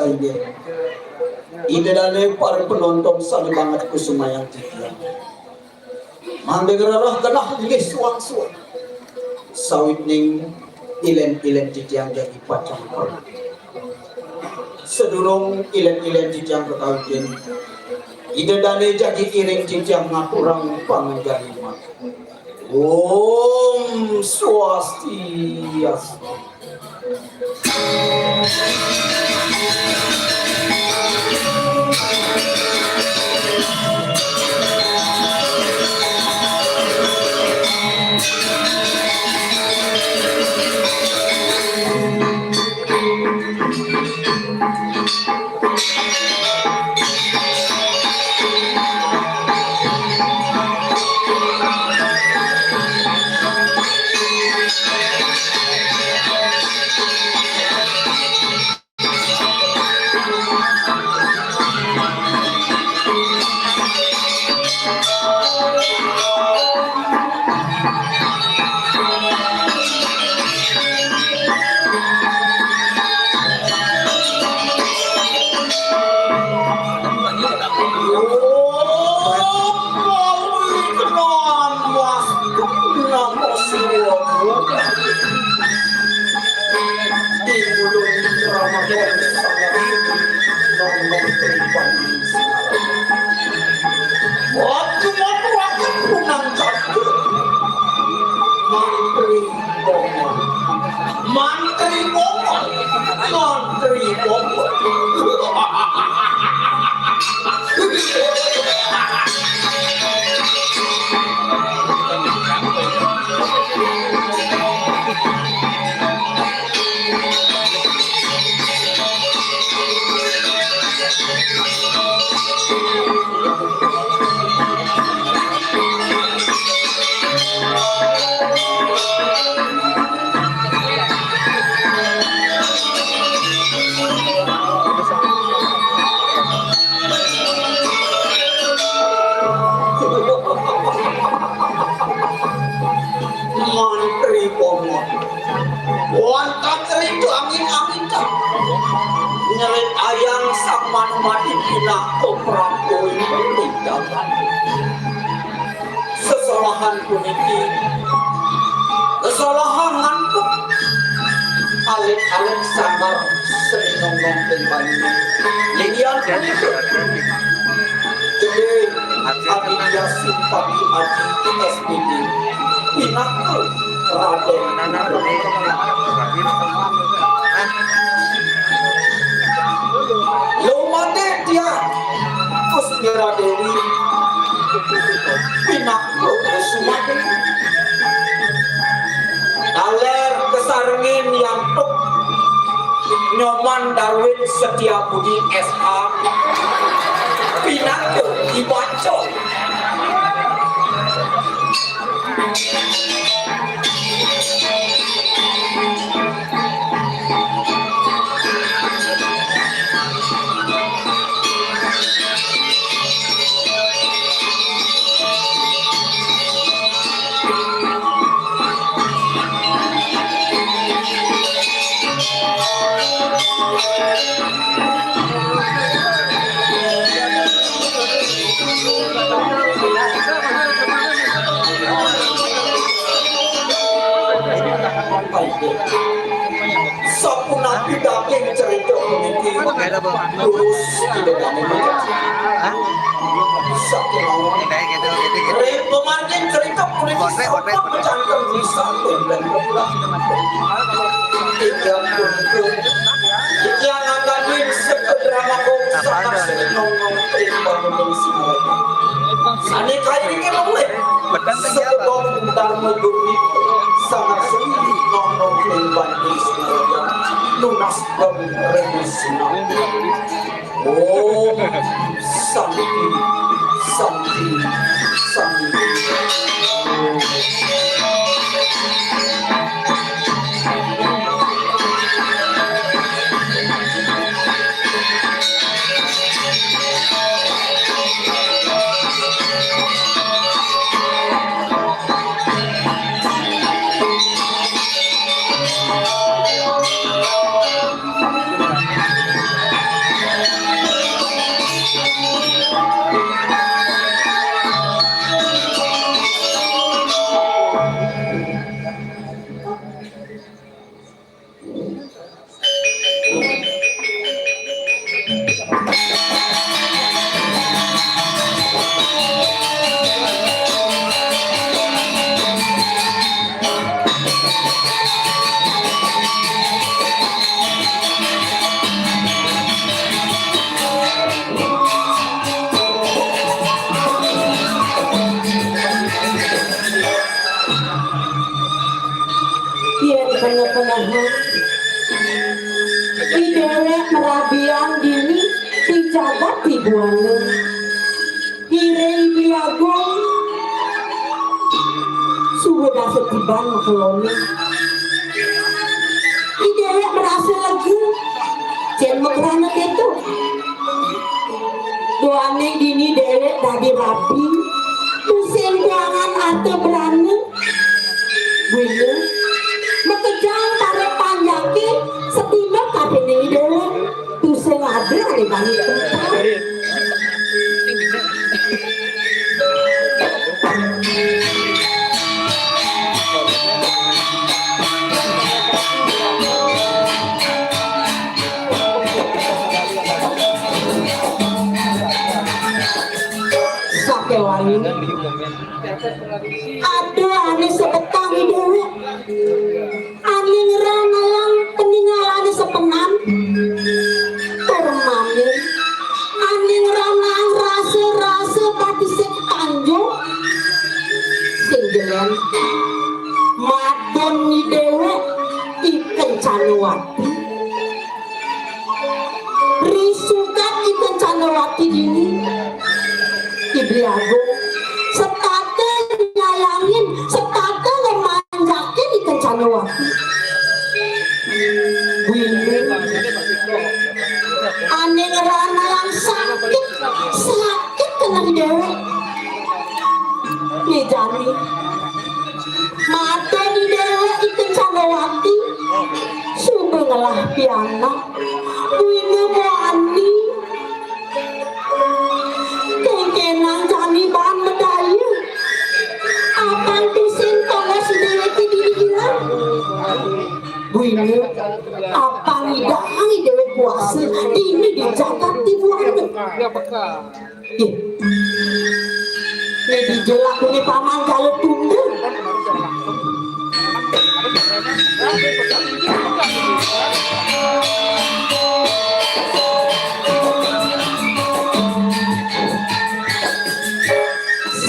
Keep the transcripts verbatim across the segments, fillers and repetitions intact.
Inggih. Ida dané para penonton sané banget kusumayang titiang. Mangda ngrereh genah inggih suang-suang. Sawitning ilén-ilén titiang jagi pacang. Sadurung ilén-ilén titiang kakawitin, Ida dané jagi iring titiang ngaturang panganjali. Om Swastiastu. Waktu waktu waktu punang jatuh. Mantri Bongo. Mantri Bongo. Mantri Bongo. Mantri Bongo. Wonten cerita angin-angin. Nyerit ayang sang manumadi pinaka prabu ing perindahan. Sesolahan puniki, sesolahan ngantuk. Alit-alit sanggar sering nongkrong ing banyu. Linggihan punika. Gedé Aditya Simpati Aji S P D pinaka Raden. Lumadé tiang Kusmira Déwi pinaka Kusuma Déwi. Taler kasarengin Hyang Tuk Nyoman Darwin Setiabudi S H pinaka I Bacol. Sapunapi daging cerita puniki, lurus Ida Dané. Sapunapi. Ring pamargin cerita puniki sampun macanten wisan dan pulang. Tiga puluh. Titiang ngangganin seka drama kong sanak seni nongong ring bangunan Singaraja. Sané kairingin olih seka gong Dharma Guru sanak seni nongong ring bangunan Singaraja. Nunas gong ring Singaraja. Om Santi, Santi, Santi. Penahan. I déwék merabian dini di jagat di buana. Iring Beli Agung suba dasa tiban makelonnya. I déwék merasa lega. Cén makrana kéto. Duaning dini déwék dadi rabi, tusing kuangan arta brana. Buina makejang para panjaké satinut kapining déwék, tusing ada ané bani tempal. Sakéwala ada ané sebetang i déwék. Ané ngranayang peningalané sepenan, tur mani ané ngranayang rasa-rasa pati sik tanjung, sing jelen madun i déwék I Kencanawati. Ri sukat I Kencanawati dini, I Beli Agung setata nyayangin, setata ngemanjakin I Kencanawati. Buina ané ngranayang sakit, sakit keneh déwék. Né jani, mata di déwék I Kencanawati suba ngelah pianak. Buina muani. Kénkénang jani baan madaya. Apang tusing tongos déwék di dini girang. Buina apang idaang i déwék kuasa dini di jagat di buana. Ih. Né dija lakuné Paman Jala Tunda.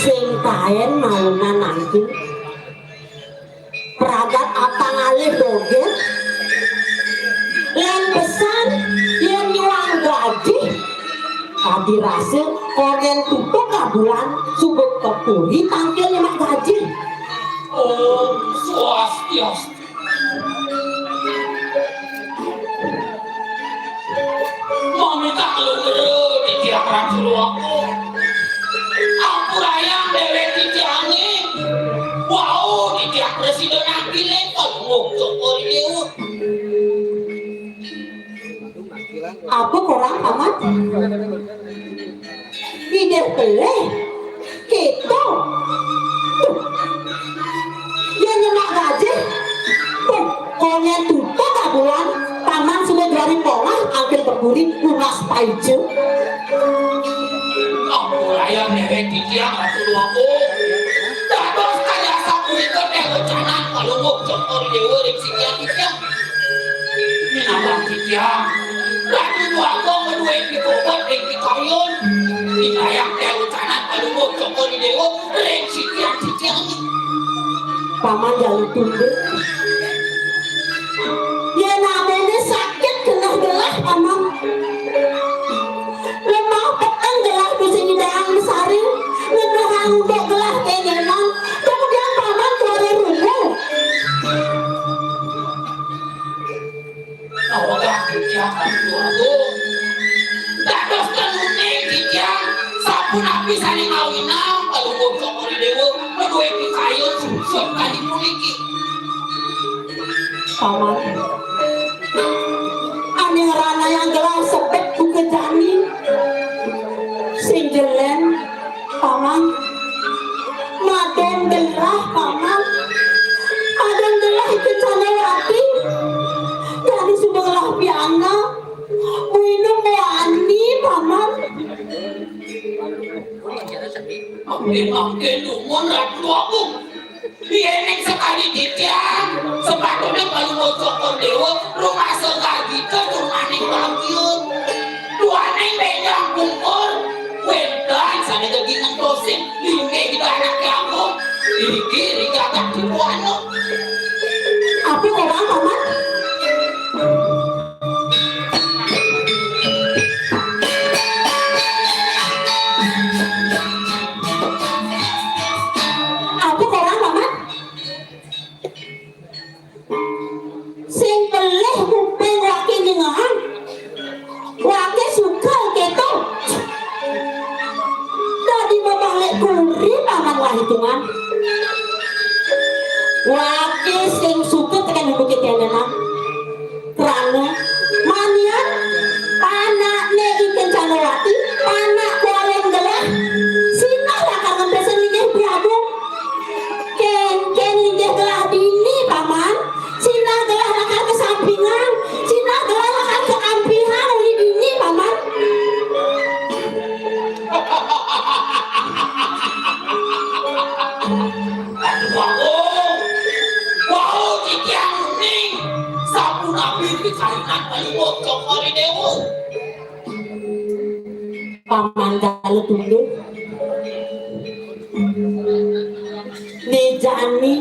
Sing taén maunan nangkil. Pragat apang alih dogén. Lén pesan yén nyuang gaji. Adi rasa kongén tutuk kabulan suba ka puri tangkil nyemak gaji. Om Swastiastu. Mamitang lugra titiang Ratu Luwakung. Ampurayang déwék titiangé. Wau titiang prasida nangkilin Palungguh Cokor I Déwa. Apa korang, Paman? Idih pelih. Kéto. Tuh. Yén nyemak gaji. Tuh, kongén tutuk kabulan, Paman suba jari pongah angkil peguri nunas paija. Ampurayang déwék titiang Ratu Luwakung. Dados kaya sapunika té wecanan Palungguh Cokor I Déwa ring sisian titiang. Minabang titiang, Ratu Déwata madué pikobet ring pikayun. Indayang té wecanan Palungguh Cokor I Déwa ring sisian titiang. Paman Jala Tunda. Yén amoné sakit keneh gelah, Paman. Lemah peteng gelah tusing nyidang masaring, ngenehang unduk gelah kénkénang, kemudian Paman tuara rungu. Awak titiang Ratu Agung. Dados tenuning titiang, sapunapi sané ngawinang Palungguh Cokor I Déwa madué pikayun sungsut kadi puniki. Paman. Ané ngranayang gelah sebet buka jani. Sing jelen, Paman. Madon gelah, Paman. Madon gelah I Kencanawati. Jani suba ngelah pianak. Buina muani, Paman. Mangké-mangké dumun Ratu Agung. Yéning sakadi titiang, sepatutné Palungguh Cokor Déwa rumasa gargita tur maning bagia. Duaning bénjang pungkur, wénten sané jagi ngentosin linggih Ida Anaké Agung, iriki ring jagat Tribuana. Apa korang, Paman. Apa korang, Paman? Sing pelih kuping waké nyengehang. Waké suka kéto. Dadi mabalik kuri Paman wah itungan. Waké sing suka tekén bukit kénénan. Krana manian panakné I Kencanawati, panak kualing gelah, sinah lakar ngempesin linggih Bli Agung. Kénkén linggih gelah dini, Paman. Sinah gelah lakar kasampingang, sinah gelah lakar kaampihan uli dini, Paman. Wau, wau titiang uning, sapunapi pikainan paling bocor kali Déwa. Paman kala tunduk. Né jani,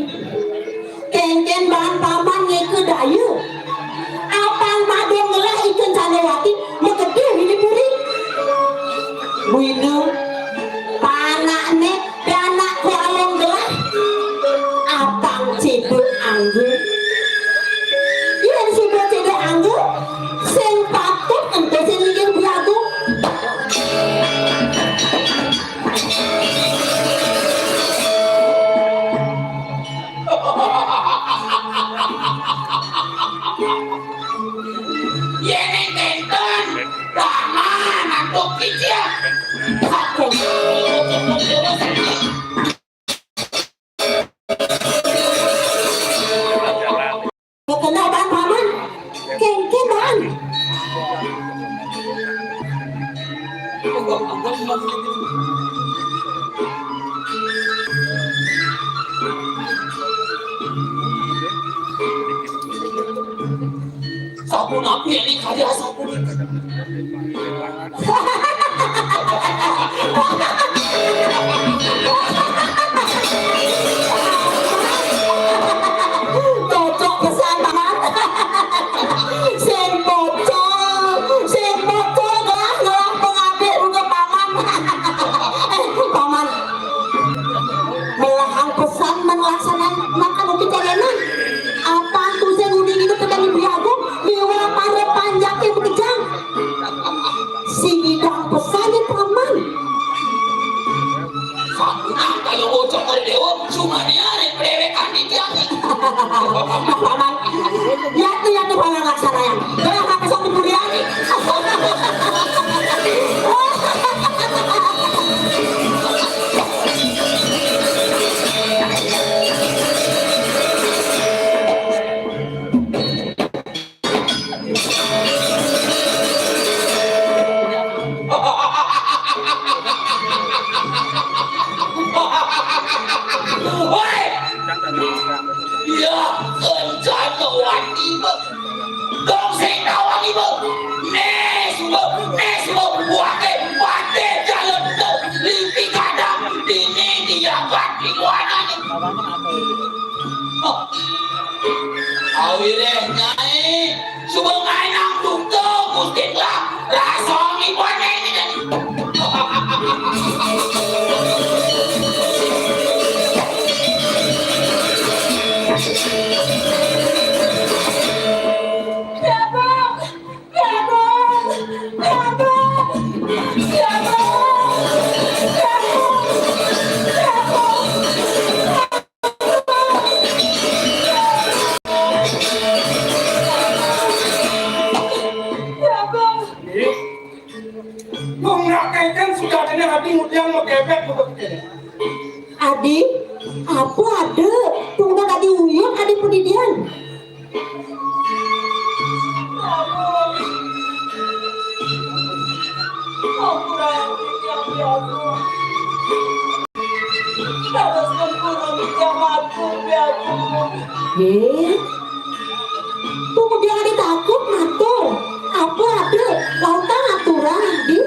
kénkén baan Paman ngéka daya. Apang madung ngelah I Kencanawati, makejang di puri. Buina, panakné, panak kualing gelah. Apang céda angga. Yén suba céda angga, sing patut ento sing linggih Bli Agung. Yén kénten, Paman antuk kicik. Kena baan Paman. Kénkén baan. Sapunapi éné kadi asapunika. Cocok pesan, Paman. Sing pocol, sing pocol gelah, gelah pangabih uga, Paman. Eh, Paman. Melahang pesan mén nglaksanakaken uki carénan. Apang tusing uning idup tekén Bli Agung, miwah para panjaké makejang. Sing nyidang pesan ya, Paman. Sapunapi kaya bocor kali Déwa, cuma né aré padéwékan titiang. Paman, yatu, yatu, Paman laksanayang. Gelah apa sok dipulian. Woi! Iya, Kencanawati, Mbok. Dong sing nawang ibu. Né suba, né suba, waké patih jalan lipi kadang dini dijagat di wanané. Awiréh, Nyai, suba ngaénang duka Gusti Telah rasa ngibané ini. Mengakaikan sudah kena hati ngudian makebek betul kena. Adi, apa ada? Tunggu tadi uyut adi pedidian. Terus tempurung di jamatku, Prabu. Yé. Tunggu dia ada takut ngatur. Apa ada? Lautang aturan, di.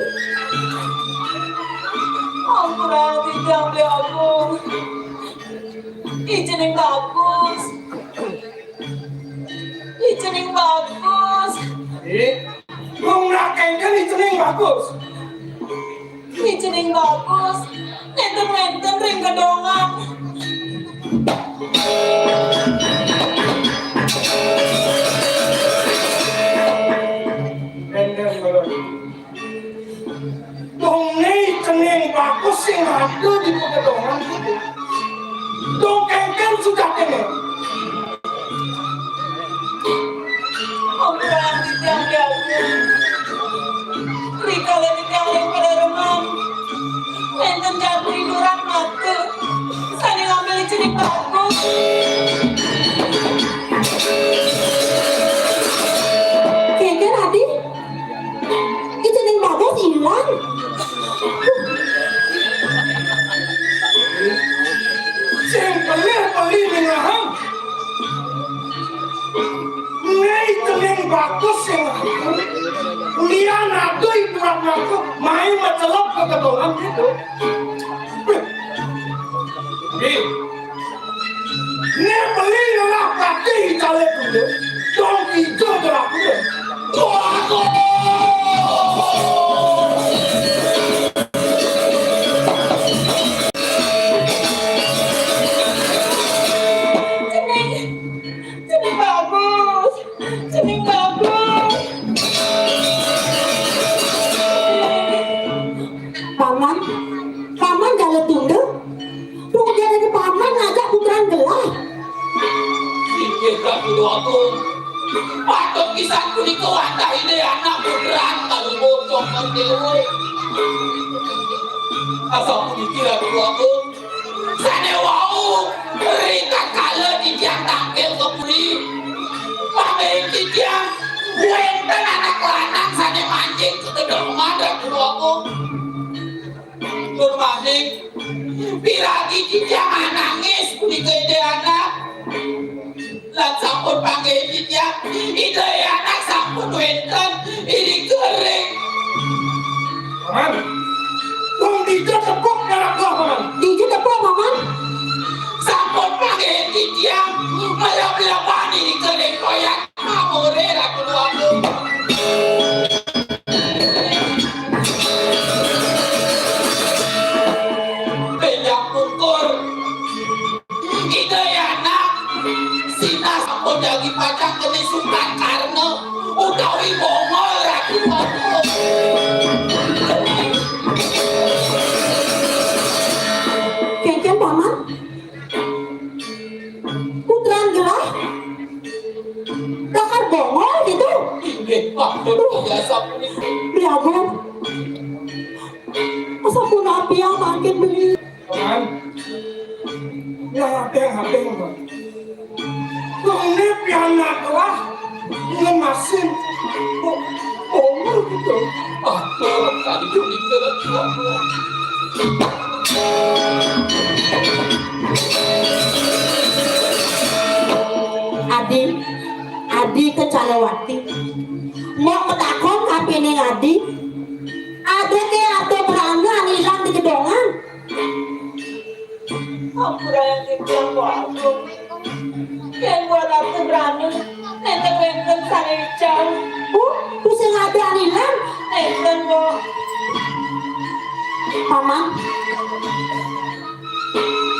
Ampura titiang, Prabu. Ijening bagus. Cening Bagus. Ih, wong nak kéngkén I Cening Bagus. I Cening Bagus nénten wénten ring gedongan. Nénten, Bagus. Dong né I Cening Bagus sing ada di pagedongan itu. Dong kéngkén sujatinné. Ampura titiang, Ki Agung. Rikala titiang ring padereman, wénten jagi iduran mata sané ngambil I Cening Bagus. Kéngkén, Adi? I Cening Bagus ilang. Sing pelih-pelih ningehang. Né I Cening Bagus sing lian ada iduran mata main macelep ka gedongan gitu. Ih. Né beli ngelah patih cale dulu. Dong ijo gerak dulu. Wah, kok. Cening, Cening Bagus, Cening Bagus. Paman, Paman Galuh Tunda. Kemudian ada Paman ngajak putran gelah. Inggih, Prabu Agung. Patut pisan punika wantah Ida anak putran kalungguh Cokor Dewa. Asapuniki, Prabu Agung. Sané wau, ritatkala titiang tangkil ka puri, manggihin titiang wénten anak lanang sané manjing ka gedongan, Prabu Agung. Tur malih, piragi titiang anangis punika Ida anak. Lan sampun panggihin titiang, Ida anak sampun wénten irika ring. Paman. Wong dija tepuk ngarep gua, Paman. Dija tepuk, Paman. Sampun panggihin titiang, melep-melepan irika ring koyan. Amore Ratu Luagung. Benjang pungkur. Ida anak. Sinah sampun jagi pacang keni sukan karna utawi Bongol Ratu Luagung. Kéngkén, Paman. Putran gelah lakar Bongol gitu. Inggih, patut biasa puniki. Beli Agung. Asapunapi yang mangkin beli. Paman. Ya, hapeng, hapeng, Paman. Wong né pianak lah ngemasin. Oh, oh, gitu. Aduh, tadi tuh mikir. Adi, Adi Kencana Wati. Mau matakon kapining Adi. Ada ké arta brana anu ilang di gedongan. Ampura yang titiang, Mbok Agung. Yén buat arta brana, nénten wénten sané ical. Oh, tusing ada anu ilang? Nénten, Mbok. Paman.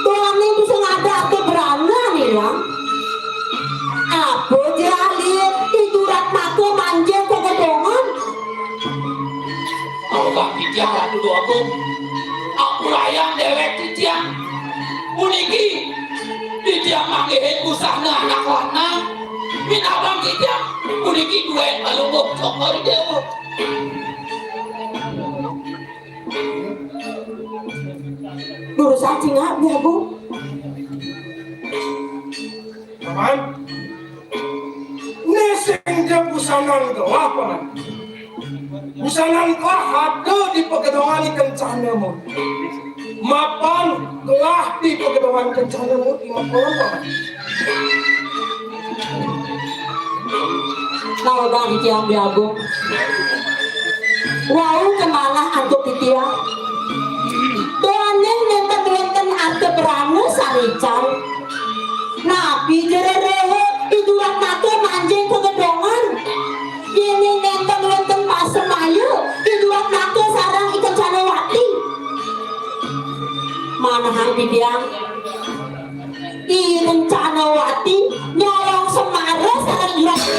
Tuaning tusing ada arta brana anu ilang. Apa ja alih iduran mata manjing ka gedongan? Ampura titiang, Ratu Déwa Agung. Ampurayang déwék titiang. Puniki titiang manggihin busana anak lanang. Minabang titiang puniki duén Palungguh Cokor Déwa. Durusang cingak, Bli Agung. Paman. Né sing ja busanan gelah, Paman. Busanan gelah ada di pagedongan I Kencana, Mon. Mapan gelah di pagedongan Kencana, Mon. Ingat, Paman. Nah, Bang, titiang Bli Agung. Wau kemanah antuk titiang. Duaning nénten wénten arta brana sané ical. Napi ja rereha iduran mata manjing ka Yang I Kencanawati nyolong semara sareng Juragan.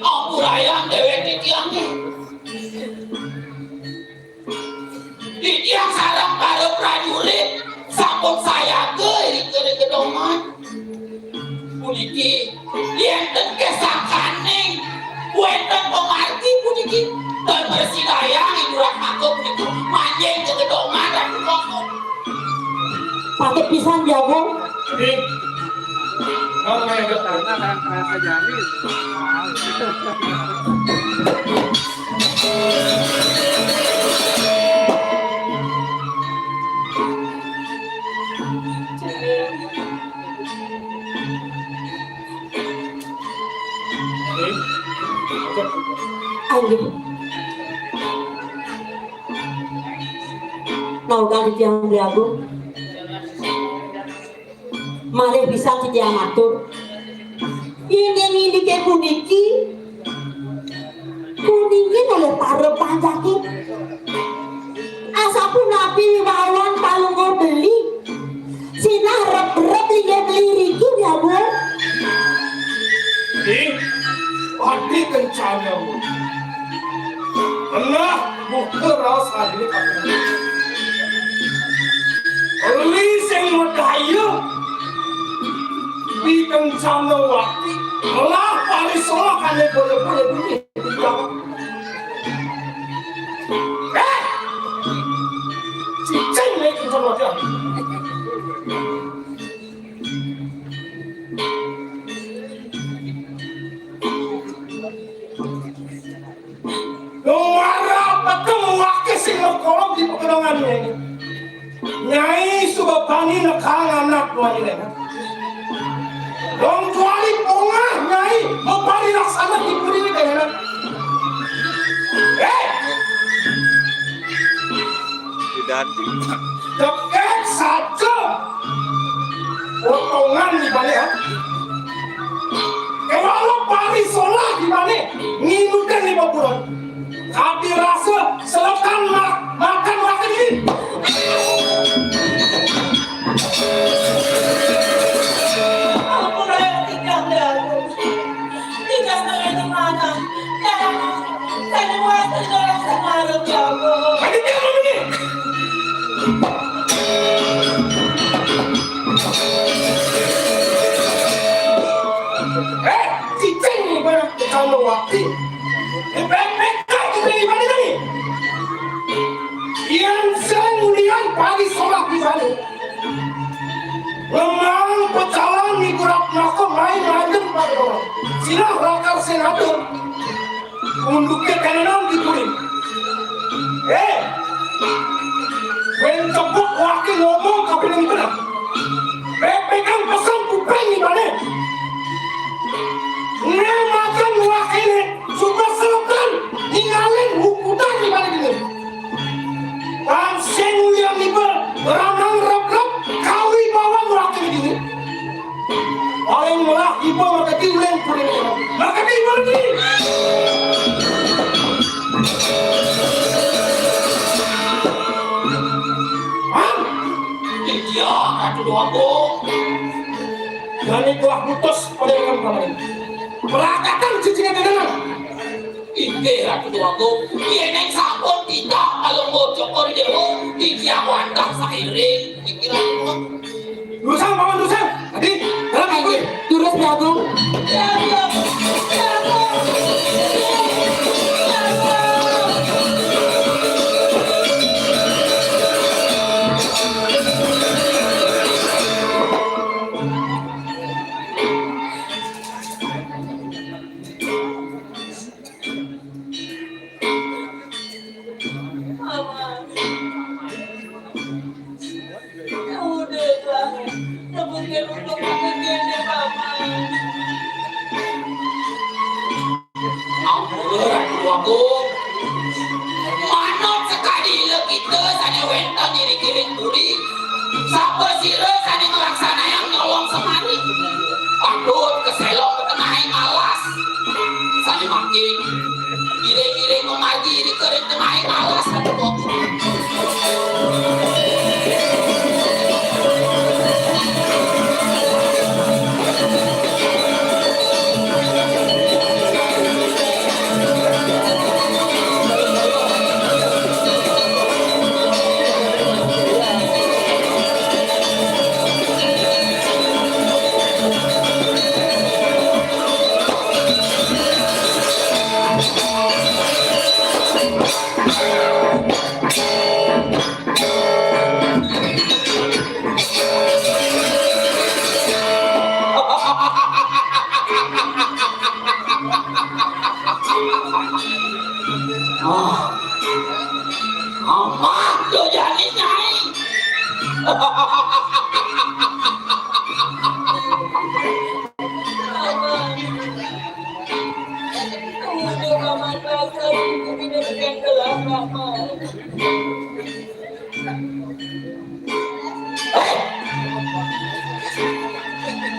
Ampurayang déwék titiangé. Titiang sareng para prajurit sampun sayaga ring gedongan. Puniki, yén ten kesakaning wénten pamargi puniki, tan mrasidayang Ibu Ratmaka punika manjing gegedongan Ratu Kongkong. Patut pisan, Jagung. Ih. Kamu main ke sana, kan, kan, kan, Jamin. Inggih. Naukan titiang Beli Agung. Malih pisan titiang matur. Indik-indiké puniki, puniki malih para panjaké. Asapunapi wawan Palungguh Beli? Sinah rep-rep linggih Beli riki, Beli Agung. Ih, Adi Kencana. Tengah buka raos Adi Kencana. Beli sing madaya. Adi Kencana wati. Ngelah parisolah kané boya-boya bunyi. Eh! Cicing nih, Kencana wati. Lumara peteng waké sing makolong di pegunungan ini. Nyai suba bani nekang anak wani lena. Dong tuari pongah Nyai maparilaksana di puri ini kayana. Eh! Didanti. Deket saja. Potongan di balik, ha? Kéwala parisolah di balik, nginutin di baburan. Kadi rasa selekan ma-, makan makan ini. Ampun, ayo, tiga, tiga. Tiga setengah di mana? Tiga, saya mau tiga orang sekarang, ya Allah. Lagi dia ngomongin. Eh, cicing nih barang kalau wakil. Di P P K kita di mana tadi? Yang saya mulian pagi sholat di mana? Lemang pecalang migurak mako main randem pada orang. Silah lakar senator. Unduké kénénan di kuring. Eh, wén cepuk waké ngomong kapining beneh. Pépégang pesan kuping ibané. Né makan wakéné, suba selokan, ningalin hukutan ibané dini. Pang sing uyang iba, ramang reblep, kawi bawang wakéné dini. Paling melah iba maketi uleng kuring. Maketi iba lagi. Hah? Iya, Ratu Déwa Agung. Jani telah putus pada yang kemarin. Perakatan cicingnya dengan. Inggih, Ratu Déwa Agung. Yén sampun titah kalau ngocok ori déwa, titiang wantah sairing. Inggih, Ratu Déwa Agung. Durusang, Paman, durusang. Adi, dalam aku. Durus, Prabu. Paman. Ya udah lah. Rebutkan untuk aku gini, Paman. Ampun, Ratu Agung. Manut sakadi ila kita sané wénten ring Giring Puri. Sapasira sané nglaksanayang nyolong semari. Patut kaselong ka tengahing alas. Sané mangkin, ira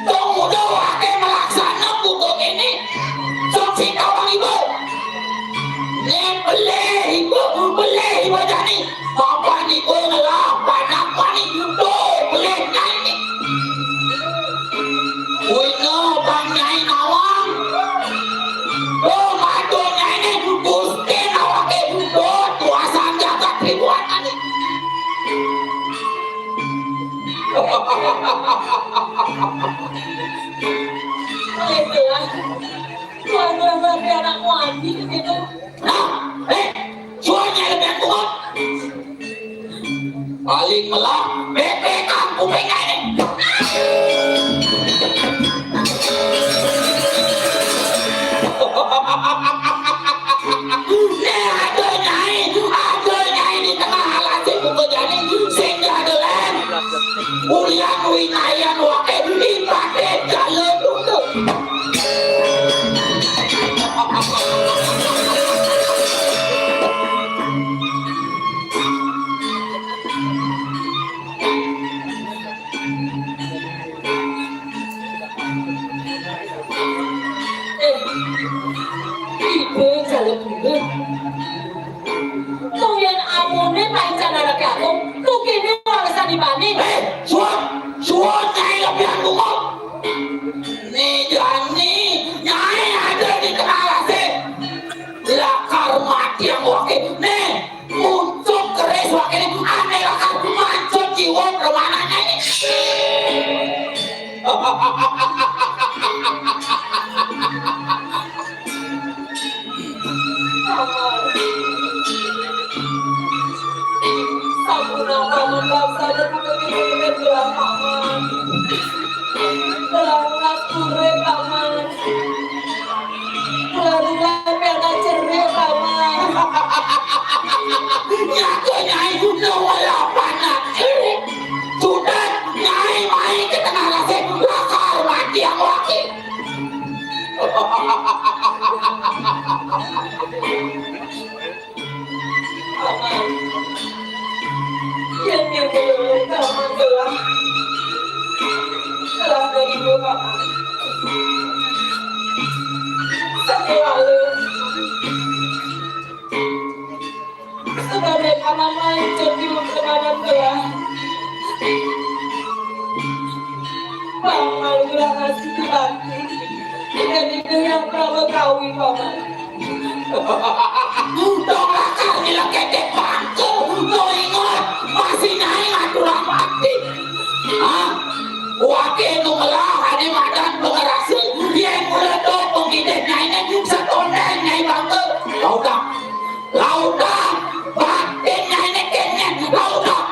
Tong udah waké melaksana buku ini. Sok si tawang ibu. Né belih ibu, belih ibu jani. Bapak niku ngelah panak wani. Tuh, belih nyai ni. Wina bang nyai nawang. Tuh, madu nyai ni. Gusti nawaké. Tuh, kuasa jagat ribuan ani. Baiklah. Tuan Raja, anakmu Andi begitu. Nah, eh, suaranya ada yang kuat. Paling melah, bebek kampung ini. Né ada nyai, ada nyai di tengah alas ibu kejani, sing ada lén. Ulian winayan waké ibadah jalan dulu. Eh, ibu calon ibu. Tuh yén amoné pancén anaké aku, tuh kéné warisan ibané. Eh, suwun, suwun nyai lebihan bungut. Né jani nyai ada di tengah alasé. Lakar mati yang waké. Né, muncuk keris waké né, ané lakar mancut jiwa permananya ini. Sampun paman laksana kudu pikirin gelah paman. Gelah lunas kuré paman. Gelah lunas piana ceré paman. Nyaga nyai kudu wala panak. Sudah nyai mai ke tengah alasé lakar mati yang waké. Paman, yén nyebut kamu gelah, gelah dari ibu paman. Selalu sebagai paman lain jadi untuk paman gelah. Paman gelah ngasih dibantu. Dan itu yang perlu ketahui, paman. Dong lakar nyelekete bangku, no inget, masih nyai ngaturang bakti. Hah? Waké nu ngelah adi madan pengerasa, yén mula to pengidih nyainé, setondén nyai bangku. Lautak, lautak, batin nyainé kenyén, lautak.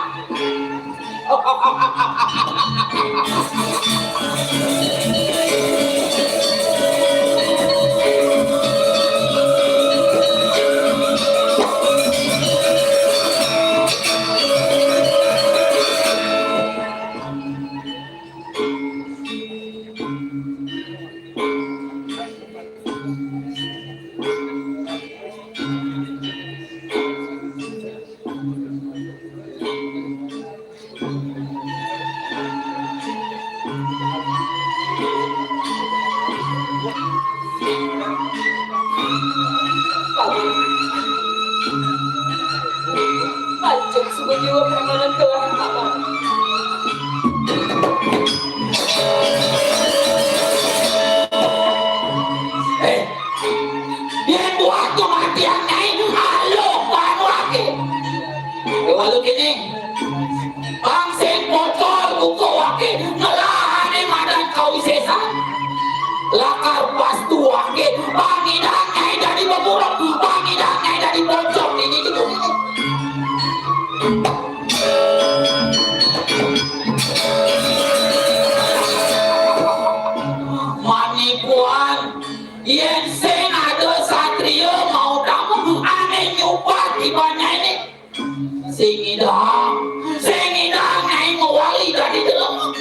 di dalam.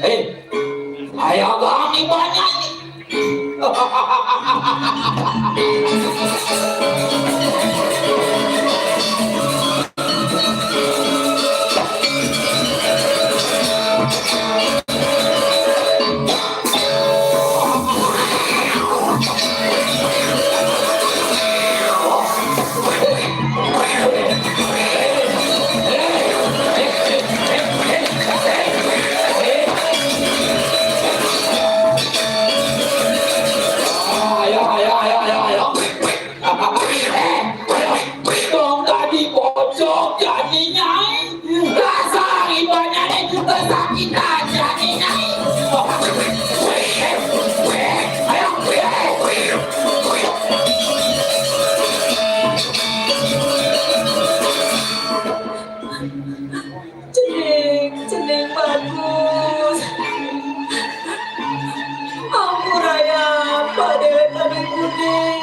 Eh, aya gang ibanya ini. Ayo, ayo, ayo, ayo, ayo. Dong tadi pojok jadi nyai. Dasar ibanya nih, kesakitan jadi nyai. Ayo. Cening, cening bagus. Ampuraya, Pak Déwék Kami Kuning.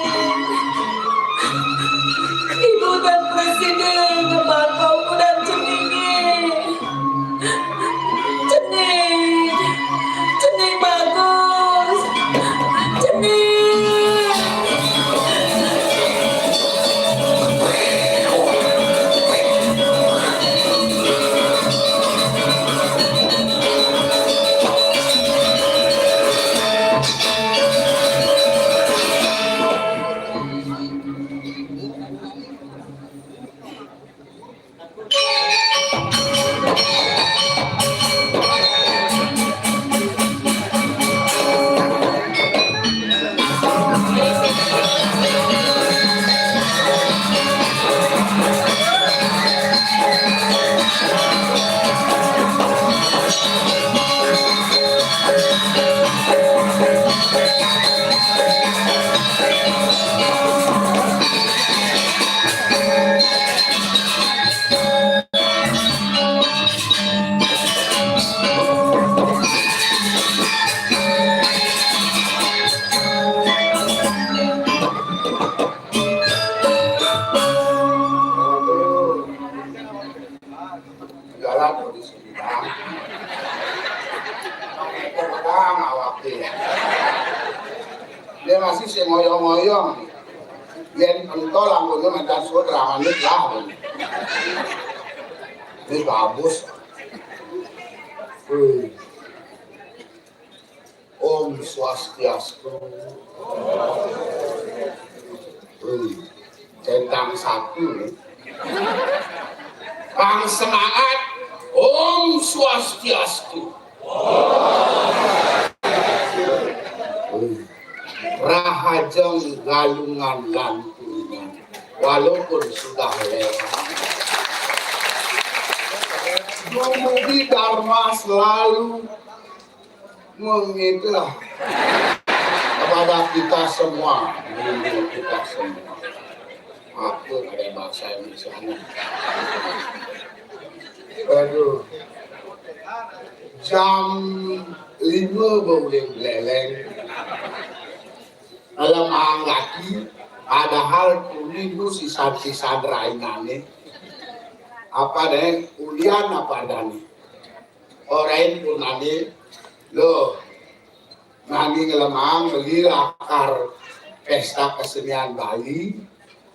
Ibu kan presiden ngebangkau kudan ceningé. Cening, cening bagus. Cening. Jalan kondisi bidang. Bidang awake. Dia masih sing ngoyong-ngoyong. Yén entol anggoné mantan suwet ramané lah. Ini bagus. Wih. Om Swastiastu. Wih. Centang satu nih. Pang semangat. Om Swastiastu. Wih. Rahajeng Galungan lan Kuningan, walaupun sudah lewat. Dumugi Dharma selalu, mengitulah kepada kita semua, melindungi kita semua. Aku ada bahasa Indonesia. Aduh. Jam lima bauling beleleng. Malam anggati, padahal tuni nu sisan-sisan rainané. Apa deh, ulian apa dani? Orain punani, loh, nani ngelemang beli lakar pesta kesenian Bali,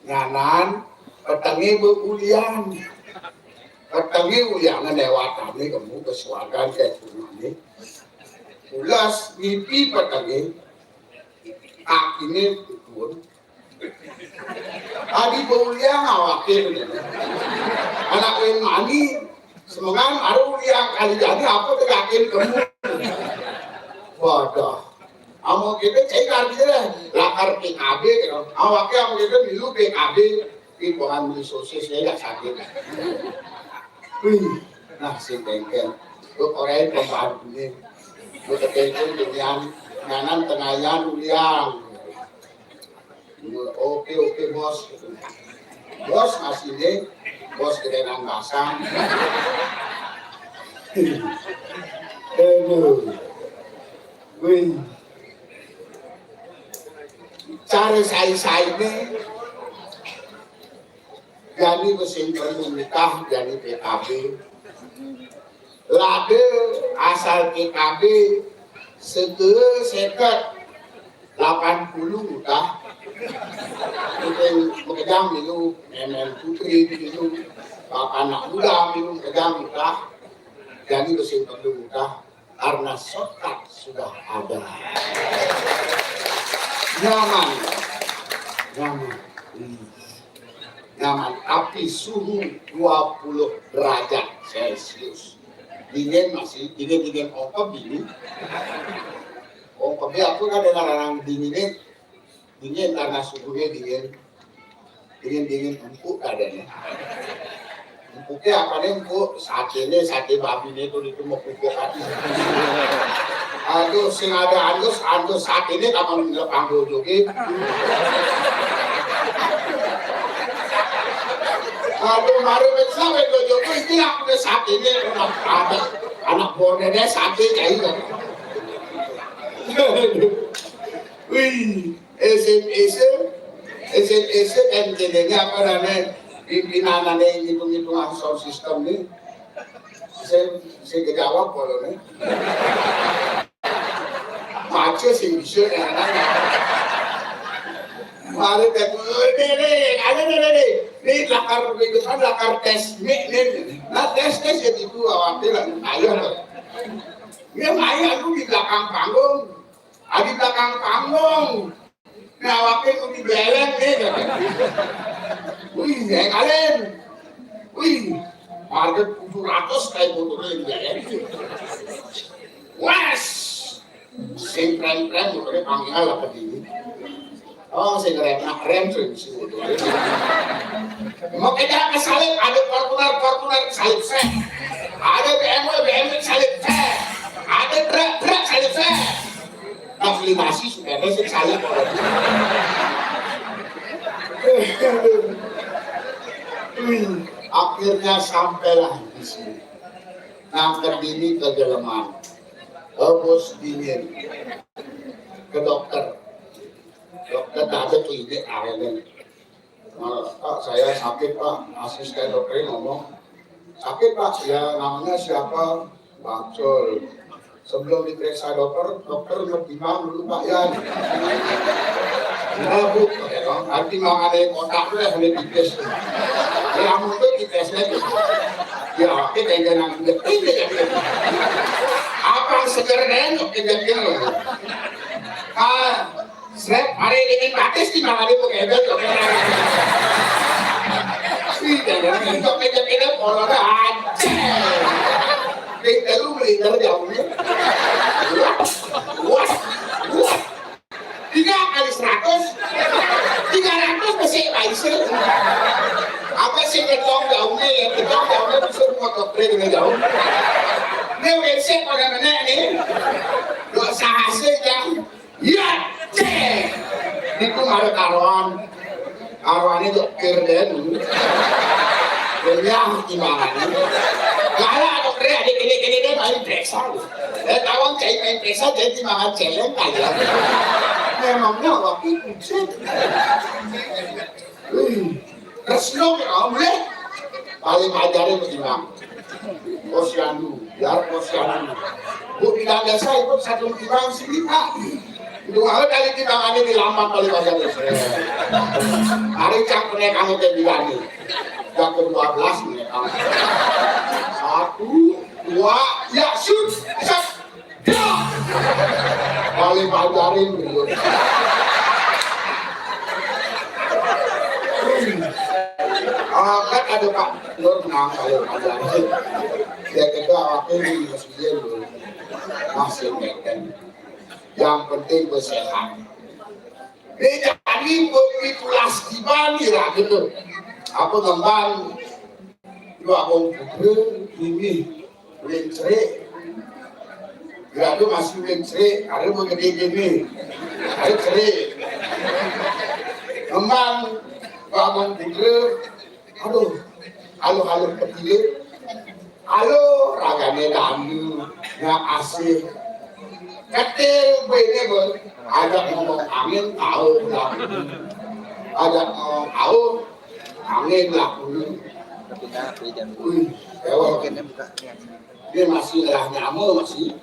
nyanan, petengé beulian. Petengé uliané lewatané kemu kesuargan kayak punani. Ulas ngipi petengé, kakiné pukul. Adi beuliang awaké bener. Anak wén mani, semengan aru uliang kali jadi apa tegakin kemu. Waduh. Amun kita cai ngarti deh, lakar P K B gitu. Awaké amun kita milu P K B, di pohon beli sosis ya nggak sakit. Wih, nah si bengkel. Lu korein pembantunya. Lu ketengkun dunian, nganan tengayan uliang. Oke, oke, bos. Bos aslinya, bos gedenan basang. Aduh. Wih. Cara sai-sainya, jani mesin perlu nikah, jani P K B. Lada asal T K B, seke seket, lapan puluh udah. Kita makejang milu, M L Putri milu, Bapak Anak Muda milu makejang udah. Jadi besi perlu udah, karena shortcut sudah ada. Nyaman. Nyaman. Hmm. Nyaman. Tapi suhu dua puluh derajat Celcius. Dingin masih, dingin-dingin ongkep ini. Ongkep aku kan dengan orang dingin, dingin karena suhunya dingin. Dingin-dingin empuk adanya. Empuknya apa nih empuk? Sate nih, sate babi nih tuh itu mau pupuk hati. Aduh, sing ada angus, angus sate nih kapan lepang joget. Aduh, mari pecah wek joget itu aku nih sate nih. Ada anak bonenya sate kayak gitu. Wih. S M S, S M S M T D-nya apa namanya? Pimpinan ane ngitung-ngitung sound system nih. Saya, saya gak jawab kalau nih. Baca sih bisa ya kan. Mari teh, ini nih, ada nih nih. Ini lakar minggu depan lakar tes mic nih. Nah tes tes ya itu awalnya lah. Ayo, ayo aku di belakang panggung. Adi belakang panggung. Ngawakin udah beleng nih. Wih, ya kalian. Wih, harga tujuh ratus kayak motornya beleng. Wes. Sing keren-keren motornya panggil apa dini? Oh, sing keren nak rem sing si motornya. Mau kita ke salib, ada Fortuner, Fortuner salib saya. Ada B M W, B M W salib saya. Ada truk, truk salib saya. Konfirmasi sudah ada sih saya. Akhirnya sampailah di sini. Nang kedini kegeleman. Rebus dingin. Ke dokter. Dokter ada klinik arenen. Pak, saya sakit, Pak. Asisten dokter ngomong, "Sakit, Pak?" "Ya, namanya siapa?" "Bacul." Sebelum diperiksa dokter, dokter mau timbang dulu, Pak, ya. "Enggak, Bu," kata dong. "Nanti mau ada kotak dulu, ada tipis." Ya, mungkin tipis lagi. Ya, oke, kayak dia nanti. Apa seger deh, oke, dia. Ah, Srep, hari ini batis di mana dia pakai bel, pakai bel. Ih, jangan itu kejepitnya polanya aja. Kita lu melintir jauhnya. Wah, wah, wah. Tiga kali seratus, tiga ratus masih baik sih. Apa sih ketong jauhnya ya? Ketong jauhnya bisa motor keren dengan jauh. Ini W C pada mana nih? Dosa hasil jauh. Iya, cek. Itu ada karuan. Karuan itu kirden. Renyah timbangan. Kalau ada kira di kiri kiri dia main desa. Eh, tawang cai main desa, jadi timbangan celeng kali ya. Memangnya waktu itu cek. Wih, terus dong ya, boleh? Paling ajarin begini, Bang. Posyandu, biar posyandu. Bu bilang desa ikut satu timbang sini, Pak. Itu kalau dari timbangannya di lambat paling ajarin. Hari cang punya kamu ke bilangnya. Yang kedua belas nih, Bang. Satu, dua, ya, shoot, set. Balik pajarin gitu. Ah, kan ada Pak Nur nang balik pajarin. Ya kita waktu ini masih dia dulu. Masih ngeten. Yang penting bersehat. Ini jadi berpitulas di Bali lah gitu. Apa ngembang? Dua bong putra ini. Ulin cerik. Geradu masih ulin cerik, ada mau gede gini. Ada cerik. Ngembang babang putra. Aduh, aluh-aluh ketiga. Aluh ragane dandu, nggak asih. Ketil bene gue, ajak ngomong angin tahu lah. Ajak ngomong tahu, angin lah. Pindah ke jam. Wih, ewa. Kene buka. Dia masih lah nyama masih.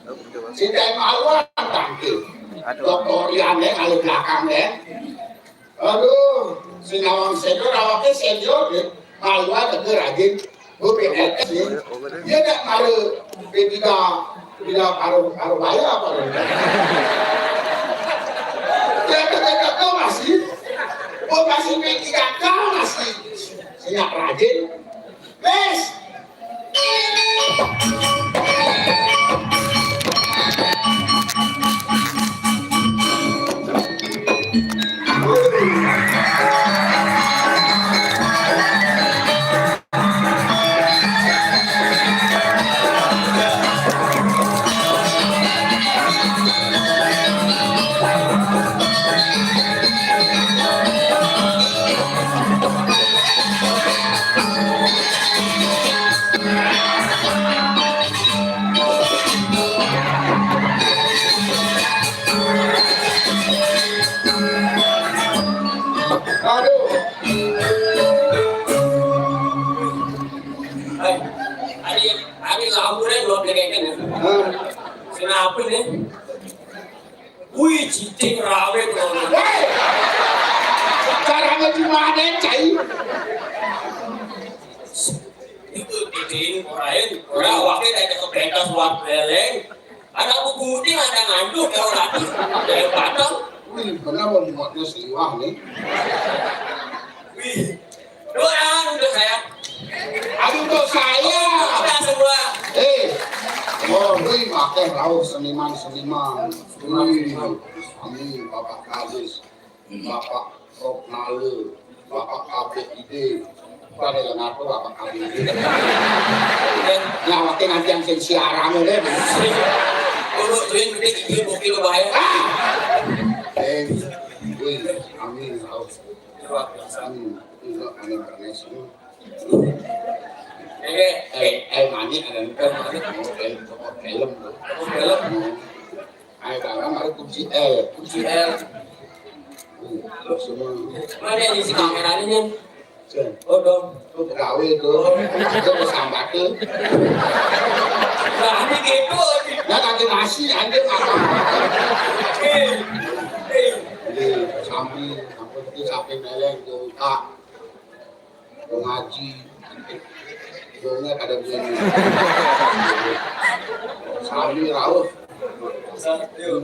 Sing kayak maluan tangke. Aduh. Dokter Rian, eh, kalau belakang, eh. Aduh, si Nawang Senior awaknya senior, eh. Maluan tegur rajin. Gue P N S, eh. Dia tak malu P tiga, tidak paruh, paruh bayar apa lu? Dia tak masih. Gue masih P tiga K masih. Sing rajin. Wes. Aduh. Hari, hari lampu deh, belum dikeken. Hah? Kenapa nih? Wih, cicing rawe tuh. Hei! Caranya gimana, Cai? Itu cicing, orang, orang wakil ada ke pentas luar beleng. Ada aku gunting, ada ngandung, kalau ratus, ada yang patah. Wih, benar mau buatnya seliwah nih. Wih, doa untuk saya. Aduh, untuk saya. Kita semua. Eh, oh, wih, pakai rauh seniman-seniman. Wih, amin, Bapak Kadis, Bapak Roknale, Bapak K P I D. Pada yang ngatur Bapak K P I D. Ngawatin nanti yang sing siaran deh. Untuk duit gede, gede, mungkin bahaya. Ah! Eh, wih, amin, rauh. Luar biasa. Hmm, itu aneh banget sih. Eh, eh, eh, mani ada yang mani mau film, film tuh. Film. Ayo, Bang, mari kunci L. Kunci L. Hmm, semua. Mana yang isi kameranya, Nyen? Sih. Oh, dong. Tuh, pegawai tuh. Itu pesan batu. Nah, ini gitu. Ya, lagi nasi, anjir, makan. Eh, eh. Jadi, sambil, sampai, sampai meleng, tuh, Kak. Ngaji. Doanya kada bunyi. Sami rauh.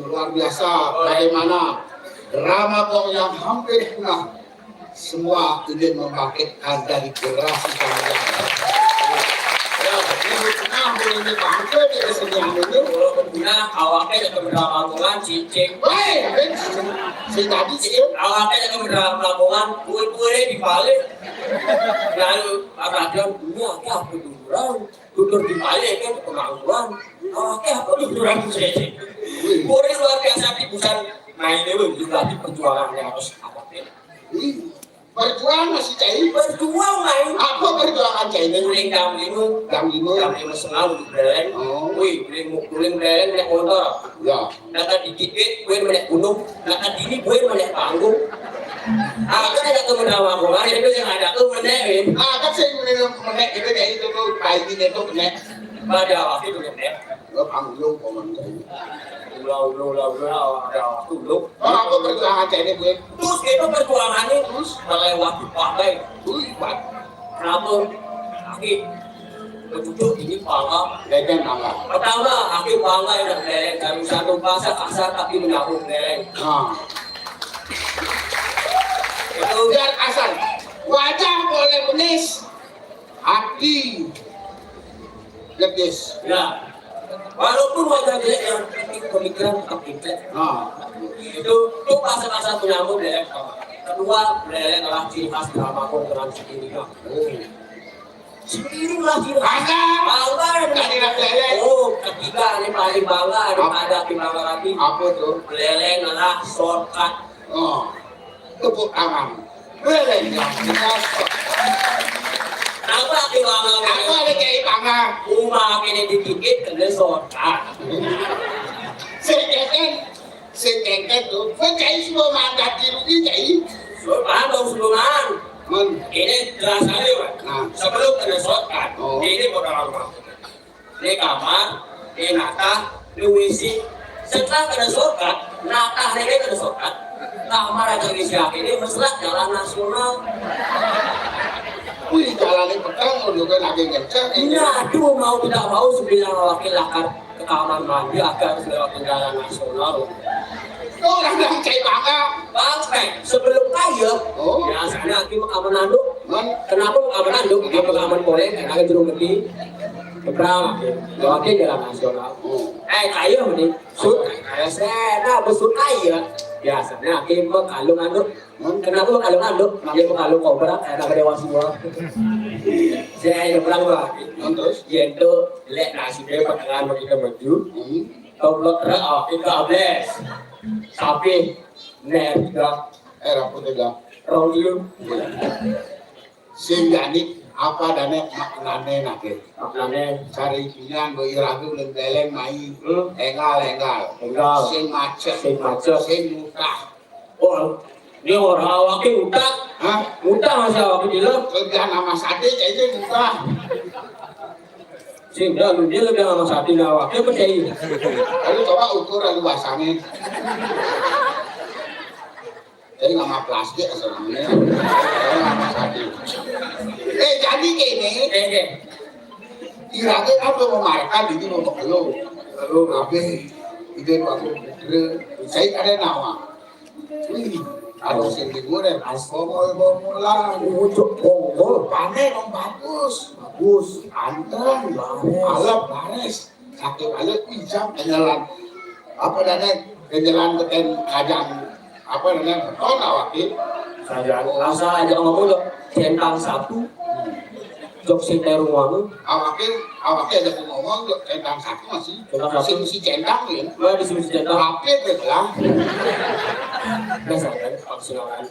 Luar biasa. Bagaimana drama kok yang hampir punah, semua ingin membangkitkan dari generasi kami yang. Ya, ini punah, ini bangkit, ini seni ini. Walaupun punah, awaknya tetap drama, cicing. Woi, si tadi sih. Awaknya tetap drama, kue-kue di balik. Lalu, apa dia? Ini apa, apa tuh orang? Tutur di balik kan kemauan. Awake apa tuh orang sih? Boleh luar biasa di busan main itu juga di perjuangan yang harus apa? Wih, berjuang masih Cai. Berjuang main. Apa perjuangan Cai ini? Guling jam lima. Jam lima. Jam lima setengah udah belen. Oh. Wih, guling, guling belen naik motor. Ya. Naka dikit duit, gue menek gunung. Naka dini, gue menek panggung. Aku ada ke menawang, gue ada ke yang ada ke menek, eh. Aku sih menek, menek itu, kayak itu tuh, kayak gini tuh, menek. Pada waktu itu, menek. Lo panggung, komen. Ulah, ulah, ulah, ulah, ada waktu, lo. Oh, aku perjuangan kayak ini, gue. Terus itu perjuangannya, terus melewati pakai. Wih, Pak. Kenapa? Aki, betul ini pangga. Legen pangga. Pertama, aki pangga yang legen. Kalau satu bahasa kasar tapi menyambung legen. Nah. Itu biar kasar. Wajah boleh benis, hati gedes. Ya. Walaupun wajah jelek, yang penting pemikiran tetap pintar. Nah. Itu, itu bahasa kasar menyambung legen. Kedua, legen adalah ciri khas drama kok dengan sendirinya. Oh. Sendiri lah, sendiri. Bangga. Bangga. Tadi lah, legen. Oh, ketiga, ini paling bangga daripada di bangga lagi. Apa tuh? Legen adalah shortcut. Oh, tepuk tangan. Legen yang kita shortcut. Apa di bangga? Apa ada kayak bangga? Rumah ini dikit, kena shortcut. Saya kan Sing kengken tuh, gue Cai suruh mandat di Rudi, Cai. Sultan, Bang Sultan. Ini jelas aja, Pak. Nah. Sebelum kena shortcut, oh, ini modal rumah. Ini kamar, ini natah, ini W C. Setelah kena shortcut, natah ini kena shortcut. Kamar aja isi ini mesra jalan nasional. Wih, jalannya petang, udah kan lagi kencang. Ini aduh, mau tidak mau, sebilang wakil lakar ke kamar mandi, agak harus lewat jalan nasional. Orang yang cai bangga. Bang, eh, sebelum kaya, oh, biasanya aku ke kamar nanduk. Kenapa ke kamar nanduk? Dia ke kamar boleh, karena jeruk gede. Kebrang, lewatnya jalan nasional. Hmm. Eh, kaya mending. Sut, kaya saya, nah, besut kaya. Biasanya aku ke kalung nanduk. Hmm. Kenapa ke kalung nanduk? Dia ke kalung kobra, karena ada dewa semua. Saya nyebrang lah. Hmm, terus? Ya itu, lek nasibnya bakalan mau kita maju. Hmm. Toblok rek, oh, kita habis. Sapi, ner, dah. Eh, rambut dah. Rong dulu. Sing jani apa dane maknane nake? Maknane. Cari pilihan, bo iragu, leng-leng, mai. Hmm. Enggal, enggal. Enggal. Sing macet. Sing macet. Sing mutah. Oh, ini orang awake utak. Hah? Utak masih awake dilo. Kerjaan sama sate kayaknya mutah. Sing dah, lu dia lebih sama sate awake apa cai? Lalu coba ukur lalu basangnya. Jadi nggak mau plastik sebenarnya. Jadi nggak mau sate. Eh, jadi gini. Eh, eh. Irate apa mau makan ini mau pegelo. Lalu ngapain? Ide waktu saya ada nama. Wih, kalau sing digoreng, as bongol-bongolan. Ujuk bongol. Panen, Om, bagus. Bagus. Anteng. Bagus. Alep, baris. Sakit aja, wih, jam kenyelan. Apa dane? Kenyelan keten ajang. Apa dane? Beton awake. Saja. Asal aja ngomong udah centang satu. Jok si Teruang. Awake, awake ada ngomong, jok centang satu masih. Centang satu. Sing si centang ya. Wah, di sini si centang. Apa itu lah? Biasa kan, persilangan.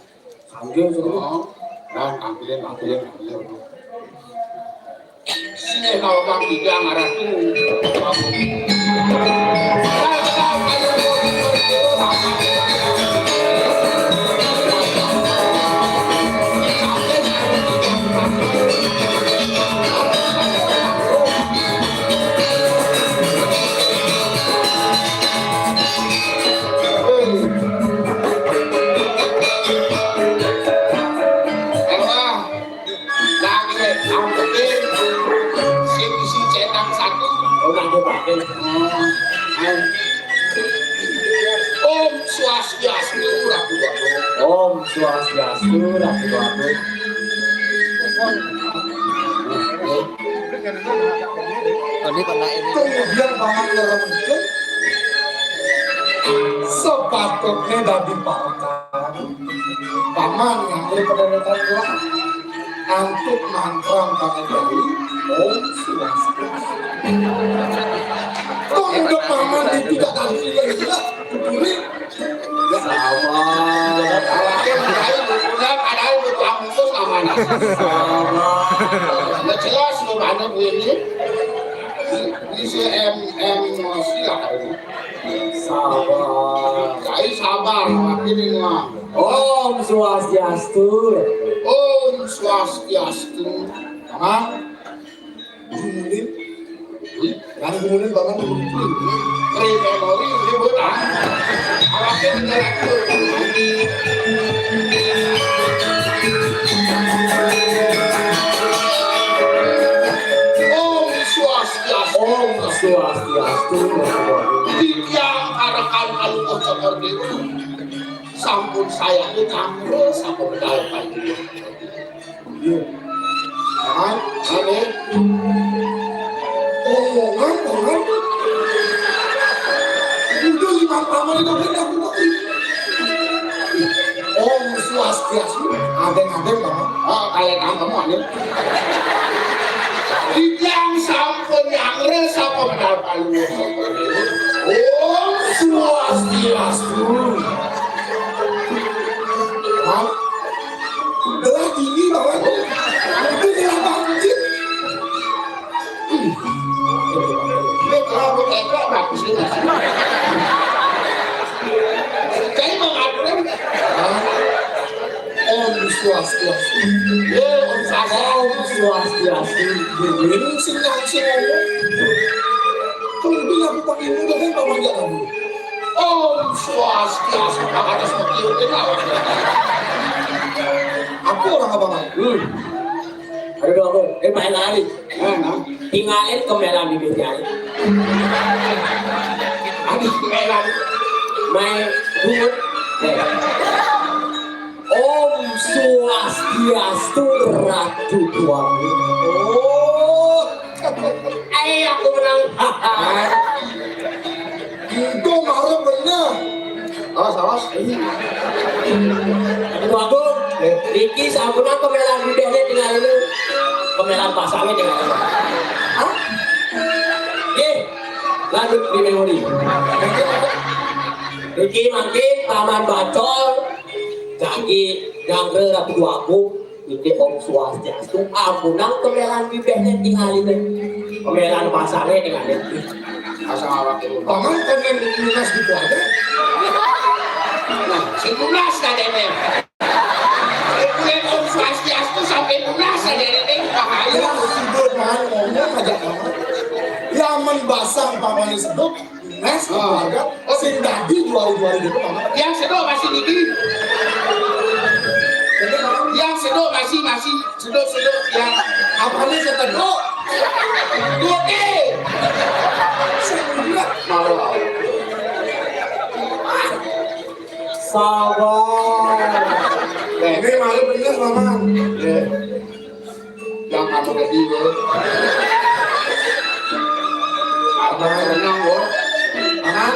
Sambil suruh. Oh, nah, tampilin, tampilin, tampilin. Sini kalau bang tidak ngarah tuh. Lagi, ampetin. Sing isi centang satu. Oh, nggak ada pakai. Oh, ayo. Om Swastiastu, Ratu Bagus. Om Swastiastu, Ratu Bagus. Oh, ini pernah ini. Kemudian paman ngerem itu sepatutnya dadi parekan. Paman yang daripada datang pulang. Antuk mangkang paman dari Om Swastiastu. Kok udah paman di tidak tadi lagi lah. Peduli. Sama. Padahal butuh ampun sama anak. Sama. Nggak jelas lu mana bu ini. Ini si M M masih lah hari ini. Sabar. Saya sabar, ini mah. Om Swastiastu. Om Swastiastu. Mama, gumulin. Kan gumulin banget. Keren memori ribut ah. Awaknya beneran. Om Swastiastu. Om Swastiastu. Tiang karakan kalukuh cokor dewi. Sampun saya ini kamre, sampun bedal pagi. Iya. Kan? Aneh. Omongan, omongan. Udah lima taman itu kan aku ngerti. Om Swastiastu, adeng-adeng banget. Ah, kalian angkemu aneh. Tiang sampun nyangre sapa menal palu. Om Swastiastu. Hah? Gelah tinggi banget. Itu gelah bangkit. Ini kalau buat Eka bagus juga. Saya mau ngapain? Hah? Om Swastiastu. Ya, Om Swastiastu. Om Swastiastu. Ini sing nyangsing ngomong. Kalau bilang aku pakai muda kan paman gak tahu. Om Swastiastu. Apa ada seperti itu? Aku orang apa, Bang? Hmm. Aduh, aku. Eh, main lari. Mana? Tinggalin kemelan bibirnya. Aduh, kemelan. Main bungut. Eh. Om Swastiastu, Ratu Tuan. Oh. Eh, aku menang. Itu malu bener. Awas, awas. Aduh, aku. Iki sampun kemelan bibirnya tinggal ini. Kemelan pasangnya tinggal ini. Hah? Ye, lanjut di memori. Iki mangkin paman bacol, jagi jangkrik Ratu Tuaku, iki Om Swastiastu, ampunang kemelan bibirnya tinggal ini. Kemelan pasangnya tinggal ini. Asal awak itu. Paman kan yang lunas gitu ada. Nah, si lunas tadi nih. Kulit Om Swastiastu sampai lunas aja ini, bahaya. Ya, si Bud, man, ngomong aja, man. Lamun basang paman seduk, lunas, ah, keluarga, sing dadi dua hari dua hari gitu, man. Yang seduk masih gigi. Jadi, man, yang seduk masih, masih seduk, seduk, yang apa nih seduk? Duit. Malu. Sabar. Eh, ini malu bener, Paman. Ya. Jangan kamu jadi, ya. Paman, tenang, Bos. Paman.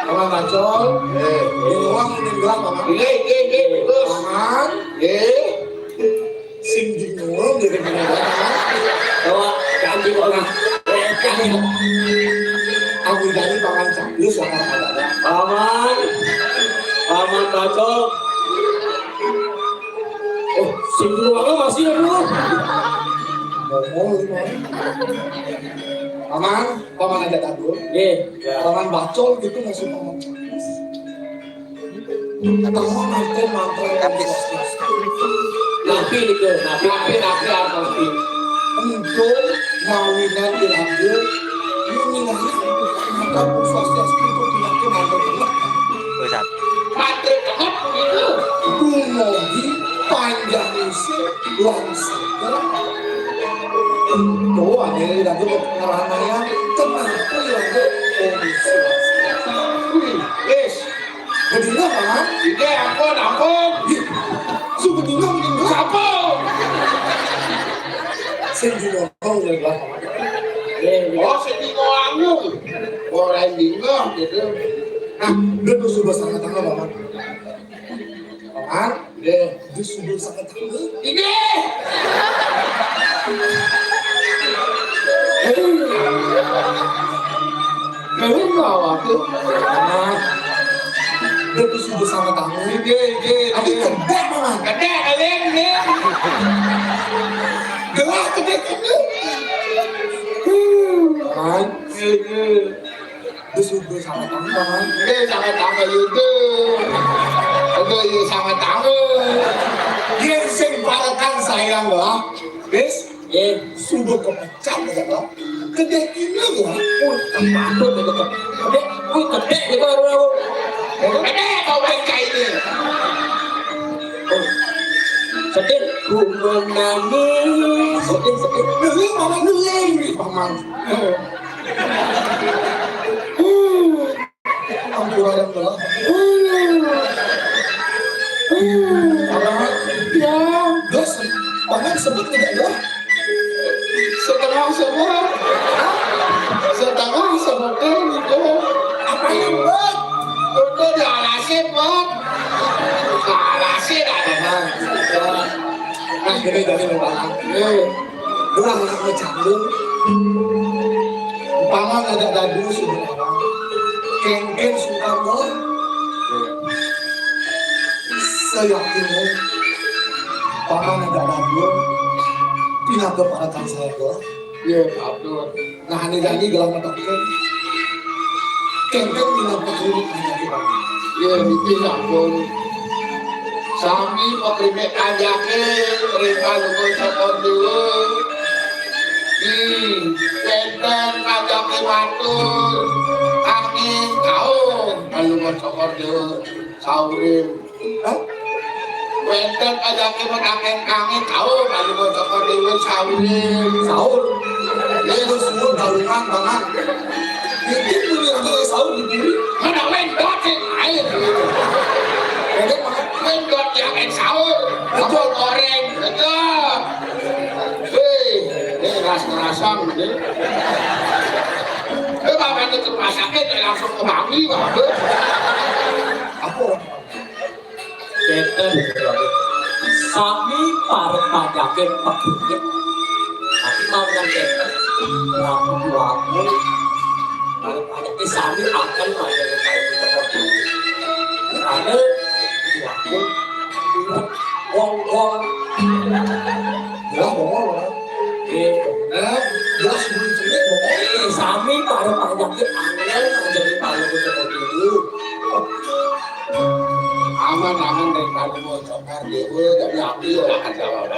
Paman Bacol. Eh. Ini uang ini gelang, Paman. Ini, ini, ini, terus. Paman. Eh. Sing bingung jadi bener. Bawa ganti orang. Eh, ganti. Aku jadi Paman Capius, Paman. Paman. Paman Bacol. Oh, sing luangnya masih ada. Ngomong, Paman. Paman, Paman ada tadu. Iya. Paman Bacol gitu masih Paman Capius. Tahu mantra-mantra yang swastiastu. Nabi niku, nabi, nabi, nabi, nabi. Untuk mawinan diambil, ini nanya, maka Om Swastiastu itu tidak mantra. Mantra apa itu? Dumogi panjang usia, langsung. Tuh, akhirnya diambil ngerananya, kenapa ya, Om Swastiastu? Wih, yes. Gedinga, Paman. Gedinga, ampun, ampun. Ih, su gedinga, gedinga. Siapa? Sing dingong, ya, Paman. Oh, sing dingong. Orang dingong, gitu. Nah, dia tuh sudah sangat tangan, Paman. Paman, dia, dia sudah sangat tangan. Ini. Hei. Kalian mau aku? Nah, dia tuh sudah sama tamu. Iya, iya, iya. Tapi kedek, Paman. Kedek kalian ini. Gelas kedek ini. Paman. Iya, iya. Dia sudah sama tamu, Paman. Iya, sama tamu itu. Aduh, iya, sama tamu. Dia sing parekan sayang lah. Wis, eh, sudah kepecat ya, Pak. Kedek ini ya. Wih, kepatut itu, Pak. Kedek, wih, kedek itu, aduh, aduh. Kedek kau baik kayak ini. Oh. Sedih, ku menangis. Sedih, sedih. Ngeling, Paman, ngeling. Paman. Ampura yang telah. Alamat. Ya. Terus, Paman sebut tidak ya? Setengah sebut. Hah? Setengah sebutnya gitu. Apa yang buat? Itu di alasin, Pak. Alasin ada. Nah, nah, gini dari Bapak. Nih. Gelah anak ngecandung. Umpama ngajak dadu sebenarnya. Kengken suka gol. Seyakinnya. Umpama ngajak dadu. Pindah ke paratan saya gol. Iya, betul. Nah, ini jadi gelah mendongkeng. Kengken pindah ke klinik hanya kita. Iya, itu ya ampun. Sami pakrimet ajake ring Palungguh Cokor Dewa. Ih, wenten ajake matur, angin kaon Palungguh Cokor Dewa saurin. Hah? Wenten ajake mataken angin kaon Palungguh Cokor Dewa saurin. Saur. Ya, itu suwun kalungan, Paman. Niki punya ada saur di diri. Mana wendot sing air. Pendek, Paman. Wendot yang saur. Apa goreng? Betul. Hei, hei, ras ngerasang, hei. Eh, Bapak itu ke rumah sakit, ya langsung ke Bangli, Pak. Apa? Kenten, sami parep pajake pegungit. Tapi mau yang kenten, lamun lamun parep pajake sami akan pada kaya kita. Ane, lamun wong-wong. Ya, wong-wong. Eh, eh, ya, sebelum jelek, wong-wong. Eh, sami parep pajake angel jadi paling ketemu dulu. Aman-aman dari Palungguh Cokor Dewa, tapi aku ya ora ada apa-apa.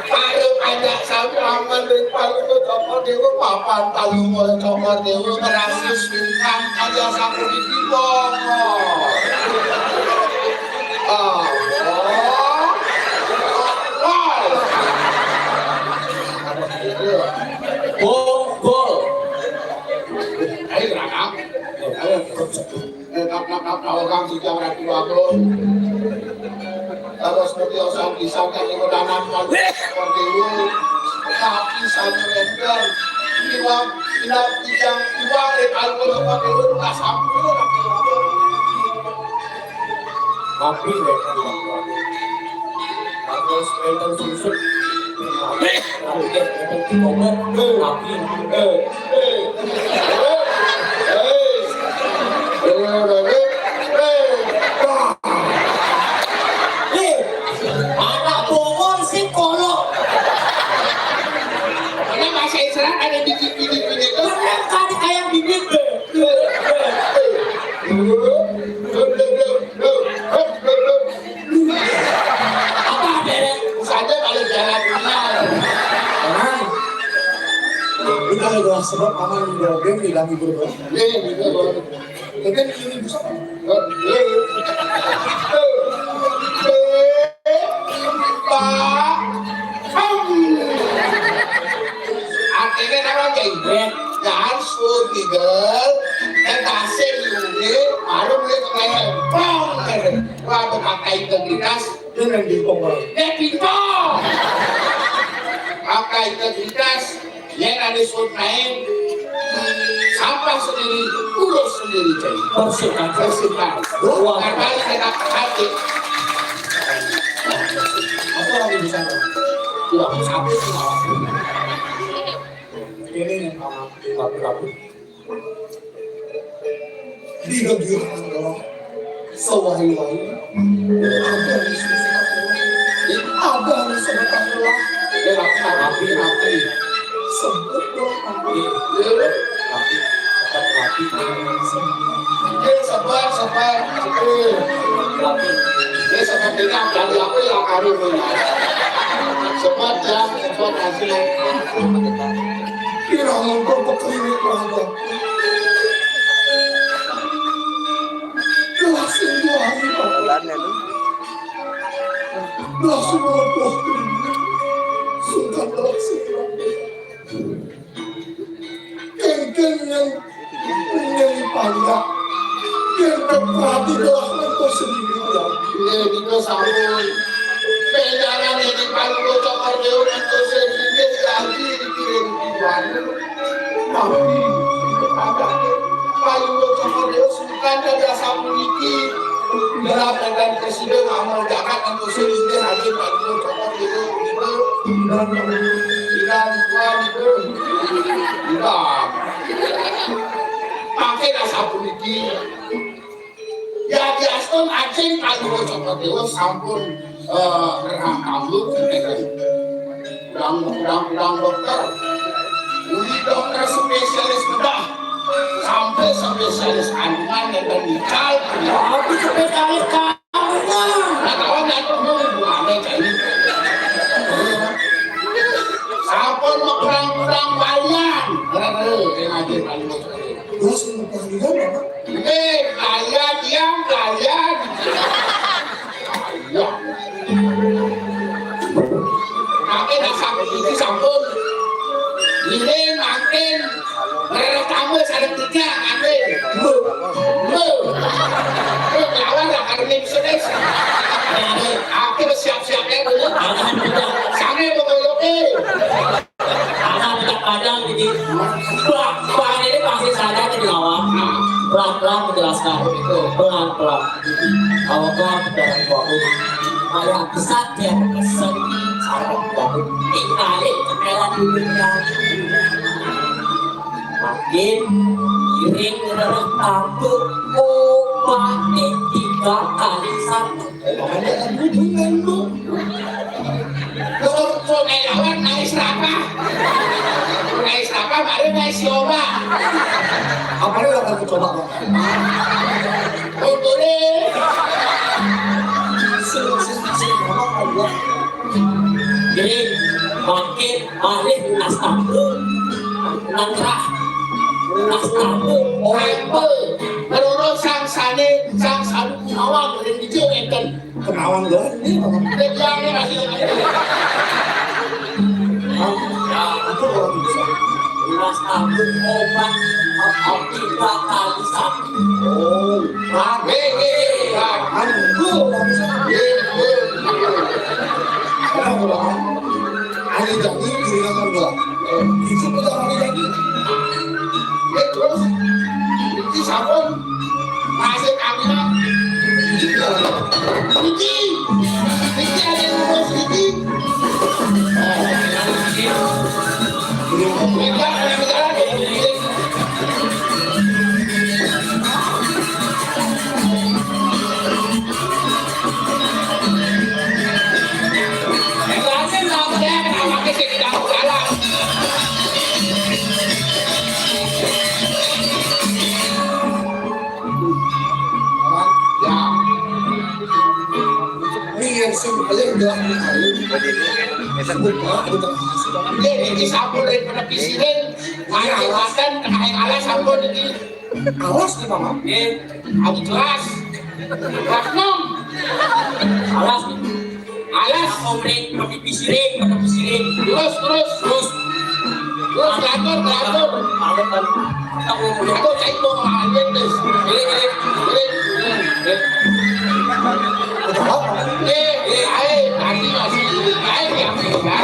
Ayo ajak sami aman dari Palungguh Cokor Dewa, papan Palungguh Cokor Dewa, berhasil sungkan aja sapu di timur. Ah, oh. Oh. Bol, bol. Ayo, Raka. Ayo, Raka. Eh, nak, nak, nak, nak, orang tiga ratus dua puluh. Terus seperti osang pisang kan, yang udah anak, seperti lu. Tapi saya render. Iwang, iwang, pisang, iwang, eh, kalau mau seperti lu, nggak sampai. Tapi, ya, kan, Bagus, enten susut. Tapi, ya, enten kober. Tapi, eh, eh, eh, eh, eh, eh, eh, wah. Eh, anak bongol sih kolok. Karena bahasa Israel ada biji-biji itu. Karena tadi kayak bibit, eh, eh, eh, eh. Apa beres? Saja kalau jalan benar. Nah, ini kalau udah sebab aman di dalam game, di dalam hiburan. Nih, gitu, Bang. Mungkin ini bisa, Bang. Pak. Hmm. Artinya apa, Ceng? Ya. Jangan suruh tidur, dan kasih ini, baru beli ke leher. Pong, gitu. Wah, pakai integritas. Ini yang di pong, Bang. Ya, di pong. Pakai integritas. Yen ane suwun main, sampah sendiri, urus sendiri, Cai. Bersihkan. Bersihkan. Wah. Kembali ke hati. Apa lagi di sana? Wah, satu. Ini yang sama, rapi-rapi. Di negeri Allah, sewahi-wahi, ada di sini, ada di sebelah Allah. Rapi, rapi, rapi. Sebut doa. Rapi, rapi, rapi. Eh, sabar, sabar. Eh, rapi. Eh, sepertinya dari apa yang hari ini? Sebat ya, sebat hasilnya. Kirang mengko pekliwik raga. Gelah sing duwani papan. Gelah sumurut, gelah kliwik. Sungkan gelah sing raga. Kengkeng yang punya panjak. Kengkeng perhati gelah mengko sendiri ya. Iya, kita sampun. Pejalan ini paling bocok kau jauh mengko sendiri lagi dikirim Tuhan. Tapi, paling bocah model sukan dadi asapuniki. Dalam dan presiden amal jagat untuk sehingga hadir paling bocah model itu. Bilang, bilang, bilang, bilang. Pakai asapuniki. Ya, diastun ajeng Palungguh Cokor Dewa sampun, eh, ngerah kawula, udang, udang, udang dokter. Uli dokter spesialis bedah, sampai spesialis kandungan dan ical. Tapi spesialis kamu Terus, yang pertandingan apa? Eh, kalian, diam, kalian. Iya. Makin asam itu sampun. Ini makin merek tambah, ada tiga, ada. Be. Be. Be, lawan lah, karena ini sudah. Akhir siap-siap ya, dulu. Sana, pokoknya. Anak budak Padang gitu. Bak, bak ini pasti sadar di awal. Pelan-pelan menjelaskan. Pelan-pelan. Awak pelan menjelaskan. Kayak besar dia keset. Sarap baru. Ditarik ke dalam dunia. Makin iring adalah tampuk. Obat tiga kali satu. Ada yang hubungan lu. Lu, lu naik lawan, naik serapa? Naik serapa, baru naik si Oba. Apa lu akan coba, Pak? Untuk deh. Sing, sing, sing, ngomong, ngomong. Jadi, makin malih nastaku, nangkrah, nastaku, oepe, menurut sang sane, sang sanu, awang, ring hijau, enten. Kenawan doang ini, Pak. Dia bilangnya masih. Hah? Aku orang bisa. Mas Tabung obat, obat tiga kali satu. Oh. Hah? Eh, eh, eh, hah? Anu, lu orang bisa. Eh, eh, eh. Apa orang? Ane Jani, kiri kanan gua. Eh, itu punya Ane Jani. Eh, terus? Itu sabun. Masih kami. Iki. Iki ada yang ngurus iki. Belum. Iki ada yang ngurus iki. Ya. Ini yang sing paling udah. Jadi, ini sampun dari pada pisirin. Iya, alas. Kan kena alas sampun ini. Alas di mana? Eh, adi kelas. Kelas enam. Alas. Alas. Komplek, tapi pisiring, tapi pisiring. Terus, terus. Terus. Terus, teratur, teratur. Aku cek mau ngelanjut, terus. Ini, ini, ini. Eh, eh, ayo, tadi masih, ayo, yang muda.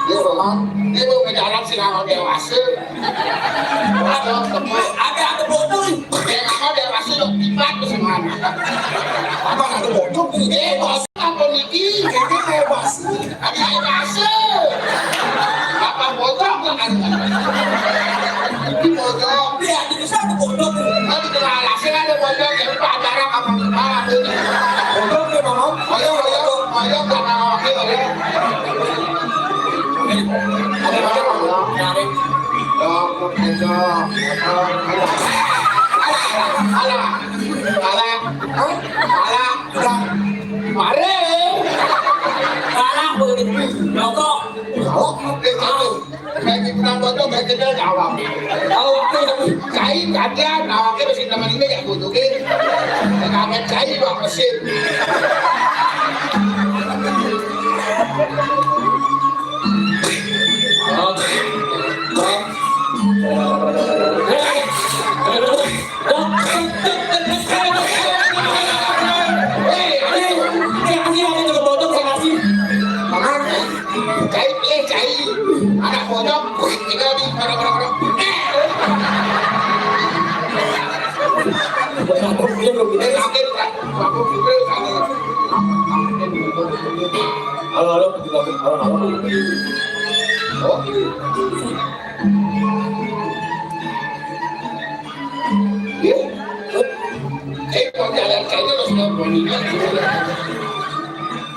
Dia mau, dia mau ke jalan sih, nggak mau dewasa. Ada, ada bodoh nih. Dia nggak mau dewasa, lo tiba tuh semua. Apa ada bodoh? Eh, bos, apa nih? Ini kayak bos. Ada air masuk. Apa bocor kan? Bocor. Iya, di sana ada bocor. Kan di tengah alasnya ada bocor, ya, Pak, acara apa? Bocor ya, Mama? Ayo, ayo, ayo, karena wakil, ayo. Ada, ada, ayo. Ya, bocor. Alah, alah, alah. Hah? Alah. Udah. Mare. Kalah begitu. Rokok. Rokok. Eh, satu. Kayak di Gunung Botol, kayak kita jawab. Tahu itu. Cai, kajian, awaknya masih teman ini ya, butuhin. Kaget cai, Pak, mesin. Oke. Cai, eh, cai. Anak pojok, tinggal di mana, mana, mana. Eh, sakit, Pak. Aku pikir sakit. Halo, halo, halo, halo, halo. Oh. Iya. Eh, kok jalan kayaknya harus nonton ini.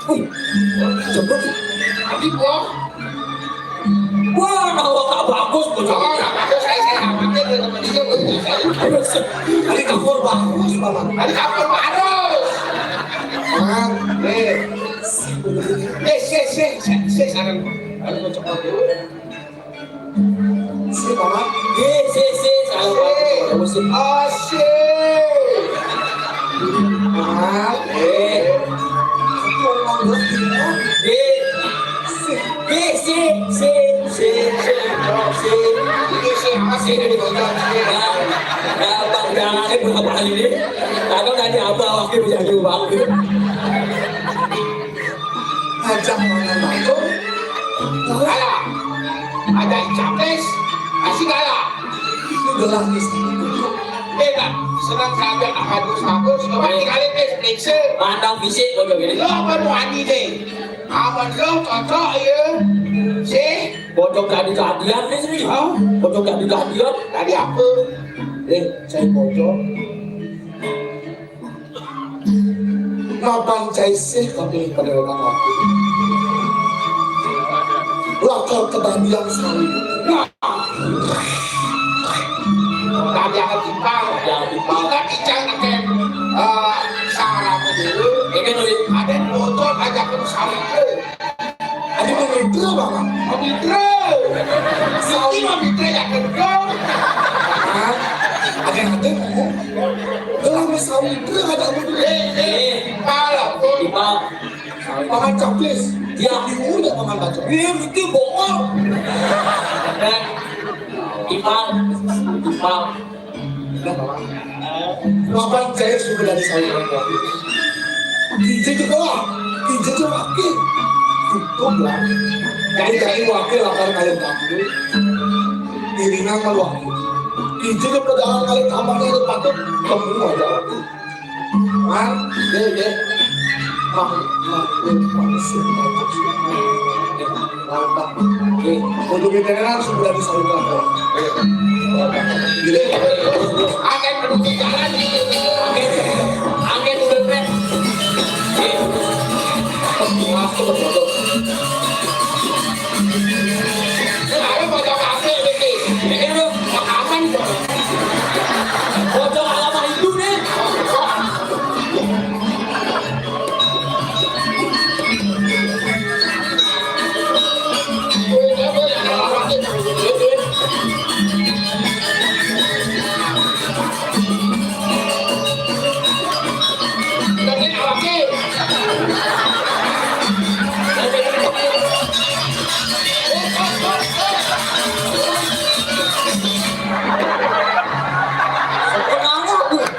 Wih, coba. Wah. Wah, nawak tak bagus, bocah. Oh, tak bagus, saya, saya, apa dia, dia, teman dia, bocah saya. Terus, tadi kapur bagus, Bapak. Tadi kapur bagus. Ah, eh. Eh, sih, sih, sih, sih, sekarang. Aduh, cepat dulu. Sih, Bapak. Sih, sih, sih, salah, Bapak. Sih. Bapak, sih. Asik. Ah, eh. Satu orang dua, tiga. Sih. Sih. Sih, sih, sih, sih, sih. Ini sih, apa sih ini, Bapak? Ya, ya, Bang, jangan ini, Bapak, ini. Aku tadi apa waktu menjadi Bang? Ajak mana langsung? Kalah. Ajak capres, masih kalah. Itu gelas di sini. Eh, Bang, senang saja, bagus, bagus. Coba dikali, please, periksa. Pandang fisik, bodoh ini. Lo apa mau ani deh? Aman lo, cocok, ya. Sih. Bodoh gak dikadian nih, sih. Hah? Bodoh gak dikadian. Tadi apa? Eh, saya bodoh. Mapan cai sih kami pada orang aku. Lakal kebahagiaan sekali. Nah. Nah, jangan timpal. Jangan timpal. Ingat icang akan, eh, sarap dulu. Ini tuh. Ada bocor aja pun sama. Adi mau mitra, Bang. Mau mitra. Sawi mau mitra ya, kedua. Hah? Ada yang ada, ngomong. Gelah mau sawi mitra, ada apa dulu? Eh, eh, timpal, Bang. Timpal. Paman caplis. Ya. Di ulu ya, Paman baca. Iya, itu bohong. Eh, timpal. Timpal. Lapan jaya suku dari sayuran wakil. Kije juga lah, kije juga wakil. Cukup lah. Jadi dari wakil akan kalian tampil. Iringan malu wakil. Kije juga perjalanan kalian tampaknya itu patut temu aja wakil. Man, deh, deh. Mak, mak, mak, mak, mak, mak, mak, mak, mak, mak, Oke, untuk veteran sudah bisa dilakukan. Gila, terus, terus. Angkat dulu ke jalan. Angkat, angkat dulu, Pet. Oke. Masuk ke foto. Ini ada foto kafe, Pet. Ini lu rekaman, Pet. Foto alamat itu, nih.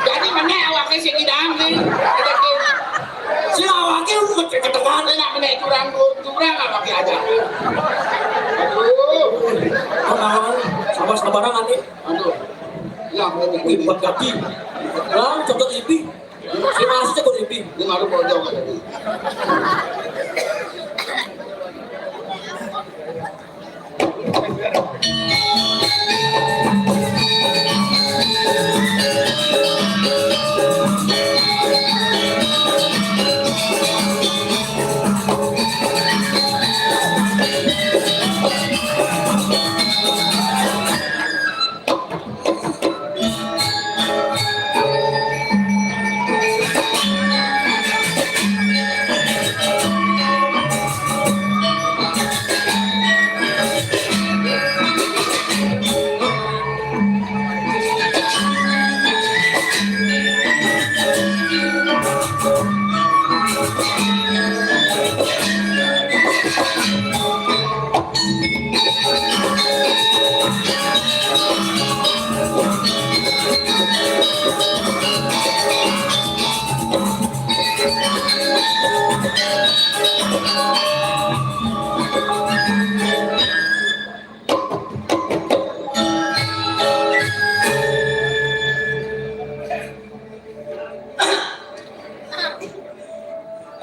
Jadi mana awaknya si Kidam nih? Si awaknya mau cek ketemuan. Enak mana curang, curang awaknya aja. Aduh. Tenang, sabar-sabaran nanti. Aduh. Ya, bener. Lipat kaki. Lah, cocok ipi. Si masih cocok ipi. Ini malu pojok aja.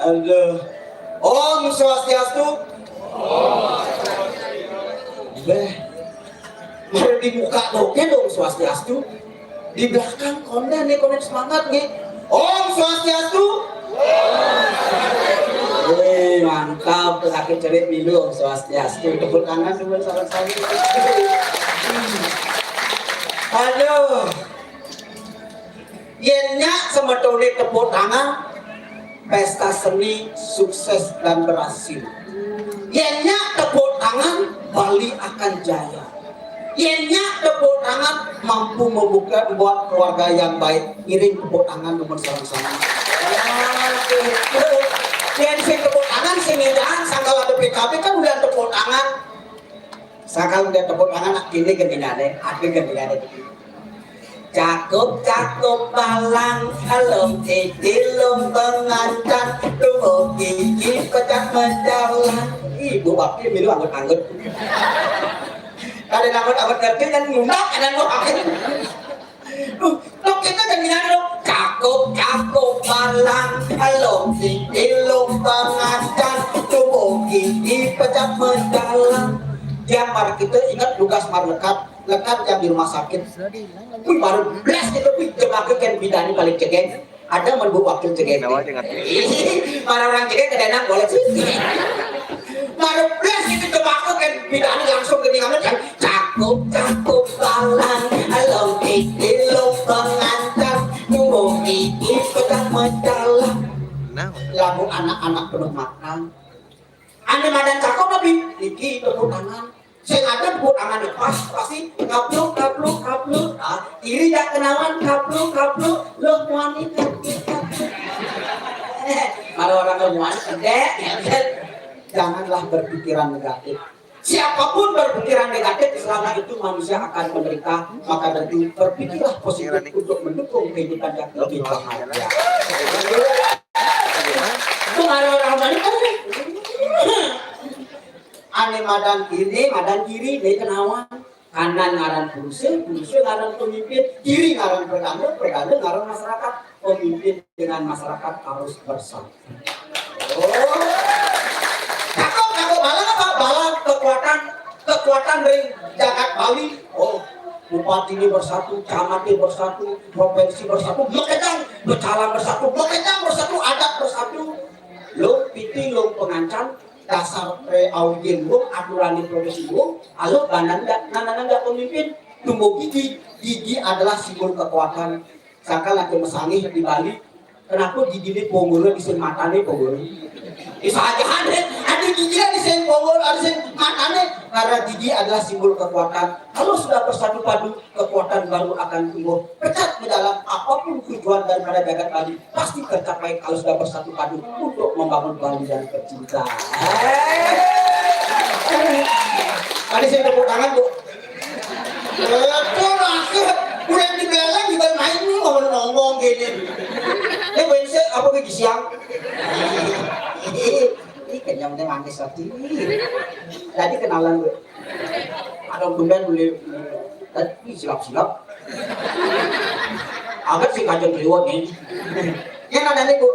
Aduh. Om Swastiastu. Beh. Mari di muka doke dong Swastiastu. Di belakang konden nih, konden semangat nih. Om Swastiastu. Wih, mantap, sakit cerit milu, Om Swastiastu. Tepuk tangan dulu sama-sama. Aduh. Yén nya semeton tepuk tangan, pesta seni sukses dan berhasil. Yén nya tepuk tangan, Bali akan jaya. Yén nya tepuk tangan, mampu membuka, membuat keluarga yang baik. Ngiring tepuk tangan, nuhun sama-sama. Yén sing tepuk tangan, sing ngidahan, sangkal ada P K B kan udah tepuk tangan. Sangkal udah tepuk tangan, ini gendingané, aku gendingané. Cakup, cakup, balang, elung, titi, lung, pengancan, tunggu gigi, pecah mendalang. Ibu wakil milu anggut-anggut. Kada anggut-anggut ngerti kan ngundang, ada ngundang. Duh, tok kita kan bilang, "Cakup, cakup, balang, elung, titi, lung, pengancan, tunggu gigi, pecah mendalang." Dia mar kita ingat tugas mar lekat, lekat yang di rumah sakit. Wih, baru belas gitu, wih, jebak kan bidan paling cegeng. Ada mun Bu Wakil cegeng. Para orang cegeng kada enak boleh sih. Baru belas gitu, jebak kan bidan langsung ke tinggal kan. Cakup, cakup, balang, elung, titi, lung, pengancan, tunggu gigi, pecah mendalang. Nah, lagu anak-anak penuh makna. Anu madan cakep tapi niki tepuk tangan. Sing ada tepuk tangan pas pasti kapluk, kapluk, kapluk. Ah, iri jak kenawan, kapluk, kapluk, loh muani, kapluk, kapluk. Kalau orang muani, endek, endek. Janganlah berpikiran negatif. Siapapun berpikiran negatif, selama itu manusia akan menderita. Maka dari itu, berpikirlah positif untuk mendukung kehidupan yang lebih bahagia. Itu kalau orang balik kan, ane madan kiri, madan kiri, dia kenawan. Kanan ngaran pungse, pungse ngaran pemimpin, kiri ngaran perdana, perdana ngaran masyarakat. Pemimpin dengan masyarakat harus bersatu. Oh. Cakep, cakep. Bala apa? Bala kekuatan, kekuatan ring jagat Bali. Oh, bupati ini bersatu, camat ini bersatu, provinsi bersatu, makejang, pecalang bersatu, makejang bersatu, adat bersatu. Lung piti, lung pengancan, dasar pre aujin wong, aturan di provinsi wong, alo bananda, nanananda pemimpin, tumbuh gigi, gigi adalah simbol kekuatan. Sangkal laki masangih di Bali, kenapa gigi ini ponggolnya di sini matanya ponggol? Bisa aja ada, ada gigi di sini ponggol, ada sini matanya, karena gigi adalah simbol kekuatan. Kalau sudah bersatu padu, kekuatan baru akan tumbuh. Pecat di dalam apapun tujuan daripada jagat Bali, pasti tercapai kalau sudah bersatu padu untuk membangun Bali yang tercinta. Tadi saya tepuk tangan, Bu. Betul, masuk. Udah di belakang juga main nih, ngomong-ngomong gini. Ini bensin apa ke siang? Ini kenyangnya manis hati. Tadi kenalan, Bu. Ada tumben beli, tapi silap-silap. Agak sih kacang liwat nih. Ini ada nih, Bu.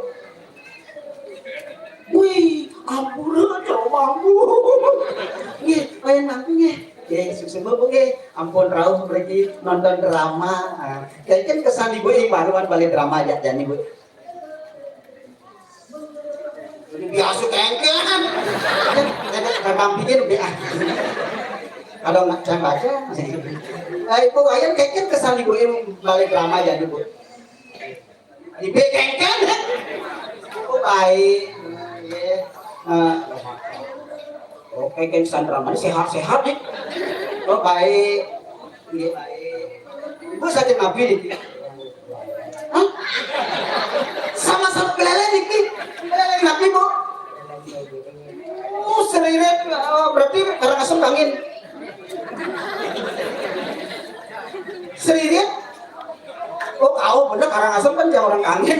Wih, ampun, coba, Bu. Nggih, lain nanti nggih. Nggih, sukses, Bu, nggih. Ampun, rauh pergi nonton drama. Ah, kayaknya kesan Ibu yang baru kan balik drama aja, jadi, Bu. Biasa kengken. Ada, ada, ada pikir, Bu, ah. Kalau nggak saya baca. Eh, Ibu, ayan kengken kesan Ibu yang balik drama jadi, Bu. Ibu kengken. Oh, baik. Iya. Eh, oh, kengken kesan drama ini sehat-sehat, nih. Oh, baik. Iya, baik. Ibu sakit apa, nih? Hah? Sama-sama keleleng niki. Keleleng napi, Bu? Oh, seririt. Oh, berarti Karangasem kangin. Seririt. Oh, kau bener Karangasem kan jauh orang kangin.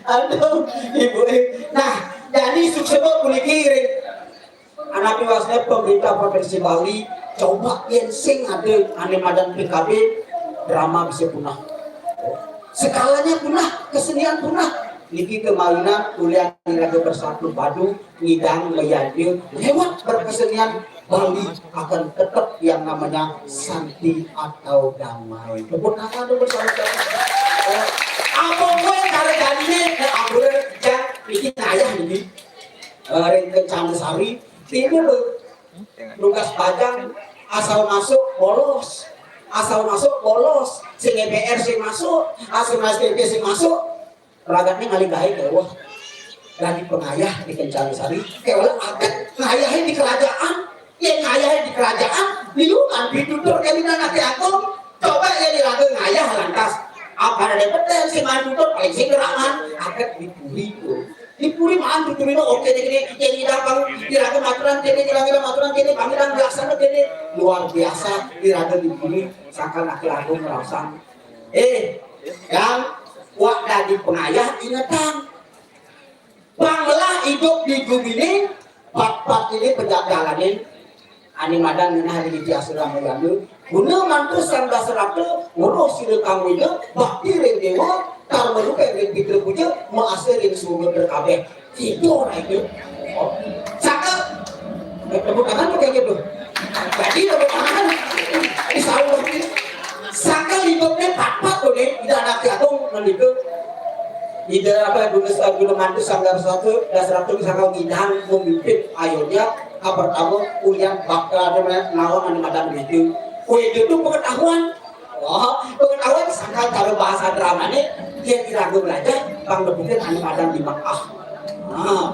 Aduh, Ibu. Nah, jadi sukses, Bu, puniki ring Anak piwasnya pemerintah Provinsi Bali, coba yén sing ada ané madan P K B, drama bisa punah. Segalanya punah, kesenian punah. Niki kemalinan kuliah raga bersatu padu, ngidang mayadnya lewat berkesenian Bali akan tetap yang namanya santi atau damai. Tepuk tangan dulu bersama-sama. Apa gue cara jadinya? Nah, ampun, jangan Iki ngayah niki. Eh, ring Kencana Sari, tiba tuh. Tugas bajang, asal masuk bolos. Asal masuk bolos. Sing M P R sing masuk, asal S T P sing masuk. Ragatnya ngalih gaé kéweh. Dadi pengayah di Kencana Sari. Kéweh aget ngayahin di kerajaan. Yén ngayahin di kerajaan, liu kan pitutur kami anak agung. Coba yén iraga ngayah lantas. Apa ada petén sing mantutur paling sing gerangan. Aget di puri tuh. Di puri maan tuturina oké deh gini. Yén iraga pang, iraga maturan kéné, iraga maturan kéné, pamitan biasa kéné. Luar biasa iraga di puri. Sangkan anak agung ngeraosang. Eh, yang wak dadi pengayah ingetang. Pang melah idup di guminé, patpat ini pejalanin. Ané madan ngenah ring Iti Asrama Gandul. Guna mantu Sang Dasarata, weruh sira kang wéda, bakti ring déwa, karma rupé ring pitra puja, maasa ring surga kabéh. Gitu, nah itu. Oh. Saka, eh, tepuk tangan tuh kayak gitu. Jadi tepuk tangan. Insya Allah. Saka lingkupnya patpat tuh nih, Ida Anak Agung nandika. Ida apa, guna, guna mantu Sang Dasarata, Dasarata saka ngidang memimpin Ayodya, apa pertama, ulian bakal ada nawang anu madan gitu. Kue itu pengetahuan. Oh, pengetahuan sangkal cara bahasa dramané, yén iraga belajar, pang nepukin anu madan lima ah. Ah,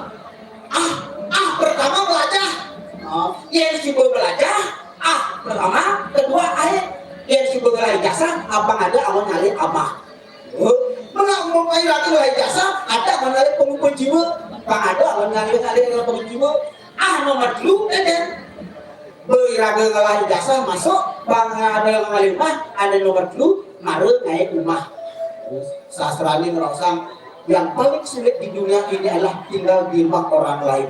ah pertama belajar. Oh, yén coba belajar, ah pertama, kedua aé. Yén coba belajar ijazah, apa ada awan ngalih amah. Oh, mana mau pai lagi belajar ijazah, ada awan ngalih pengumpul jiwa, apa ada awan ngalih ngalih pengumpul jiwa. Ah nomor dulu, eh, Beiraga ngelah ijazah masuk, bang ada ngalih umah, ada nomor telu, mara ngaé umah. Sastrané ngerosang, yang paling sulit di dunia ini adalah tinggal di rumah orang lain.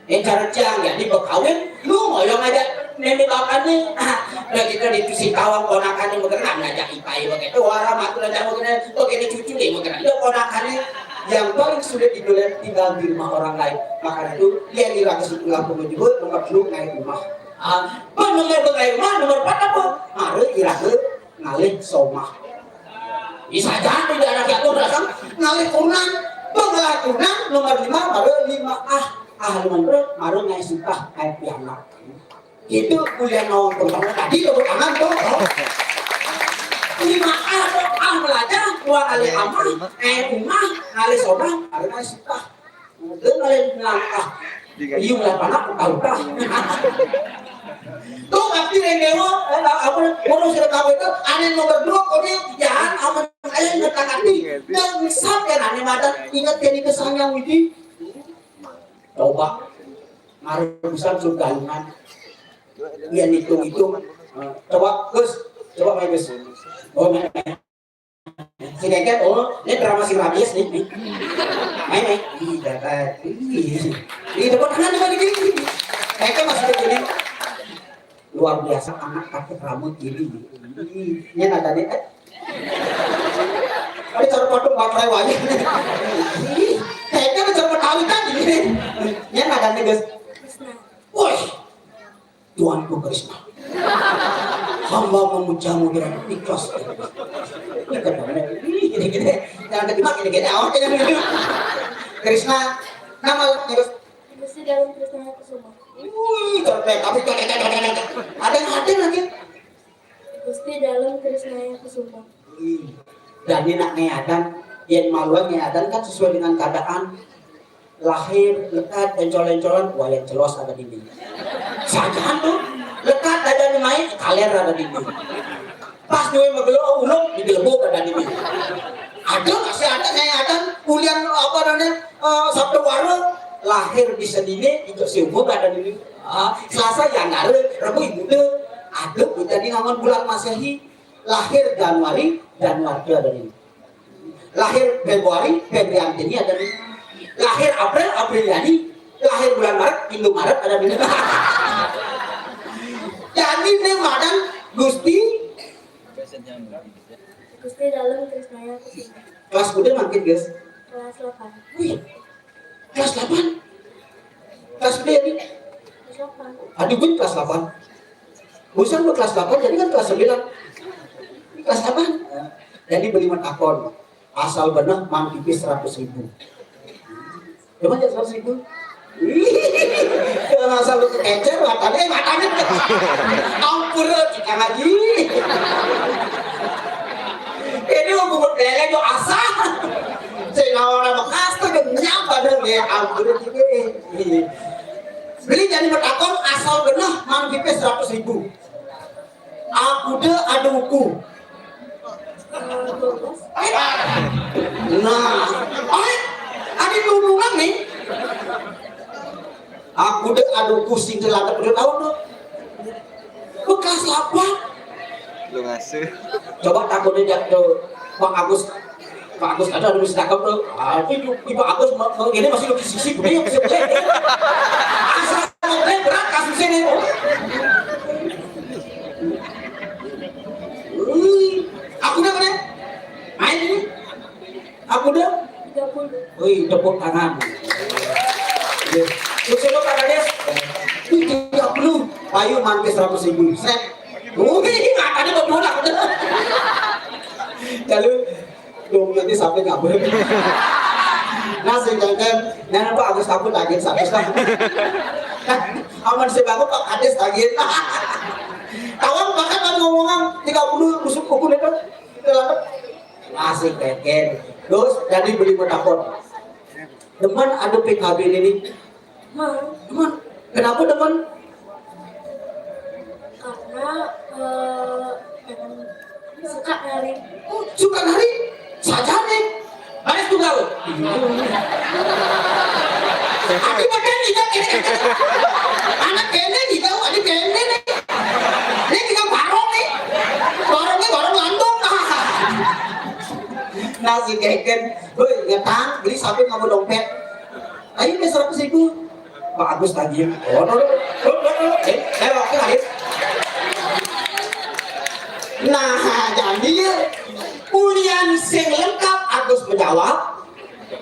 Eh, cara cang, jadi berkawin, lu ngoyong aja nenek bapaknya. Ah, udah gitu di si kawang ponakané mageran ngajak ipai begitu, wara matur aja mageran, begitu cucu deh mageran. Itu ponakané yang paling sulit di dunia tinggal di rumah orang lain. Makanya itu, dia ngira ke situ lah pengunjung, nomor telu ngaé umah. Ah, pan nomor berkait mah, nomor empat apa? Mara iraga ngalih somah. Bisa jadi di anak jatuh datang ngalih kunang, pengelah kunang nomor lima, mara lima ah, ah lima terus, mara ngaé sukah, ngaé pianak. Itu kuliah nawang tuh, tadi tepuk tangan tuh. Lima ah tuh, ah belajar, dua kali amal, ngaé umah, ngalih somah, mara ngaé sukah. Udah kalian bilang, ah, iya lah, panak, tahu kah? Tuh, tapi yang dewa, eh, apa, ngurus sudah tahu itu, aneh nomor dua, kok dia, ya, apa, ayo, ngetak hati. Dan misal kan aneh madan, ingat jadi kesayang ini. Coba, ngarusan sudah galungan. Iya, hitung-hitung. Eh, coba, Gus, coba, Pak Gus. Oh, main, main. Si Keket, oh, ini drama si Rabies nih, nih. Main, main. Ih, dapat. Ih, ih, tepuk tangan coba dikit. Keket masih begini. Luar biasa anak kakek rambut ini. Ih, ini ada nih, eh. Ada cara patung baterai wajah. Ih, kayaknya ada cara patung tadi. Ini ada nih, guys. Woi, Tuanku Krisna, hamba memujamu dengan ikhlas. Ini ketemu, ih, gini-gini. Yang kedua gini-gini, awak yang gini. Krisna, nama lu terus? Gusti Dalem Krisna Kusuma. Wih, cerpet, tapi ada yang ada lagi. Gusti Dalem Krisna Kusuma. Wih, dan ini nak ngaé adan, yén maluan ngaé adan kan sesuai dengan keadaan. Lahir, lekad, encol-encolan, wayang celos ada dini. Sajan tuh, lekad ada di main, kaler ada dini. Pas duwe magelo, uluk, digelebug ada dini. Ada masih ada, saya ada, kuliah apa namanya, eh, Sabtu Wara, lahir di sedini, itu si umur ada dini. Ah, Selasa yang ada, Rabu ibu ada, ada kita di ngawan bulan Masehi, lahir Januari, Januari ada dini. Lahir Februari, Febriantini ada nih. Lahir April, Apriliani. Lahir bulan Maret, Indomaret ada nih. Jadi nih madan Gusti. Gusti Dalem Krisnaya Kusuma. Kelas kuda makin, guys. Kelas delapan. Wih, kelas delapan. Kelas berapa? Kelas delapan. Aduh, gue kelas delapan. Busan gue kelas delapan, jadi kan kelas sembilan. Ini kelas delapan. Jadi beli matakon. Asal beneh mang pipis seratus ribu. Coba aja seratus ribu. Ih, kalau asal lu kekecer, matanya, eh, matanya. Ampun, lu, Cika Haji. Ini mau bubut lele, yo asal. Saya orang bekas tuh, dia nyapa dong, ya ampun, Cika. Beli jadi metakon asal genah, mang pipis seratus ribu. Aku deh ada uku. Nah, eh, ada nulungan nih. Aku deh ada uku sing telah ada udah tahu tuh. Bekas apa? Lu ngasuh. Coba takutnya dia tuh Pak Agus. Pak Agus ada, ada mesti tangkap tuh. Ah, itu, itu Pak Agus mau, mau gini masih lukis sisi gede, masih gede. Asal gede berat kasusnya nih. Wih, aku udah mana? Main ini. Aku udah. Wih, tepuk tangan. Iya. Terus coba Pak Kades. Wih, tiga puluh. Payu mantis seratus ribu. Set. Wih, matanya berbola. Lalu dong nanti sampai ngabur. Nah, si Kengkeng, nah, Pak Agus takut lagi satu setengah. Aman si Bapak, Pak Kades lagi. Tawang makan kan ngomongan tiga puluh busuk kuku deh kan. Masih Kengkeng. Terus jadi beli metakon. Demen ada P K B ini. Demen. Kenapa demen? Karena eh, emang suka nari. Oh, suka nari? Saja nih. Baris tunggal. Aku makan tidak kene. Anak kene tidak, adik kene nih. Ini kita barong nih. Barongnya barong lantung. Nasi keken. Woi, ngetang, beli sampai nggak mau dompet. Ayo ke seratus ribu. Pak Agus tagih. Oh, no, no. No, no, no. Eh, eh, oke, Agus. Nah, jadi ya, ulian sing lengkap Agus menjawab.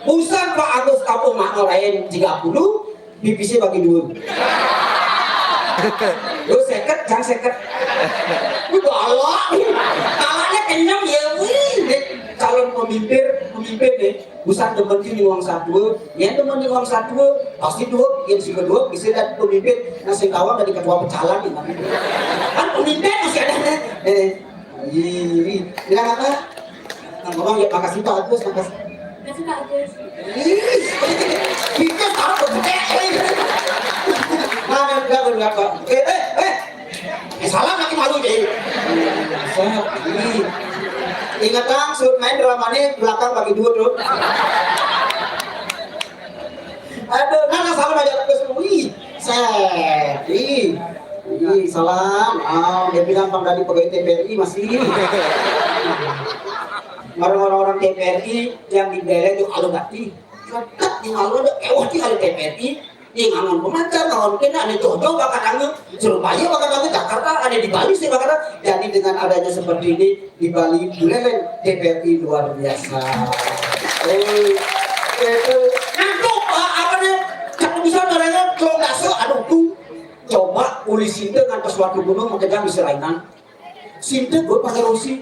Usan Pak Agus kampung mak lain tiga puluh, B P C bagi dua. Lu seket, jangan seket. Lu galak. Kalanya kenyang ya, wih. Calon pemimpin, pemimpin nih. Busan demen di uang satu, ya demen di uang satu, pasti dua, yang si kedua bisa jadi pemimpin, nah sing kawan dari ketua pecalang gitu. Kan pemimpin masih ada nih. Eh, ih, bilang apa? Nah, ngomong ya makasih Pak Agus, makasih. Makasih Pak Agus. Ih, kita taruh ke petek. Nah, enggak, enggak, enggak. Eh, eh, eh. Eh, salah lagi malu jadi. Ingat kan, sud main drama ini belakang bagi dua tuh. Aduh, nah, nah, salah aja terus. Wih, set. Ih. Ih, salam. Ah, dia bilang Bang Dadi pegawai T V R I masih. Orang-orang T V R I yang di daerah itu alugati. Tetap di malu ada, eh, wah, di alugati T V R I. Ih, ngangon pemancar, ngangon kena, ane jojo bakat ane, Surabaya bakat ane, Jakarta, ane di Bali sih bakat ane. Jadi dengan adanya seperti ini, di Bali, Buleleng, T V R I luar biasa. Oh, itu ngantuk, ah, apa nih? Cak bisa ngerengek, kalau nggak se, aduh, tuh. Coba uli sinte ngantos waktu gunung, makanya bisa lainan. Sinte gue pakai rosi.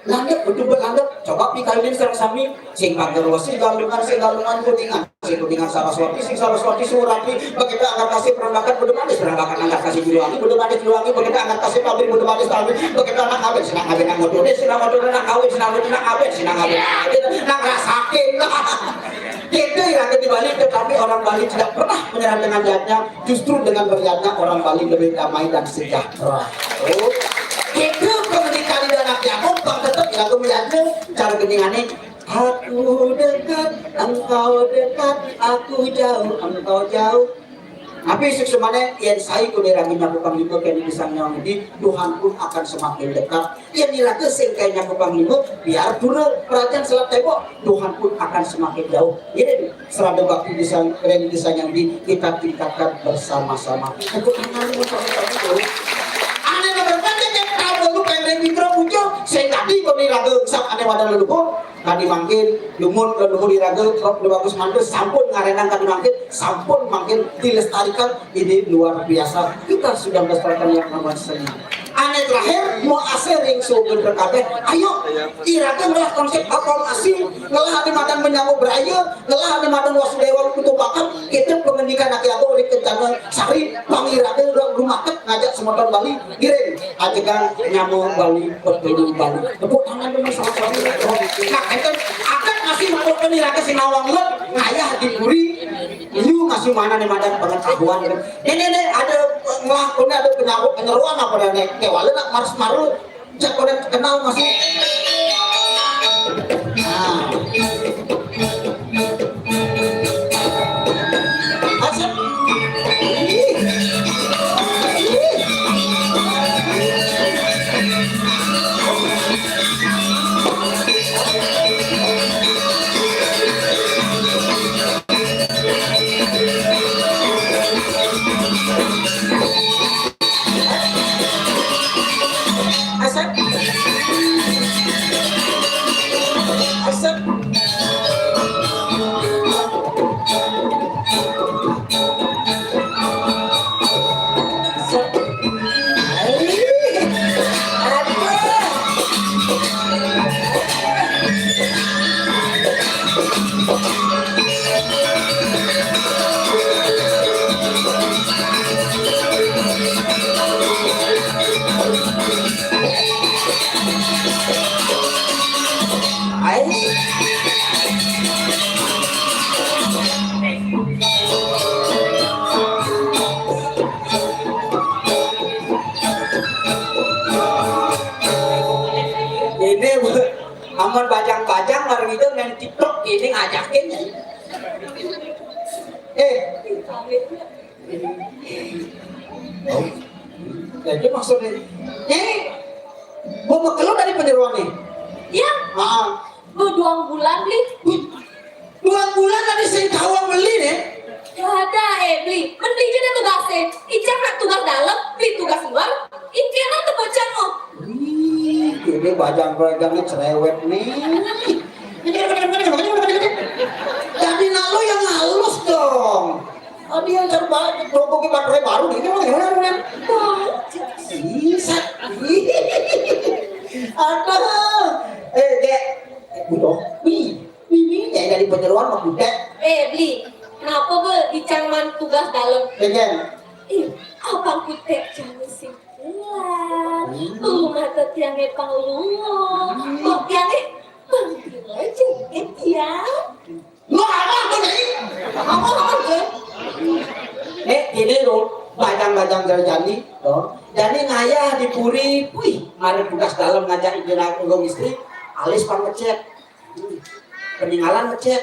Landep, betul buat landep. Coba pi kawinin sareng sami. Sing pakai rosi, galungan, sing galungan kuningan. Sing kuningan Saraswati, sing Saraswati Surati. Begitu angkat kasih peranggakan, bedeman deh seranggakan angkat kasih Juluwangi, bedeman deh Juluwangi. Begitu angkat kasih pabrik, bedeman deh pabrik. Begitu anak kawin, senang kawin, nang motor deh, senang motor, nang kawin, senang motor, nang kawin, senang kawin, kawin, nang rasakin. Gitu ya, di Bali, tetapi orang Bali tidak pernah menyerah dengan niatnya. Justru dengan meriahnya orang Bali lebih damai dan sejahtera. Oh. Hidup pendidikan di anak jago, bang tetap lagu melihatnya cara gendingannya. Aku dekat, engkau dekat, aku jauh, engkau jauh. Tapi suksemane yang saya kuliah lagi nyaku Panglima kini bisa nyawang di Tuhan pun akan semakin dekat. Yang dilakukan sing kayak nyaku Panglima biar pura kerajaan selat tembok Tuhan pun akan semakin jauh. Ini serada bakti desa, keren desa yang di, kita tingkatkan bersama-sama. Tepuk tangan dulu, sama-sama dulu. Ane nomor pendek yang tahu dulu pendek mikro muncul, saya tadi kau nih ragu, sak ane wadah leluhur, tadi mangkin, lumun leluhur iraga, kau udah bagus mantu, sampun ngarenang tadi mangkin, sampun mangkin dilestarikan, ini luar biasa. Kita sudah melestarikan yang namanya seni. Ane terakhir, Asa ring suhun kabéh. Ayo, iraga ngelah konsép Apam Asih, ngelah adi madan Menyama Braya, ngelah adi madan Wasudewa Kutumpakan, kita pangandikan Aki Agung ring Kencana Sari, pang iraga rumaket ngajak semeton Bali, ngiring ajegang nyama Bali, petulu Bali. Tepuk tangan dulu sama-sama. Nah, itu adat masih nepukkan iraga sinawang lo, ngayah di puri, ieu masih mana nih madan pengetahuan. Ini nih ada ngelah, ini ada penyaru-, penyeruan apa nih, nih, wala nak maru-maru. Jak orang kenal masih. Nah. Asap. Asap. Asap. Asap. Aduh. Ini amun bajang-bajang, warung itu main TikTok, ini ngajakin. Eh. Oh. Ya, itu maksudnya. Nyai, gua mekelun dari penyeruan nih. Ya. Ah. Gua dua bulan, Bli. Dua bulan tadi saya tawang beli nih. Ada, eh, Bli. Men Bli juga tugasnya. Icang nak tugas dalam, Bli tugas luar. Ikan tuh bocah mau. Wih, ini bajang-bajangnya cerewet nih. Jadi nak lu yang halus dong. Oh, dia yang terbaik, toko kita baru gitu, gimana, gimana, gimana? Bisa. Aduh. Eh, Dek. Eh, Bli. Wih, wih, wih, ya dari penyeruan mah Bli. Eh, Bli. Kenapa, Bel? Icang man tugas dalam. Pengen. Ih, abang kutek jangan sih. Bulan, hmm, tuh mata tiangnya pang luo. Hmm. Kok tiangnya pang tiangnya joget ya? Lu apa tuh, Nyai? Apa, apa tuh? Eh, ini lo, bajang-bajang dari Jani, tuh. Jani ngayah di puri, wih, mari tugas dalam ngajak ibu agung istri, alis pang ngecek. Hmm. Peninggalan ngecek.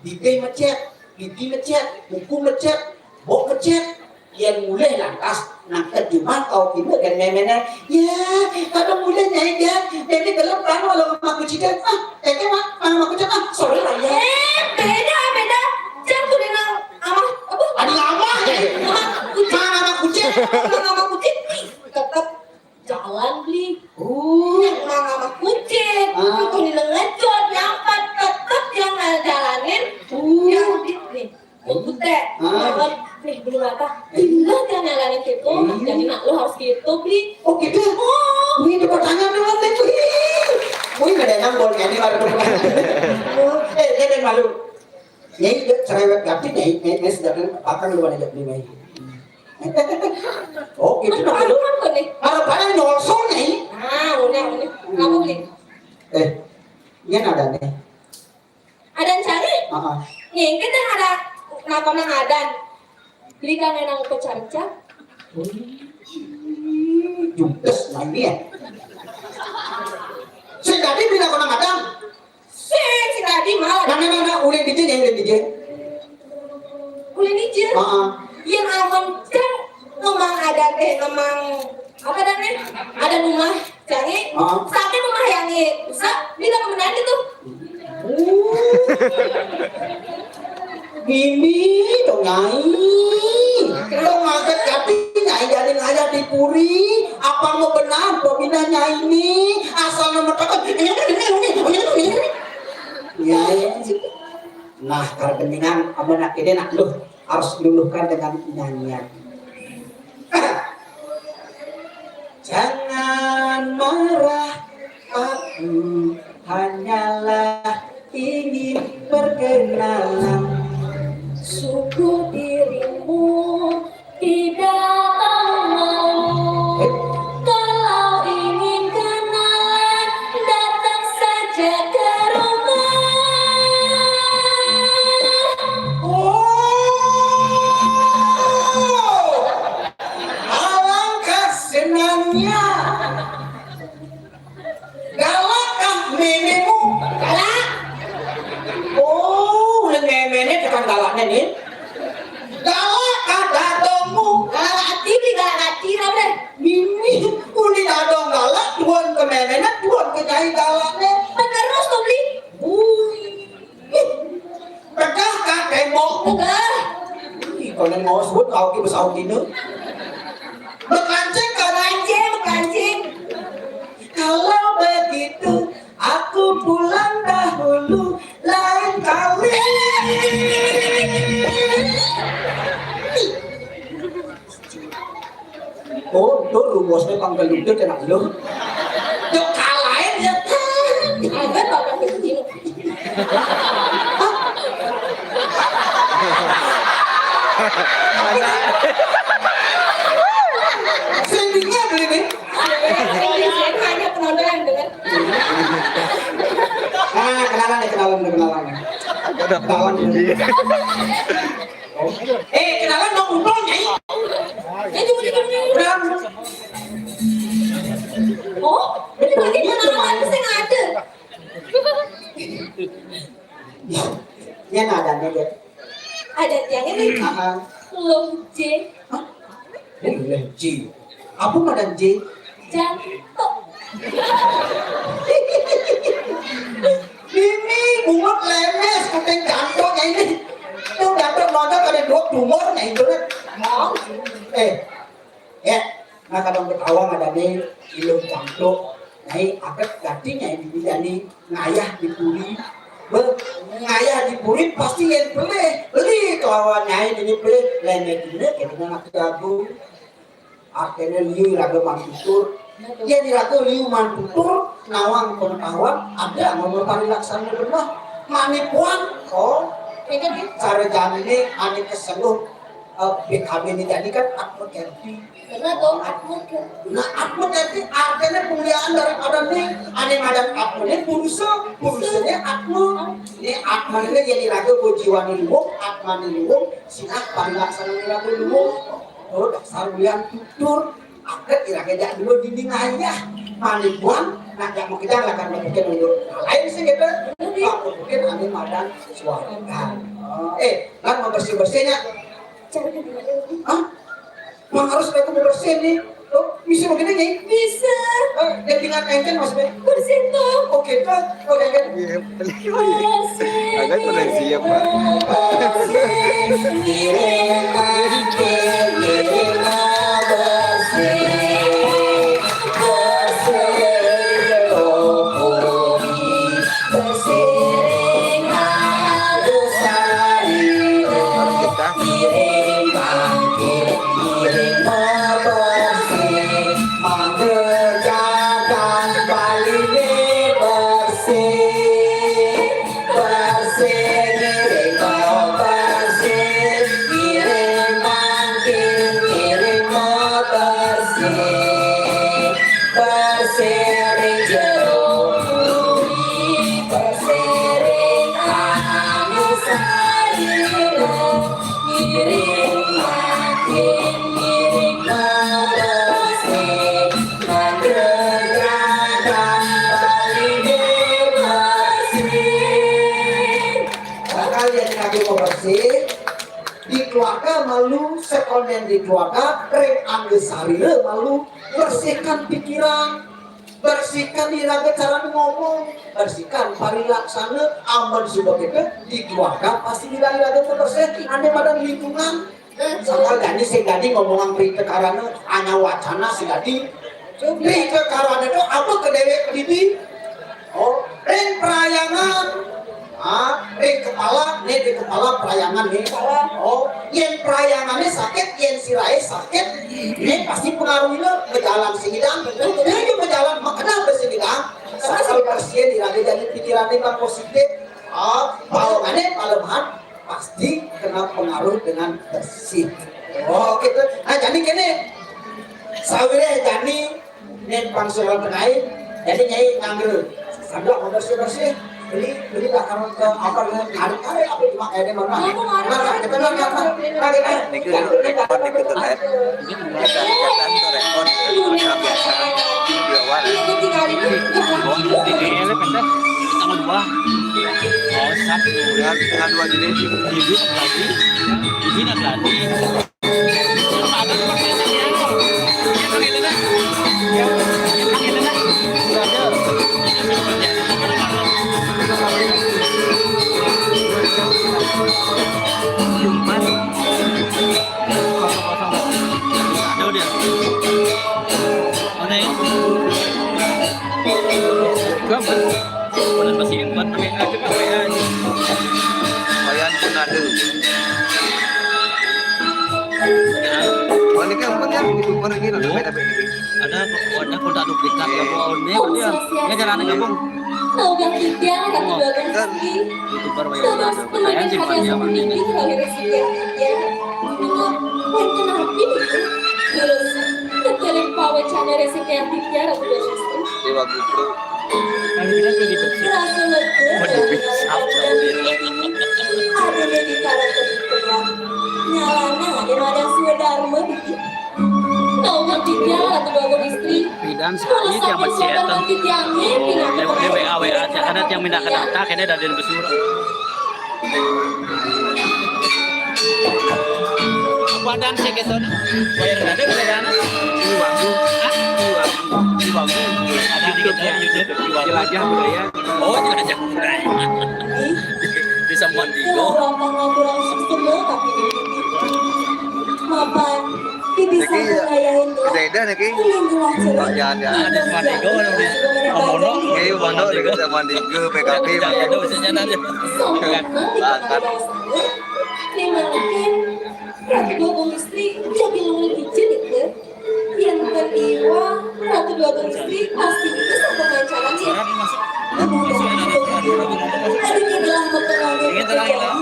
Bibih mecet, pipi mecet, kuku mecet, bok mecet. Yén mulih lantas nangkep jumah kau kina gén méméné. Ya, kadang mulih Nyai ya. Jadi gelem kan walau sama kucikan. Ah, tete mah, mana sama kucing ah, sorry lah ya. Eh, beda, beda. Jangan tuh nang ama apa? Ada lama ya. Ama kucing. Mana sama kucing? Mana sama kucing? Tetep jalan, Bli. Oh. Yang mama kucing, ah, itu nih ngejot, nyampat, tetep yang ngejalanin. Oh. Yang di-, nih, kucing. Ah. Nyampat, nih, belum apa. Tinggal kan nyalanin gitu, hmm, jadi nak lo harus gitu, Bli. Oh, gitu? Oh. Wih, itu pertanyaan doang deh, wih. Wih, nggak ada yang nambol, ini baru. Oh, eh, dia ada yang malu. Nyai, dia cerewet gati, Nyai, Nyai, Nyai, sedangkan apa lu ada jadi, Nyai? Oh, gitu dong, lu. Apa nih? Ada pada nyolsol, Nyai. Ah, udah, udah. Kamu beli. Eh, ini ada nih. Ada cari? Heeh. Nih, kita ada, kenapa nang ada? Beli kan enang pecarca. Judes, nah ini ya. Sing tadi beli aku nang ada. Sing, sing tadi mah. Mana, mana, ulin dija, Nyai, ulin dija. Ulin dija? Heeh. Yang amun kan ngomong ada teh, ngomong apa dah nih? Ada rumah cari, heeh, sampai rumah yang ini. Bisa, ini nggak kemenangan gitu. Oh. Ini dong, Nyai. Dong ngaget gati, Nyai, jadi ngayah di puri. Apa mau benar, Bobina, Nyai, ini? Asal nomor telepon. Nyai. Nah, kalau mendingan, apa nak ini nak lu harus luluhkan dengan nyanyian. Jangan marah, aku hanyalah ingin berkenalan. Suku dirimu tidak tahu malu. Kalau ingin kenalan, datang saja ke rumah. Oh, alangkah senangnya. Galak kah mémému? Galak. Oh, ulah méméné tukang galaknya nih. Galak kah dadongmu? Galak hati, beli galak hati lah deh. Mimi, uli dadong galak, tuan ke méméné, tuan ke nyai galaknya. Penerus tuh beli. Wih. Pegah kah témbok? Pegah. Ih, kalau mau sebut kau ke besar gini. Berkancing kah? Berkancing, berkancing. Kalau begitu, aku pulang dahulu, lain kali. Oh, itu rumusnya panggal itu kena lu. Yuk kalahin ya. Ada bapak itu. Sendirinya beli nih. Hanya penonton dengan. Nah, kenalan nih, kenalan, kenalan. Kenalan. Iya. Eh, kenalan dong, ngobrol, Nyai. Jadi, jadi, jadi. Kenapa? Oh, ini berarti kenalan apa sih nggak ada? Ya, nggak ada, nggak ada. Ada tiangnya nih. Aha. Loh, J. Hah? Ini J. Apa madan J? Jantung. Ini bungut lemes, kuping jantungnya ini. Tuh jantungnya ada dua tumornya itu. Mau. Eh, ya, nah kadang ketawa ada nih, ilung jantungnya. Nah, apa gantinya ini jadi ngayah di puri. Be, ngayah di puri pasti yang pelih. Beli kelawan nyai ini pelih. Lemes ini kena nak jagung. Artinya liu iraga mantutur. Yén iraga liu mantutur, nawang pengetahuan, ada ngomong parilaksana bener. Manipuan, oh, ini cara jani ini ané keseluh, eh, B K B ini jadi kan Atma Kerti. Bener dong, Atma Kerti. Nah, Atma Kerti artinya kemuliaan daripada ini, ané madan Atma ini purusa, purusanya Atma. Ini Atma ini jadi raga buat jiwa ini luwung, Atma ini luwung, sinah parilaksana ini raga luwung. Oh, dasar ulian tutur. Adat iraga jak dua dinding ayah. Manipuan, nak jak makejang lah kan bikin untuk. Nah, lain sih gitu. Aku bikin ane madan suara. Eh, kan mau bersih-bersihnya. Hah? Mang harus aku mau bersih nih. Tuh, bisa begini nih? Bisa. Eh, dia tinggal engken mas be. Bersih tuh. Oke tuh, oke kan? Iya, beli. Agak kurang siap, Pak. Kita. Mangga jagat Bali bersih, bersih, ngiring bersih, ngiring mangkin, ngiring bersih, bersih ring jero bumi, bersih ring anu sarira. Ngiring makin ngiring bersih, mangga jagat Bali bersih. Bakal yang kagak mau bersih, di keluarga malu, sekonden di keluarga, ring angga sarira malu, bersihkan pikiran. Bersihkan iraga cara ngomong, bersihkan parilaksana, amun suba kita di keluarga pasti iraga bersih, ane pada lingkungan. Sama dadi sing dadi ngomongan berita karana, anya wacana sing dadi. Berita karana itu apa ke dewek didi? Oh, ring perhyangan. Ah, ring kepala, nih ring kepala perhyangan nih. Oh, yen perhyangannya sakit, yen sirahe sakit, ini pasti pengaruhnya ke jalan sidang. Jadi ke jalan Jani mah positif, ah, kalau aneh, kalau mah pasti kena pengaruh dengan bersih. Oh, gitu. Nah, jadi gini, sawireh Jani, ini pangsulan penai, jadi Nyai ngambil sambil mau bersih-bersih, beli, belilah kamu ke apa dengan karet, karet apa cuma kayak mana? Nah, nah, kita, nah, nah, nah, nah, kita, Niki rekod di internet. Mungkin buat kesehatan tuh rekod. Nah, biasa. Di awal. Ini enak, kan? Tanggal dua. Oh, satu. Ya, tanggal dua Juli. Juli lagi. Juli lagi. Ada di persennya, ya. Itu ini, nah. Ya, itu ini, nah. Udah ada. Jumat. Kosong kosong. Ada dia. Mana ya? Gambar. Mana masih empat W A, coba W A aja. Wayan Kunade. Ya. Oh, ini kan pun ya, itu pun ini loh, beda-beda ini. Ada, ada kontak duplikat ya, Bu. Ini, ini, ini jalan gabung. Nah, udah tiga, tapi dua belas lagi. YouTuber Wayan Kunade. Percaya sih, buat dia mah. Di waktu itu. Kalau kita tuh di Rasa lega. Waduh, bisa. Ada di karakter itu. Nyalana ada pada sudah rumah bikin. Tahu kan tiga atau dua istri. Pidan sekali dia sama si Ethan. Oh, dia W A, W A aja. Karena yang minta ke data, kayaknya dari besur. Badan sih gitu. Bayar ada, bayar ada. Iwagu. Hah? Iwagu. Iwagu. Ada di YouTube, YouTube, Iwagu. Jelajah budaya. Oh, jelajah budaya. Bisa mandi. Mapan, bibi sampun ngayahin doa. Beda-beda nih, Ki. Kuning gelah cerah. Oh, ya, ya. Ada sama Digo, kalau di Komodo. Iya, Komodo, dekat sama Digo, P K B, P K B. Ada, bisa jalan, ya. Sampun mandi kepada Sang Hyang. Memangkin Ratu Dua Istri jadi luwih kicin itu. Yang kedua, Ratu Dua Istri pasti bisa pengacaranya. Adiknya gelah bertengahnya ketika yang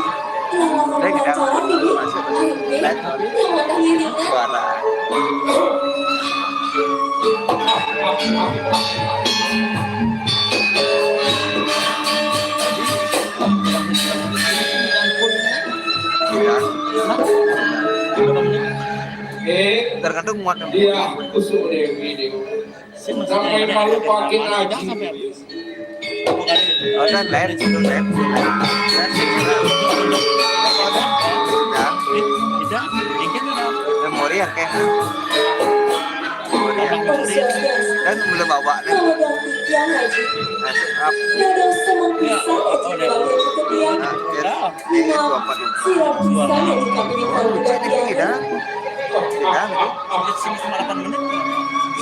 akan pacaran ini, akhirnya yang ada dirinya. Suara. Ya. Eh, tergantung muat. Dia Kusuma Dewi, Dewi. Sampai malu pakai ngaji. Oh, dan lain, itu lain. Lain, ya. Memori ya, kayak. Memori ya. Dan belum bawa, nih. Nah, siap. Nah, ya. Siap, bisa ya, di kampung. Tidak. Tidak. Sini cuma delapan menit.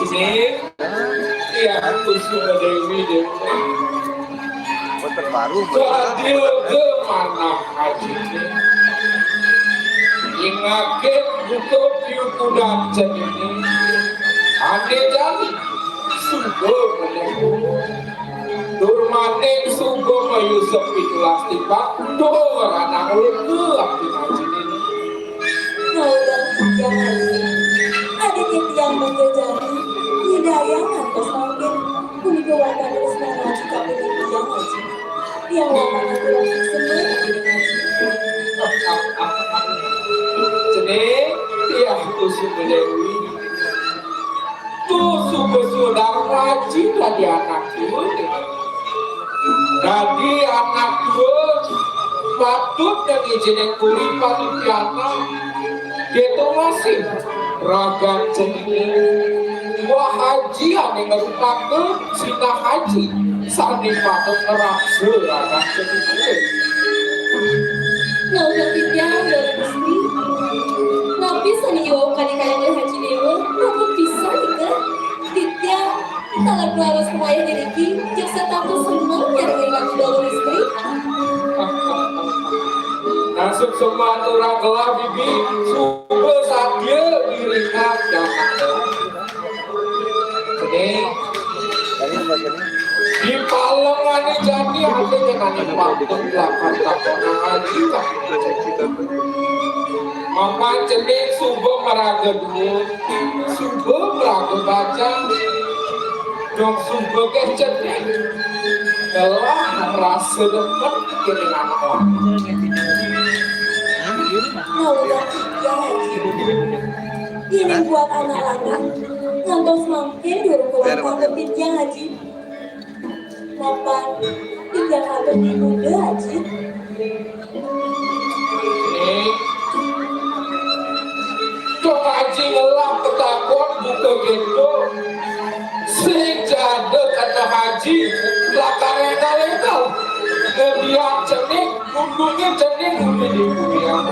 Sini. Iya, Kusuma Dewi, Dewi. Terbaru. Keadil ke mana haji? Ingakin butuh piukudan cenini. Ane jani, subuh menunggu. Durmaning subuh mayu sepi kelas tiba. Duh, anak ulun tuh, aku haji ini. Nah, udah tiang haji. Ada titiang mangga jani, nyidayang ngantos mangkin. Punika wantah terus ngaji kapining tiang haji. Tiang wantah ngaturang suksma kapining haji. Cenah, tiang Kusuma Dewi. Tuh, suba-suba rajin dadi anak tua. Dadi anak tua, patut ngijinin kuri panitia. Kéto masih ragan cenah. Wah, haji ané ngrupakaken sinah haji sané patut ngraksa ragan cenah. Nah, udah titiang, Déwa Gusti. Napi sané iwau kadikayang olih Haji Déwa, patut pisan, nika. Titiang, taler laras pengayah niki, jeg setata seneng nyarengin Ratu Déwa Gusti. Nasib semua aturang gelah, Bibi, suba sadia diringan. Ini, di palengané jani Ane ngenani pantun lakar takonang aji ka. Mapan cening suba maraga duur, suba maraga bajang. Dong suba ké cening. Telah rasa demen kéné anak. Nah, udah tiga, Haji. Ini buat anak lanang. Ngantos mangkin durung keluar pantun tiga, Haji. Mapan tiga pantun di muda, Haji. Nih, cok Haji ngelah ketakon buka gitu. Sing jadeg kata Haji, lakar enal-enal. Ngebiang cening, undungnya cening, udah di kuliah.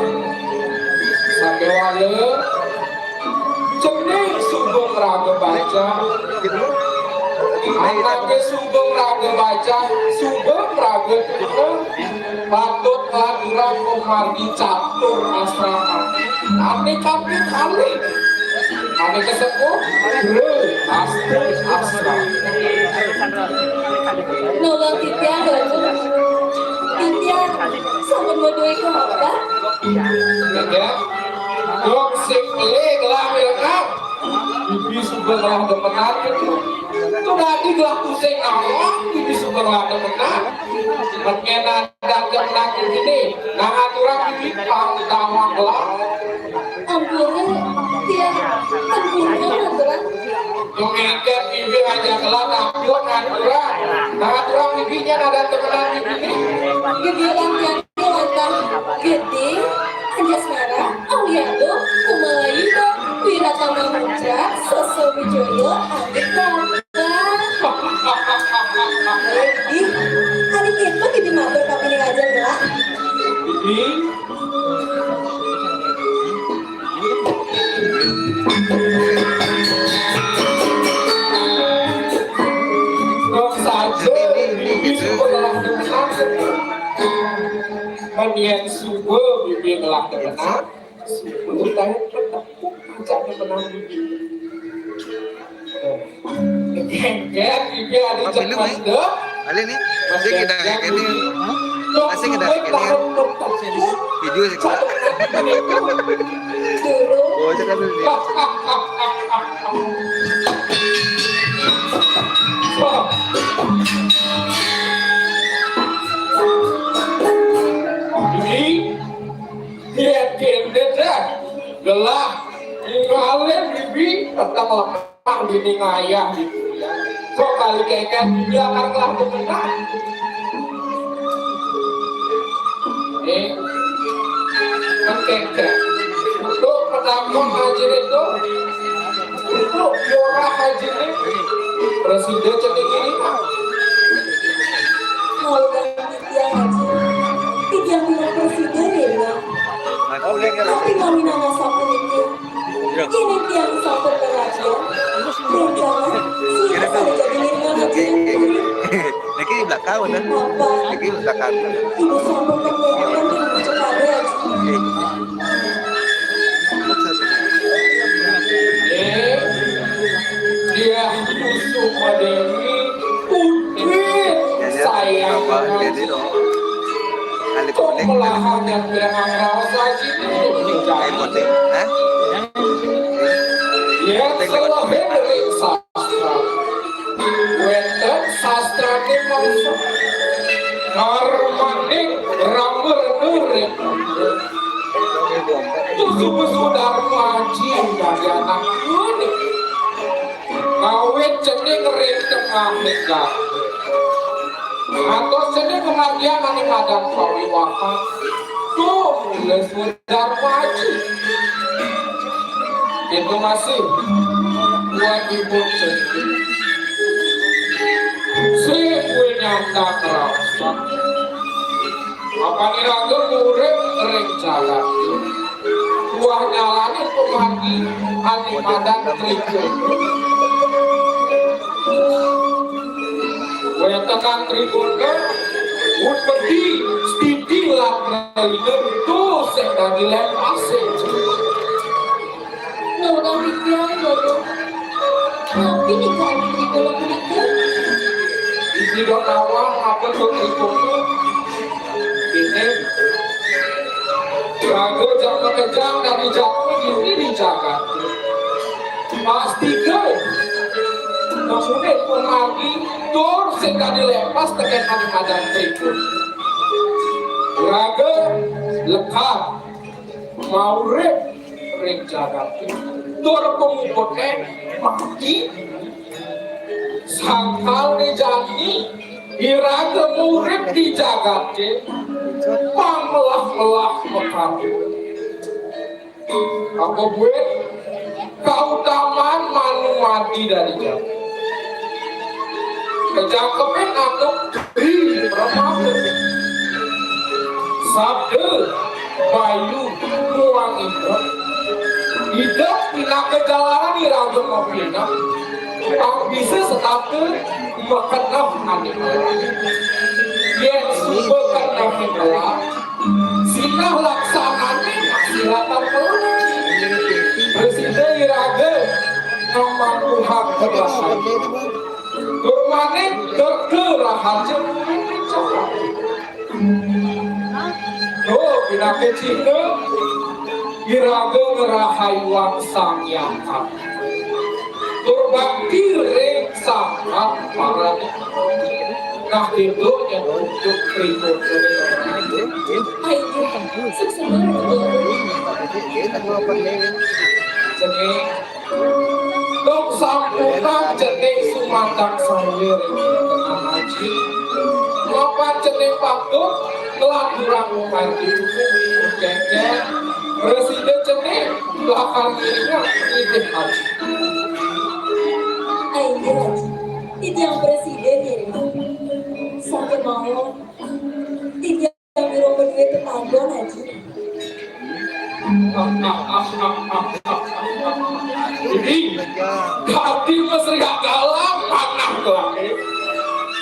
Sampai wale, cening suba raga baca. Anake suba raga baca, suba raga tutur. Patut nglanturang pamargi catur asrama. Ane kaping kalih. Ane kasepuh, Bro, Astri Asrama. Nolong titiang, Ratu. Titiang sampun madué kerabat. Dok, sing pelih gelah mirengang. Bibi suba gelah demenan gitu. Tuh dadi gelah pusing awak, bibi suba gelah demenan. Mengena dan demenan ini. Nah, aturan bibi pang tawang gelah. Ampun, tiang tempurnya aturan. Tuh mingket bibi aja gelah, ampun aturan. Nah, aturan bibinya ada demenan bibi ini. Gede lantian. Wantah Gede, Anjasmara, Aliando, Kumalayuda, Wiratama Muncrat, Soso Wijoyo, Adik Bambang. Ih, adik itu jadi matur tapi ning aja lah. Ih. Kok saja ini gitu. Kan yen suba bibi ngelah demenan, suba utawi petepuk puncak demenan bibi. Kengkeng bibi ada. Apa cek lu, Mai? Mantep. Balik nih. Masih kita kayak ini. Masih kita kayak ini. Video sih, Kak. Bocah kan dia. Ini Yén kéné dah, gelah, ninggalin bibi, peteng lemah bini ngayah. Kok kali kéngkén, dia akan ngelah demenan. Nih, kan kéngkén. Untuk penakon haji itu, untuk Yorah haji ini, presiden jadi ini. Kalau Iya, Haji. Tiang bilang presiden ya, Bang. Tapi mami nana sampun itu. Ini tiang sampun perhatian. Dan jangan, sini saya jadi lima Haji. Niki di belakang, udah. Apa? Niki di belakang. Ibu sampun perhatian, ibu cepat, Haji. Eh, dia Yusuf Dewi, Putri, sayang. Kok melahang yang bilang raos lagi nih? Ya, salah Henry sastra. Wénten sastrané mangsa. Karmaning rama rena ring. Tusu-tusu Darma Aji dadi anak kuning. Ngawit cening ring tengahing jagat. Ngantos cening kamargiang ané madan pawiwahan. Tuh, mulih Darma Aji. Itu masih buat ibu cening. Sing kuwi nyata kerasa. Apa iraga urip ring jagat? Buah nyalané pemati ati madan trikun. Wénten trikun, Utpedi, Stiti, lan Pralina, to sing dadi lempasé. Nolak pikiran, Dodo. Tapi nika anak di dalam menikah. Ida tawang apa tur ikutu. Ini raga jang makejang dari jaku ini di jagat. Pasti ke. Maksudnya pengargi tur sing dadi lepas tekén adi madan berikut. Raga lekad maurip ring jagat. Tur pamuputné mati. Sangkal né jani iraga urip di jagaté pang melah-melah mekar. Apa buin kautaman manu mati dari jagat. Kejangkepin antuk di permata. Sabda bayu muang indra. Idep pinaka jalaran iraga mapineh. Pang bisa setata makeneh ané. Yén suba keneh melah, sinah laksanané masih lakar melah. Prasida iraga ngamangguhang kedahan. Tur manik gege raharja. Duh, pinaka cihna iraga ngrahayuang Sang Hyang Kata. Tur bakti ring Sang Kata. Nah, itu yang untuk berikutnya. Ayo, sukses banget. Jadi, Dong sampunang cening sumatang saya ring tengah aji. Mapan cening patut nglaturang panci kengken. Prasida cening lakar ngiringang nitih aji. Ayo, titiang prasida ngiring. Sakémawon, titiang Yang di rumah duit tetangga, Haji. Jadi, hati mesri galah panah tuh.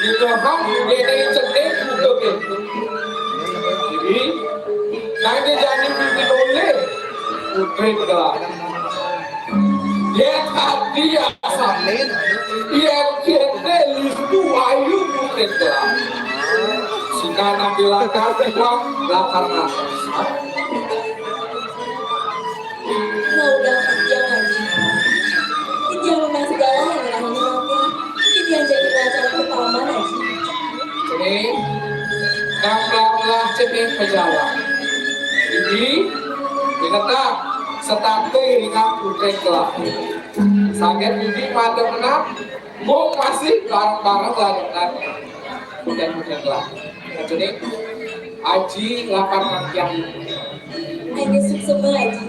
Nyohan, ini cenik, udah gitu. Jadi, nanti jadi pimpin oleh putri gelar. Yén adi asané, yén kéné listu ayu mungkin gelah. Sika nabi lakar tiwang lakar ngantos. Nah, udah titiang, Haji. Titiang memang segala yang ngerahin mati. Titiang jadi pelajaran ke paman, Haji. Cening, kang belah cening pejalan. Jadi, ingetang, setata iringang putri gelah. Saget bibi madem enam, mung masih bareng-bareng ladenan. Udah, udah lah. Jadi, Aji lakar makian. Ayo, sukses, Aji.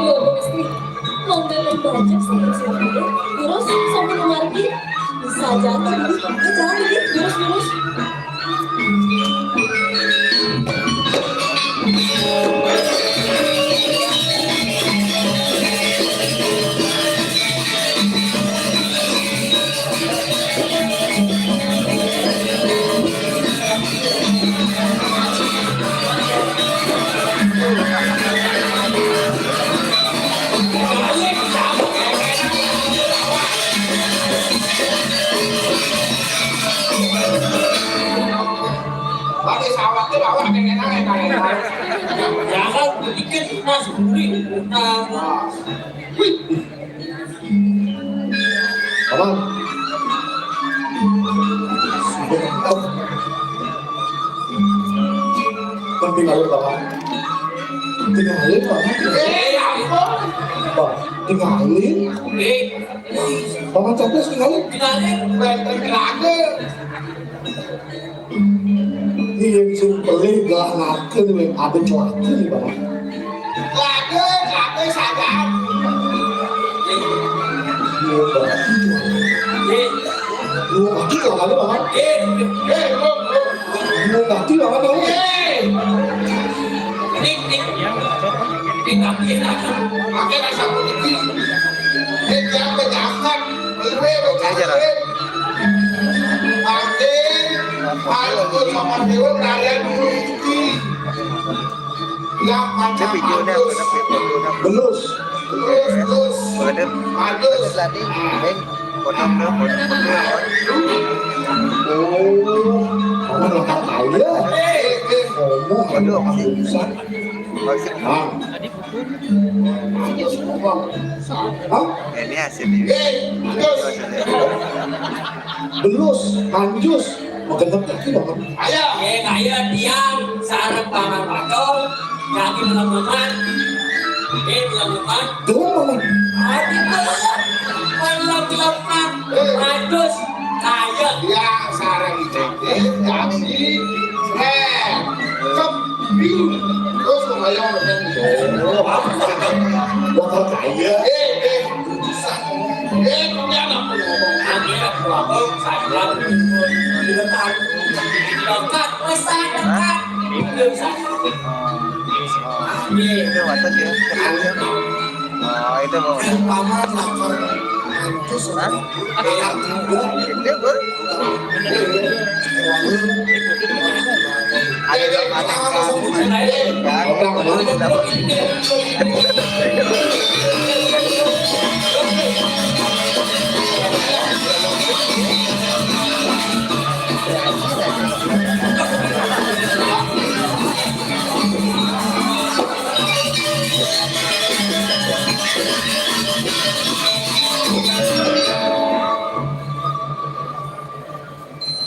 Loh, Gusti, mangga bajak sampun sore, terus sampun margi. Bisa jalan, Gusti. Ya, jalan, Gusti. Terus, terus. Pakai sawah tuh, awak pengen aja, pengen aja. Jangan bikin mas gurih. Nah, wih. Paman. Kan tinggalin, Paman. Tinggalin, Paman. Eh, ya ampun. Bang, tinggalin. Eh. Paman capek, tinggalin. Tinggalin. Baik, baik, tinggalin. Yén sing pelih gelah narka né, ada celaka né, Bang. Celaka, celaka saja. Iya, Bang. Iya. Lu mati lah, Bang. Iya. Iya, Bang. Lu mati lah, Bang. Iya. Ini, ini Oke aja lah. Ini video nih, aku udah video, udah video. Belus. Belus, belus. Ada. Ada tadi, eh, potong dong, potong, potong. Oh, kamu nggak tahu ya? Eh, eh, ngomong, waduh, apa urusan? Bang. Hah? Ini hasilnya. Belus, anjus, makan lagi dong. Ayo. Eh, ayo, tiang, sarap, paman, pacol, kaki melememan. Eh, melememan. Tuh, Paman. Hati pelek, pelek, pelek, anjus, ayo. Ya, sarap, eh, kaki, eh, kembiu. Terus, ayo, makan. Bakal kaya. Eh, eh. Eh, punya anak ngomong. Akhirnya aku ngomong, saya di depan. Dekat, pesan dekat. Itu saya. Itu watak ya. Oh, itu mau. Paman lapar. Hah? Dia, Bro. Ada yang panas, kamu.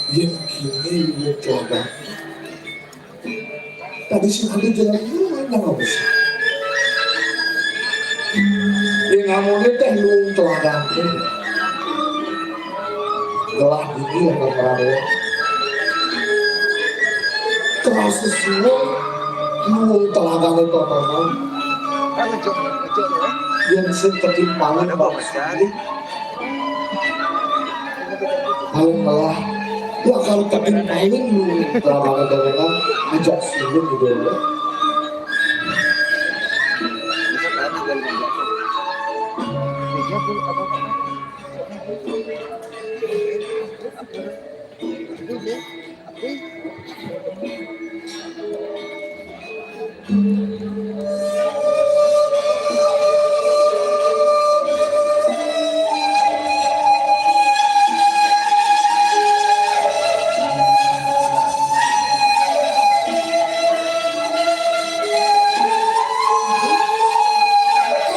Yang kini wong telaga. Tadi sing ada jalan lu, nang apa sih? Yang ngomongnya teh lu telaga. Gelah dingin ya, Pak Prabowo. Terasa semua lu telaga itu apa? Kan ngecok, ngecok ya. Yang sing ketimpangan bangsa ini. Paling malah, ya kalau tekan paling lu, kalau ada dagangan, ajak sini gitu ya.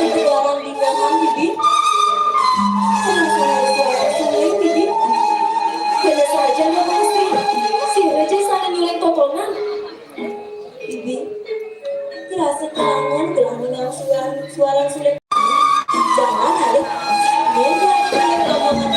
Untuk orang di dalam, Bibi. Penasaran suara suling, Bibi. Bener saja, Mbak Pastri. Si Raja sana nyuling totonan. Bibi, rasa kelangan, kelangan yang suara, suara suling. Jangan, Alif. Dia jangan nyuling totonan.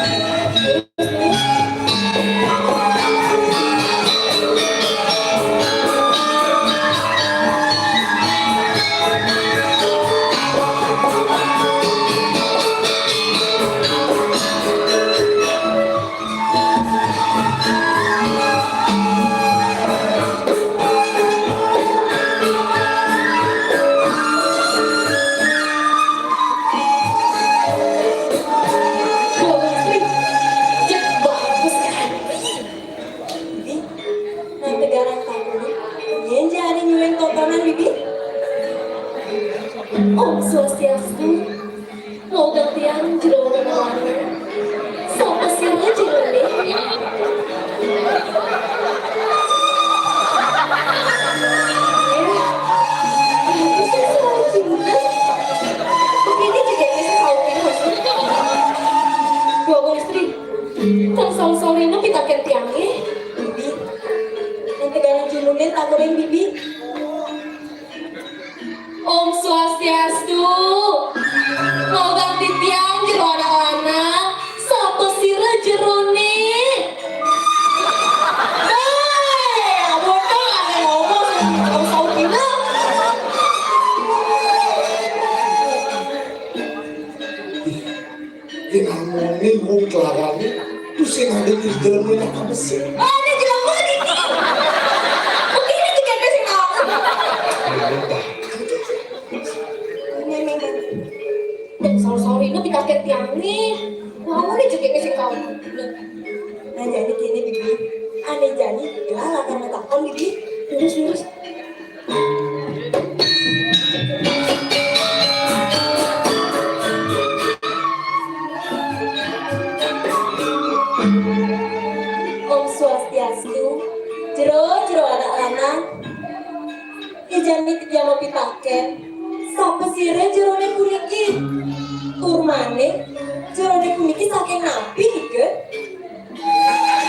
Bibi, nanti garang tamu. Nyen jari nyuling totonan, Bibi. Om Swastiastu. Mau gantian jero lelana. Sapa sira jerone? Eh, apa sih salah juga? Begini juga bisa saukin maksud. Dua Istri, kang saur-saurina pitaken tiange, Bibi. Nanti garang julunin tamurin Bibi. Om Swastiastu. Mau ganti tiang jero anak lanang, sapa sira jerone? Hei, aboto ada ngomong, ngomong saut gila. Yen ngomongin wong kelarane, terus sing ada di dalam rumah apa sih? Ada jelema iki. Begini juga ada sing tahu. Ayo, Pak. Yangné, wau né jekik sing kau. Nah, jadi kéné, Bibi. Ané jani, ya, lakar matakon, Bibi. Lurus, lurus. Om Swastiastu, jero-jero anak lanang. Ijani titiang mapitakén, sapasira jeroné puniki? Tur malih, jeroné puniki saking napi nika?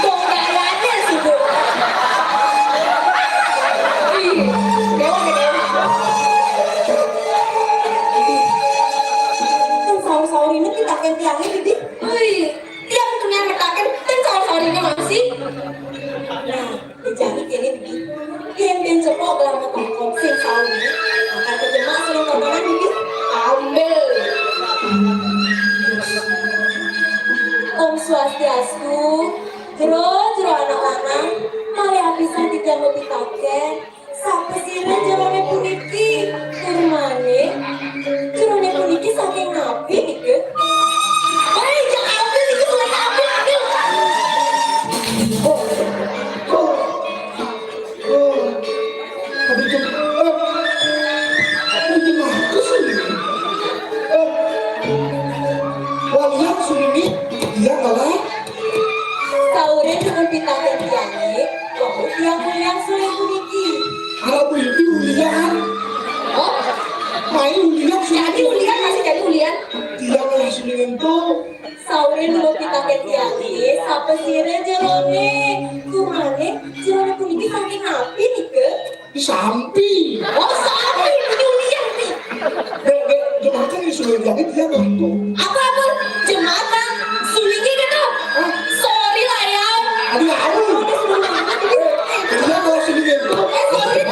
Bongkarannya sudah. Ih, gawat, gawat. Kan sahur-sahur ini pitakén tiangé, Bibi. Wih, tiang kenyang metaken, kan sahur-sahur ini masih. Nah, Jani kéné, Bibi. Yén bén cepok gelah matakon sing sawi, bakal kajemak suling tontonan, Bibi. Ambil. Om Swastiastu, jero-jero anak lanang, malih apisan titiang mapitakén, sapasira jeroné puniki? Tur malih, jeroné puniki saking napi nika? Hei, jangan ambil itu, jangan ambil, ambil. Oh, oh, oh. Aduh, jeng-, eh, aduh, jeng-, aku sih. Eh, walian sini, iya, kalah. Sauré nuhun pitakén tiangé, wau tiang ulian suling puniki. Kalau puniki ulian. Oh, main ulian, jadi ulian, masih jadi ulian. Tiang lah suling ento. Sauré nuhun pitakén tiangé, sapasira jeroné? Tur malih, jeroné puniki saking napi nika? Sampi. Oh, sampi, puniki ulian nih. Dék, dék, jemakan di suling jahit dia bantu. Apa, apa? Jemakan, sulingnya gitu. Hah? Sorry lah ya. Aduh, aduh. Dia bawa suling itu. Eh, sorry.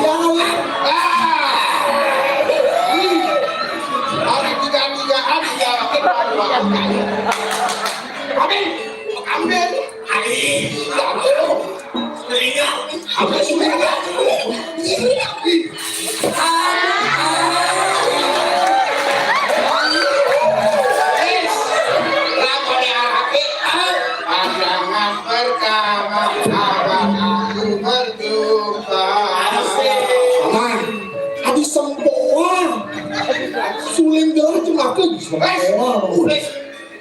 Jangan. Ah. Hari tiga-tigaan dia. Ambil. Ambil. Aduh, aduh. Sulingan. Ambil sulingan. Pandangan pertama, abang aku berjumpa. Paman, adi sempoa. Suling gelah cuma aku sempoa.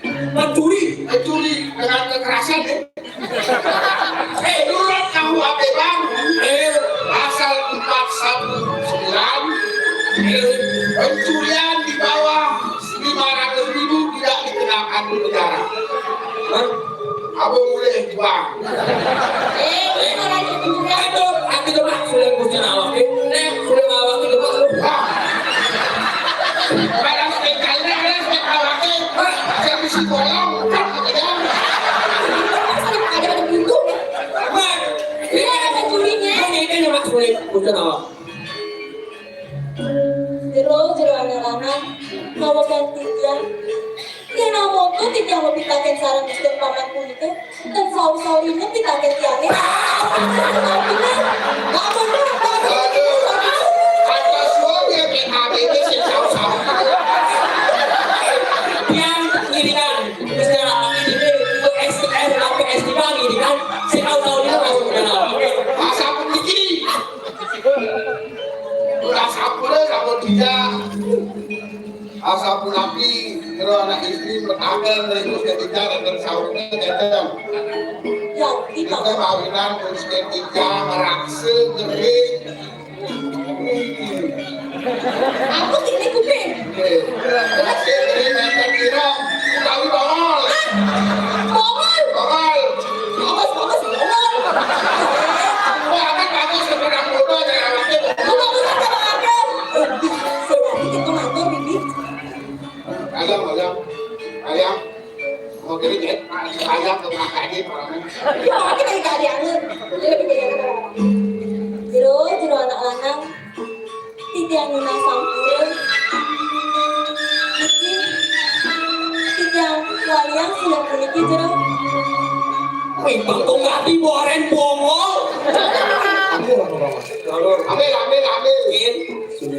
Pencuri, pencuri dengan kekerasan, ya. Eh, nurut kamu apa, Bang? Eh, pasal empat satu sembilan, eh, pencurian di bawah lima ratus ribu tidak dikenakan penjara. Hah? Apa boleh, Bang? Eh, ini lagi pencurian. Aduh, aku coba sudah pusing awak. Eh, sudah awak itu, Bang. Wah. Kalau spek kali ini, kalau spek awak, eh, saya mesti tolong. Ada, ada pintu. Mak, iya, ada pencurinya. Ini, ini, Mak, sulit. Udah tahu. Jero, jero anak lanang, mawa ganti tiang. Yén amonto titiang mapitakén sareng Gusti Paman punika, ten saur-saurina pitakén tiangé. Aduh, kata suami ya, P K B B sing saur-saur. Tiang ngiringan, Gusti Ratu ini untuk S T R sampai S tiga ngiringan, sing saur-saurina masuk ke dalam. Masa puniki. Ulah sampun, sampun dijak. Asapunapi, jero anak istri metaken ring Gusti Tijang enten saurna, enten. Ya, kita mawinan Gusti Tijang raksa gering. Aku sini kuping. Nggih. Gering enten ireng utawi bongol. Hah? Bongol? Bongol. Bagus, bagus, bongol. Wah, kan bagus, kepada muda, saya awake. Bagus, bagus, bagus. Itu ngatur, Bibi. Ayam, ayam. Ayam. Mau gini, ya? Ayam ke kakaknya, Pak. Ya, oke, dari kalian. Jero, jero anak lanang. Titiang nunas sampun. Niki, titiang walian sudah puniki jero. Wih, bangkong gati, boren bongol. Ambil, ambil, ambil. Ambil, ambil, ambil. Iya. Sini.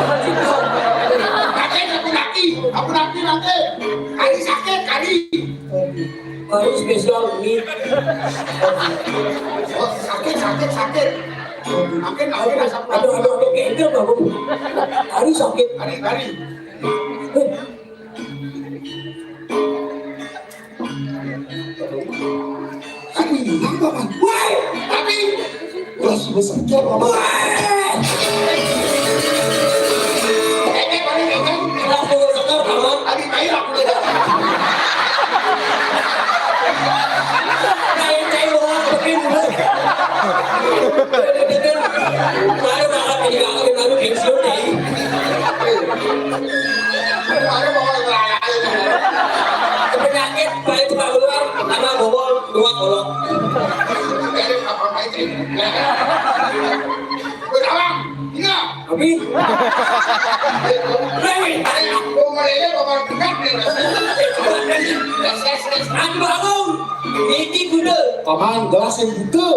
Sakit, aku naki, aku naki nanti. Kari sakit, kari. Baru spesial ini. Oh, sakit, sakit, sakit. Makin, makin rasa. Aduh, aduh, aduh, kayaknya baru. Hari sakit. Hari, hari. Tapi ini apa, Bang? Woi, tapi. Wah, sudah sekian, Bang. Woi. Eh, eh, balik, eh, kan? Aku sudah sekian, Bang. Tadi main aku udah. Main, main, Bang. Main, Bang. Baru makan ini, aku baru pensiun, nih. Baru mau ngelayain. Penyakit, baik tukang luar, tambah bobol, dua kolot. Jadi apa, apa itu? Berkawan, iya. Tapi, Remi, mau mulainya, mau dekat, nih. Aku bangun. Ini kuda. Paman, gelas yang buka.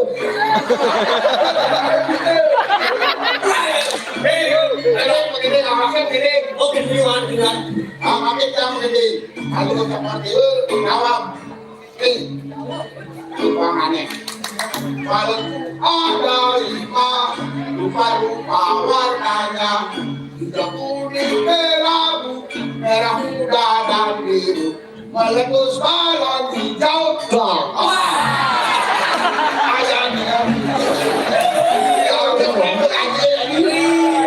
Hei, hei, begini, awasnya begini. Oh, begini, Wan, Wan. Ah, kami yang begini. Aku ucapkan dulu, awam. Nih, ruangannya. Kalau ada lima, rupa-rupa warnanya. Hijau, kuning, kelabu, merah muda, dan biru. Meletus balon hijau, dong. Wah. Ayamnya. Ya, udah, udah, aja, ya.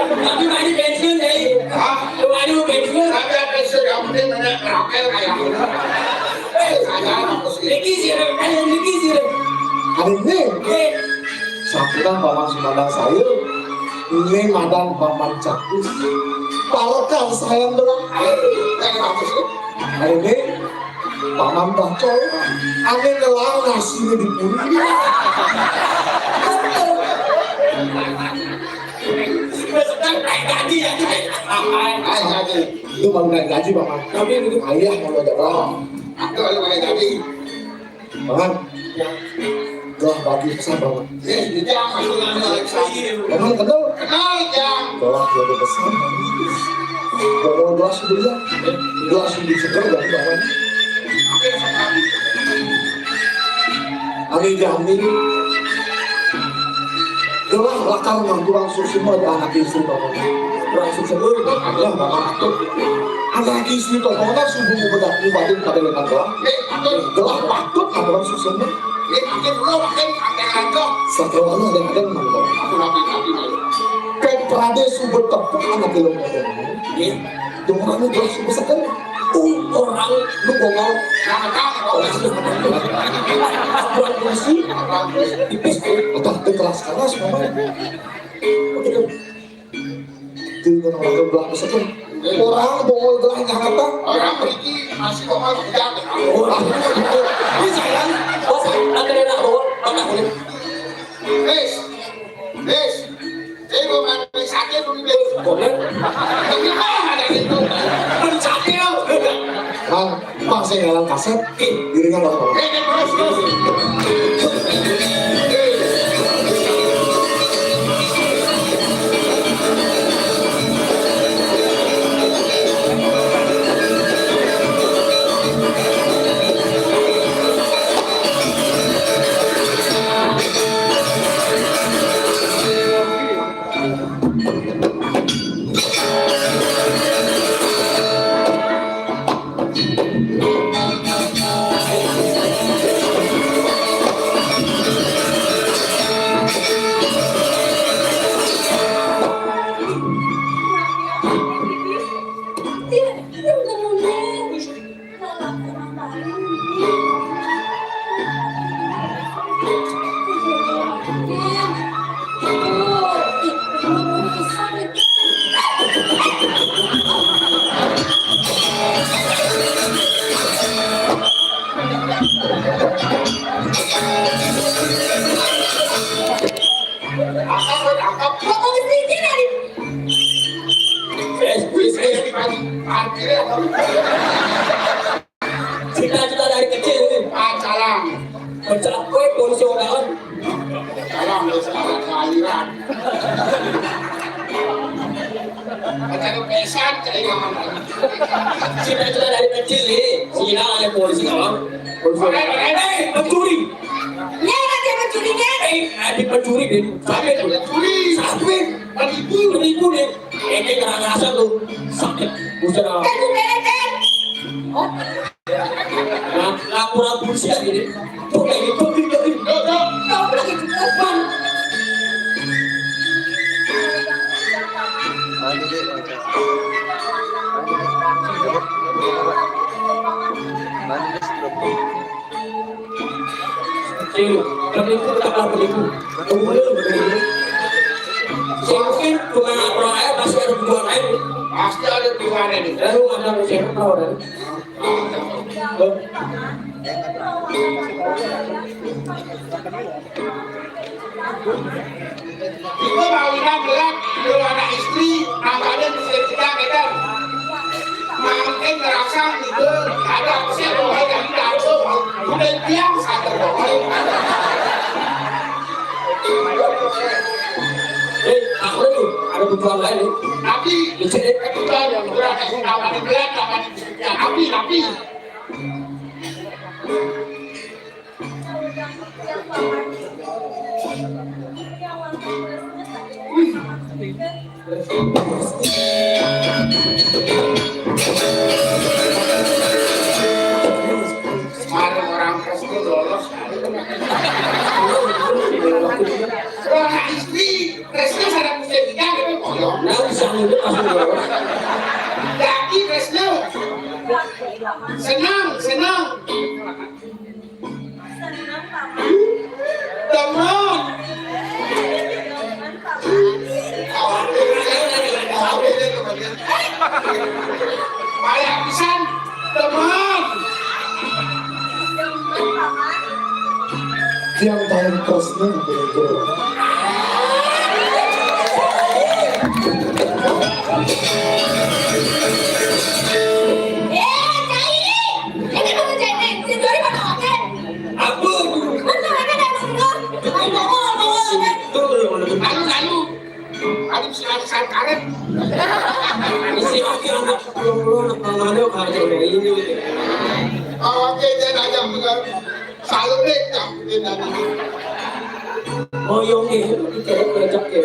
Tapi tadi pensiun, ya? Hah? Lu tadi mau pensiun? Tapi pensiun, yang penting banyak rokel kayak gitu. Eh, saya apa sih? Niki sih, Rem. Ayo, niki sih, Rem. Hari ini, eh, sampurna Paman Sumandang saya, ini madang Paman Cakus. Parekan saya, Ndra. Eh, yang apa sih? Hari ini, Paman Bacol, ane ngelarang nasi ini di puri. Sudah sedang naik gaji ya, kita. Naik gaji. Itu baru naik gaji, Paman. Tapi ini ayah mau ada berapa? Aku kalau naik gaji. Paman. Ya. Telah bagi pesan, Paman. Eh, ini apa? Paman kenal? Kenal, Jang. Telah jadi pesan. Bawa gelas dulu ya. Gelas lebih seger dari bawah. Kami jamin. Gelah lakar nganggo langsung semua di anak istri, Bapak. Langsung semua, ya, Bapak. Anak istri, Bapak, kan subuh bedak, ibadah pada dengan gelah. Gelah patut nganggo langsung semua. Ini makin dulu, makin ada aja. Setelah ada, ada, Bapak. Aku rapi-rapi, Bapak. Kan prade subuh tepuk anak ilmu, Bapak. Iya. Dong, orang itu langsung bisa kan. Oh, orang lu ngomong. Nah, nah, oh, buat puisi. Tipis, eh. Udah, itu keras-keras, Bapak. Oke, tuh. Itu kan orang yang belah pesetan. Orang bongol belah nyata. Orang pergi, masih bongol kerja. Orang. Ini sayang, bos, ada yang nak bongol, mana boleh? Wes, wes. Saya mau ngambil saja dulu, wes. Boleh. Tapi mah ada itu. Mencakil. Bang, Bang, saya ngalang kasep. Ih, diri kan, Bang. Eh, eh, terus, terus. Wis, wis, wis. Cita-cita dari kecil ini. Pacaran. Mencapai polisi daun. Pacaran, wis, kelahiran. Pacar pesan, cai mama. Kita itu kan dari kecil nih, si Ina ada polisi, kalau polisi. Eh, eh, pencuri. Iya, ada pencurinya. Eh, ada pencuri, Ben. Siapa itu? Pencuri. Siapa? Penipu. Penipu, nih. Eh, dia ngerasa tuh. Sakit. Buset, ah. Kan gue bete. Oh. Nah, laporan polisi lagi nih. Tuh, kayak gitu, gitu, gitu. Kau lagi di depan. Sing, penipu tetaplah penipu. Tunggu dulu, penipu. Sing, mungkin bukan laporan aja, pasti ada tujuan lain. Pasti ada tujuan lain. Lalu ada siapa tahu, kan? Kita mawinan berat, kalau anak istri, namanya bisa kita, kita. Makin ngerasa gitu, ada apa sih, mulai dari dapur, udah biasa terbawa. Eh, aku nih, ada kebutuhan lain nih. Tapi, dicek, kita yang berat, namanya berat, namanya, ya, tapi, tapi. Kemarin orang Fresno lolos. Orang istri Fresno sana punya tiga, tapi koyong. Nah, bisa ngunduk pas lolos. Laki Fresno. Senang, senang. Teman. Banyak pisan, teman. Tiang tahun kosnya begitu. Eh, cai. Ini bukan cai, ini dua ribu oke. Ampun. Kan tangannya nggak nurun. Ayo, ngomong, ngomong, ngomong. Aduh, aduh. Aduh, si Aksan karet. Isi lagi anak sepuluh puluh, anak mama dia kalau cewek ini. Oke, dia nanya bukan. Selalu deh, kamu dia nanya. Oh, yang ini, kita ajak ya.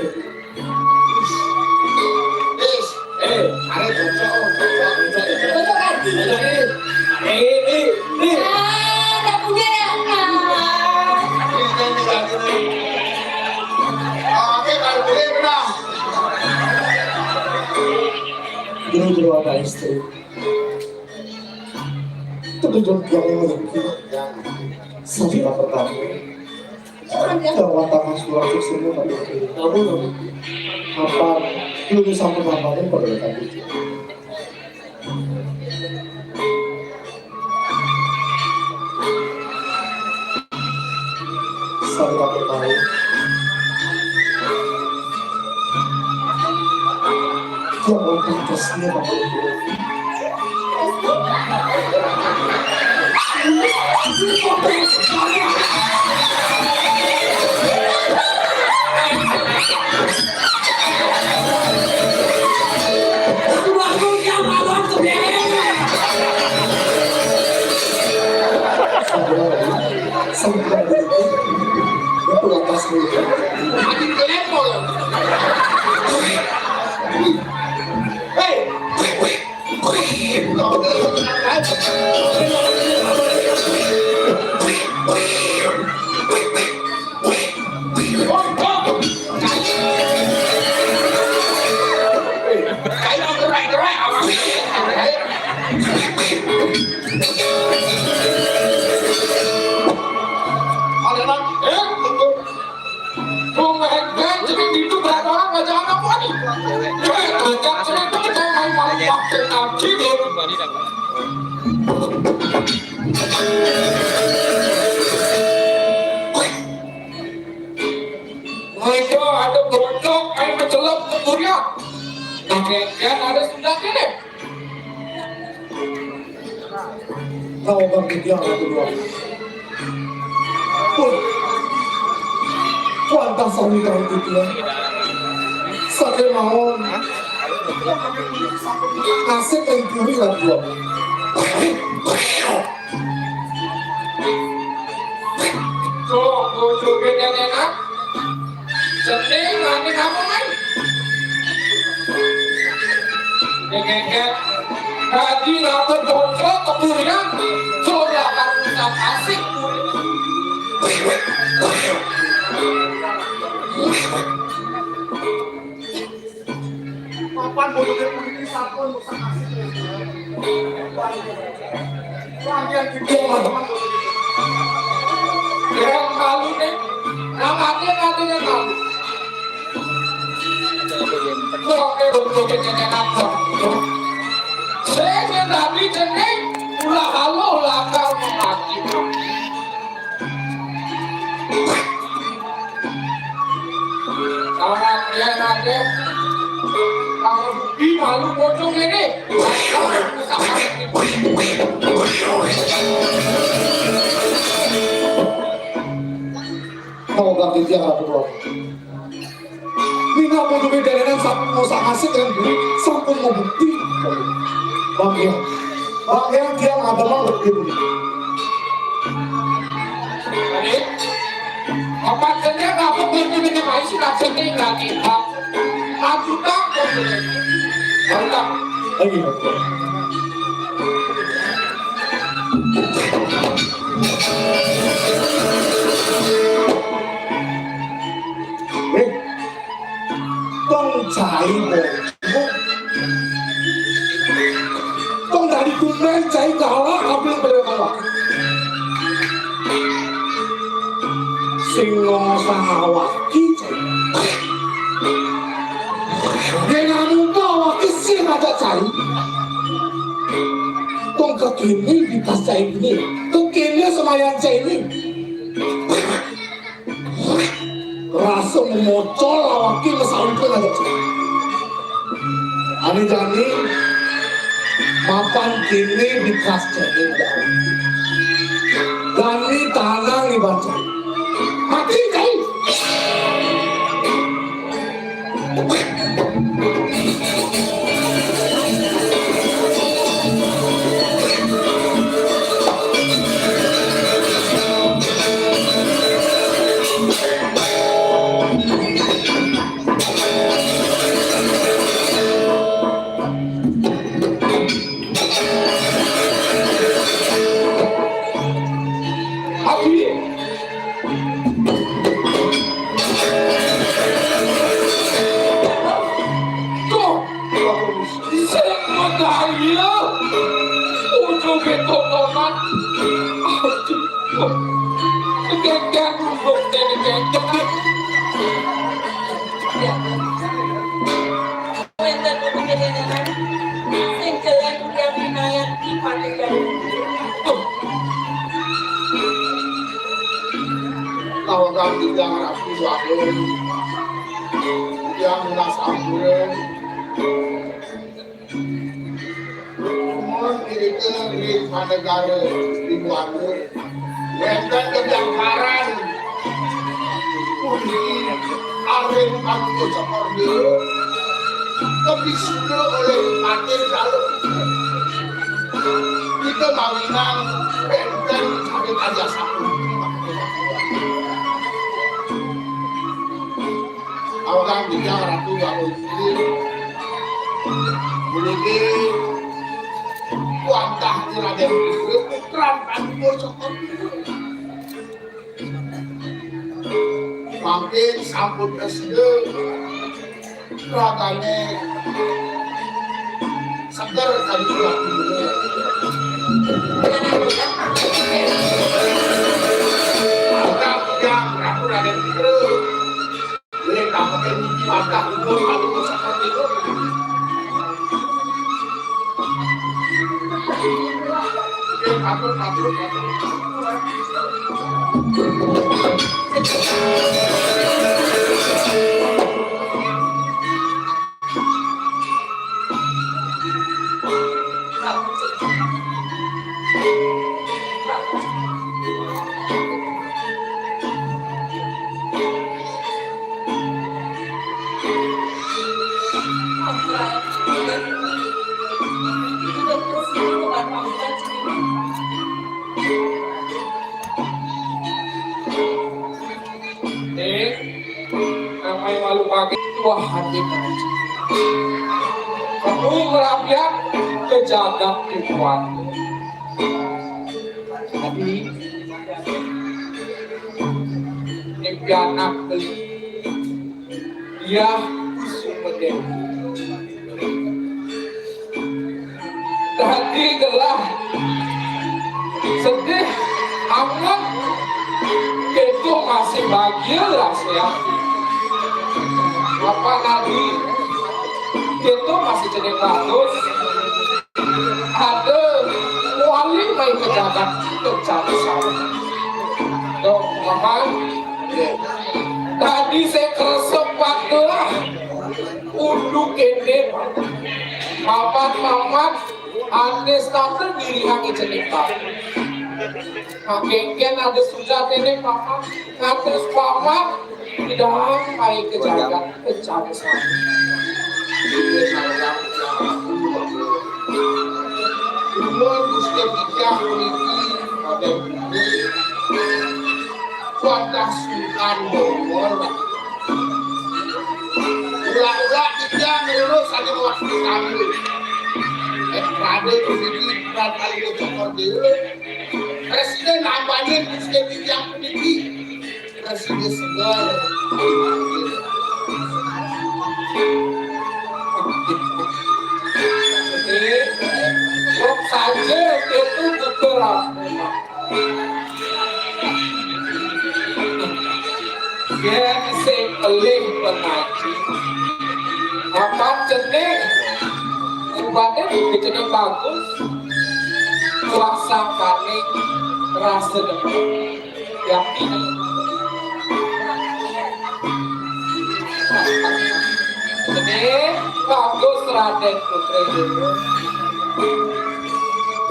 Eh, ada bocor, bocor, bocor. Bocor kan? Bocor, eh. Eh, eh, eh. Ah, nggak punya ya? Ah. Ini kan juga gini. Oke, kalau boleh, udah. Ini kedua kali istri. Itu betul yang memiliki. Saya pertama. Yang watang surat sini pada itu. Kamu, kamu. Apa? Lu bisa menambahkan pada itu. Saya pakai tahu. Yang watang sini pada itu. Sampai itu, itu atas dulu. Hei! Wong ngedek jadi pintu berapa orang ngajak anak wani. Cewek ngajak cewek itu kita main main waktu nanti deh. Mereka ada bocok, air mencelup ke Korea. Pakai ada sendalnya deh. Tahu bang dia aku dua. Wah. Kuantas sami tahu itu ya. Sakit mawon. Nasib ning buri lan gua. Tuh, bojoke Denenan. Jeneng ngene kamu, kan? Ngeket. Dadi ratu bangsa keturunan, coba kamu tak asik. Papan bojoke puniki sampun rusak asih. Wah, iya. Wah, iya, gitu. Wong malu nih. Namanya katanya malu. Wong ke bojoke nyenek apa? Sing ngendani jeneng ulah aluh lakar mati. Ora piye, Raden? Kamu bukti malu bocong ini. Mau ganti dia, Ratu. Nina mau duwe derenan sampun mau sangasik kan, Bu? Sampun mau bukti. Bang ya. Bang ya, dia ada mau bukti. Apa kerja apa bukti dengan baik sudah penting lagi, Pak? Aku tak mau. Mantap. Ayo. Eh, tong cai bojo. Tong dari tumen cai kalah kabeh kalah. Sing ngosah awak ki cai. Yen anu awak ki sing ada cai. Tong kekini di tas cai ini. Kekini semayan cai ini. Rasa mocol awake mesauke aja. Ane jani mapan kene di kas jane. Dani tanang ibaca. Mati kai. Abi. Kok sing medal ya? Ujung ketontonan. Aduh. Kegegean untuk jadi kegegean. Wénten panjenengan sing jalan tiyang winayah di Padegan. Tawakal tiyang Ratu Wagung, tiyang Mas Ampura. Mun irika ring panegara Liwangga, wénten kejangkaran puniki aring Agung Cokor Dewa, kepisuda olih Patih Jaluk. Kita mawinan wénten saking aja sapuniki. Awang tiyang Ratu Wagung. Puniki wantah Raden Putra, putran Prabu Cokor. Mangkin sampun prasida ragane seger kali kula. Awang tiyang Ratu Raden Putra. Wah, hati kaji. Kamu ngerabiak ke jagat Tuan. Adi, ini pianak beli. Yah, kusuk medek. Tadi gelah sedih amat. Itu masih bahagia lah, ya. Apa tadi? Itu masih jadi bagus. Ada wali mai ke jagat ke jagat. Dong, Mama. Tadi saya keresep waktu lah. Unduk kene. Mamat-mamat. Anis tante diri hang icenik. Nah, kengken ada sudah nenek papa. Ngatus papa. Tidak mai ke jagat ke jagat sana. Umur Gusti Titiang puniki pada kuatah Sultan Bogor. Ula-ula kita ngelurus ada waktu kami. Eh, Raden Rudi Pratali Cokor Dewa. Presiden ambanin Gusti Titiang puniki. Presiden segar. Jadi, kok saja itu beberapa. Yén sing pelih pengaji. Apa cening? Ubane cening bagus. Suasakane rasa demen. Yakin. Ini bagus Raden Putri dulu.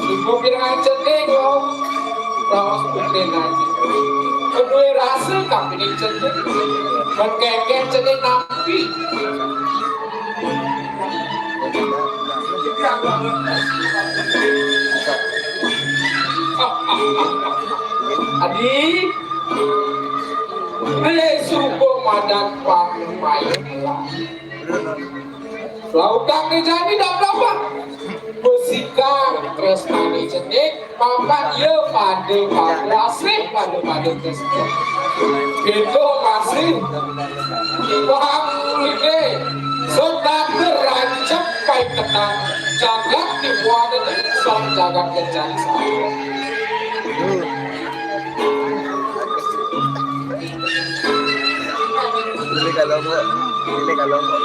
Ibu bilang aja nih, Om. Raos Putri aja. Kedua rasa tapi ini cening. Berkengkeng cening nabi. Adi, beli suku madan pangemayan. Lautang dijani dak dapat. Besikang tresnani cenik, papan ye pada pada asih pada pada tresnani. Itu masih paham ini. Setata rancak pai ketang jagat dibuat ini sang jagat kencang. Ini kalau mau, ini kalau mau.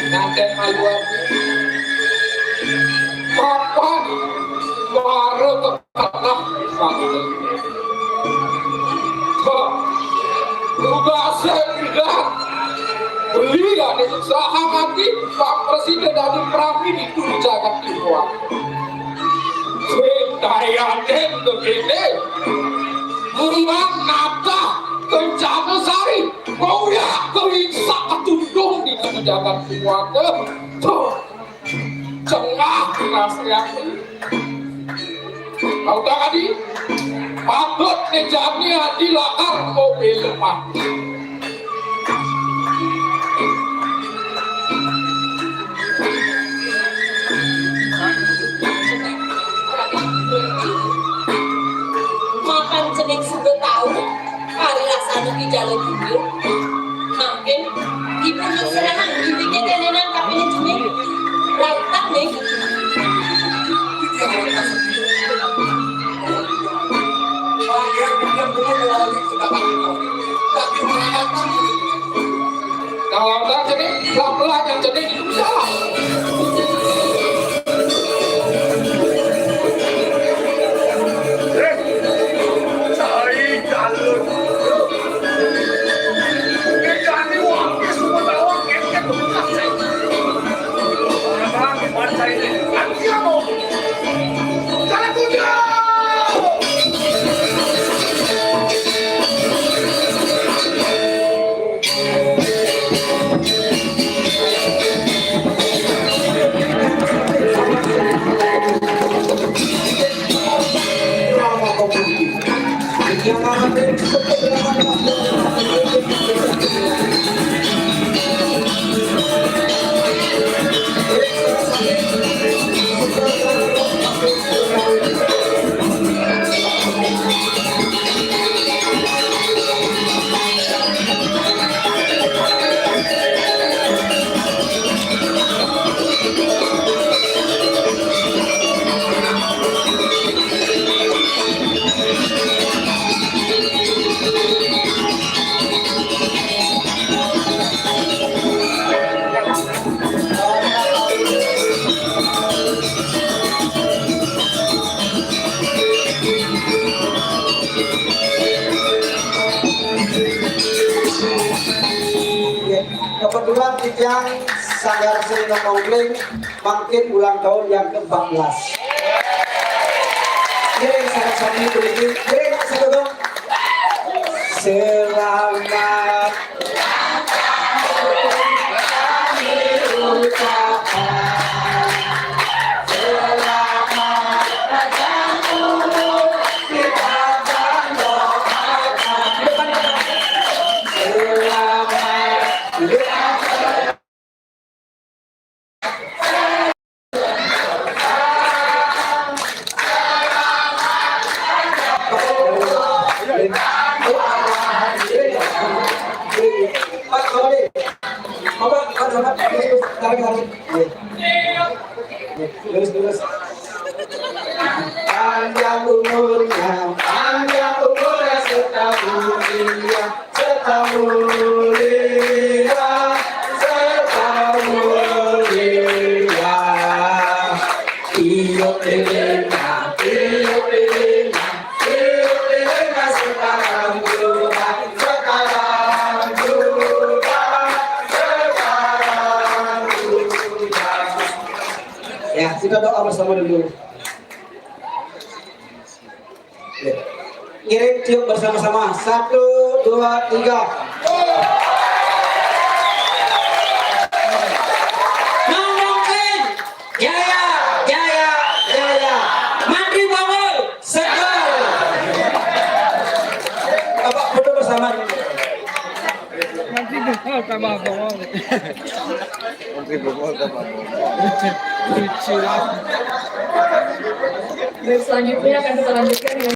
Nanten maluan. Papan. Mara ke Alah, bangsa. Hah. Tugas saya tidak. Beli ada usaha mati, Pak Presiden dari perapi itu jagat dibuat. Setayaten begini. Bulan nata kencana sari. Kau ya kau iksa ketundung di jagat dibuat. Tuh. Cengah nasriati. Kau tak adi. Patut dijani adi lakar mobil mati. Makan cenik sudah tahu. Ari rasane ki jala dunya. Mangkin ibu nyuk serangan, ibu ketenenan kapene cumi. Rautak nih. Kalau tak jadi, pelan-pelan yang jadi. Sanggar Seni Nongkling, mangkin ulang tahun yang keempat belas. Ngiring sanggar seni, ngiring sanggar dong. Selamat ulang tahun kami ucapkan. Selamat panjang umur kita dan doakan. Selamat ulang Panjang umurnya, panjang umurnya, serta mulia, serta mulia, serta mulia. Tiup lilinnya, tiup lilinnya, tiup lilinnya, sekarang juga, sekarang juga, sekarang juga. Ya, kita doa bersama dulu. Ya. Ngiring tiup bersama-sama. Satu, dua, tiga. Nongkling, jaya, jaya, jaya. Mantri Bongol, seger. Bapak foto bersama. Mantri Bongol tambah Bongol. Mantri Bongol tambah Bongol. Lucu. Dan selanjutnya akan kita lanjutkan dengan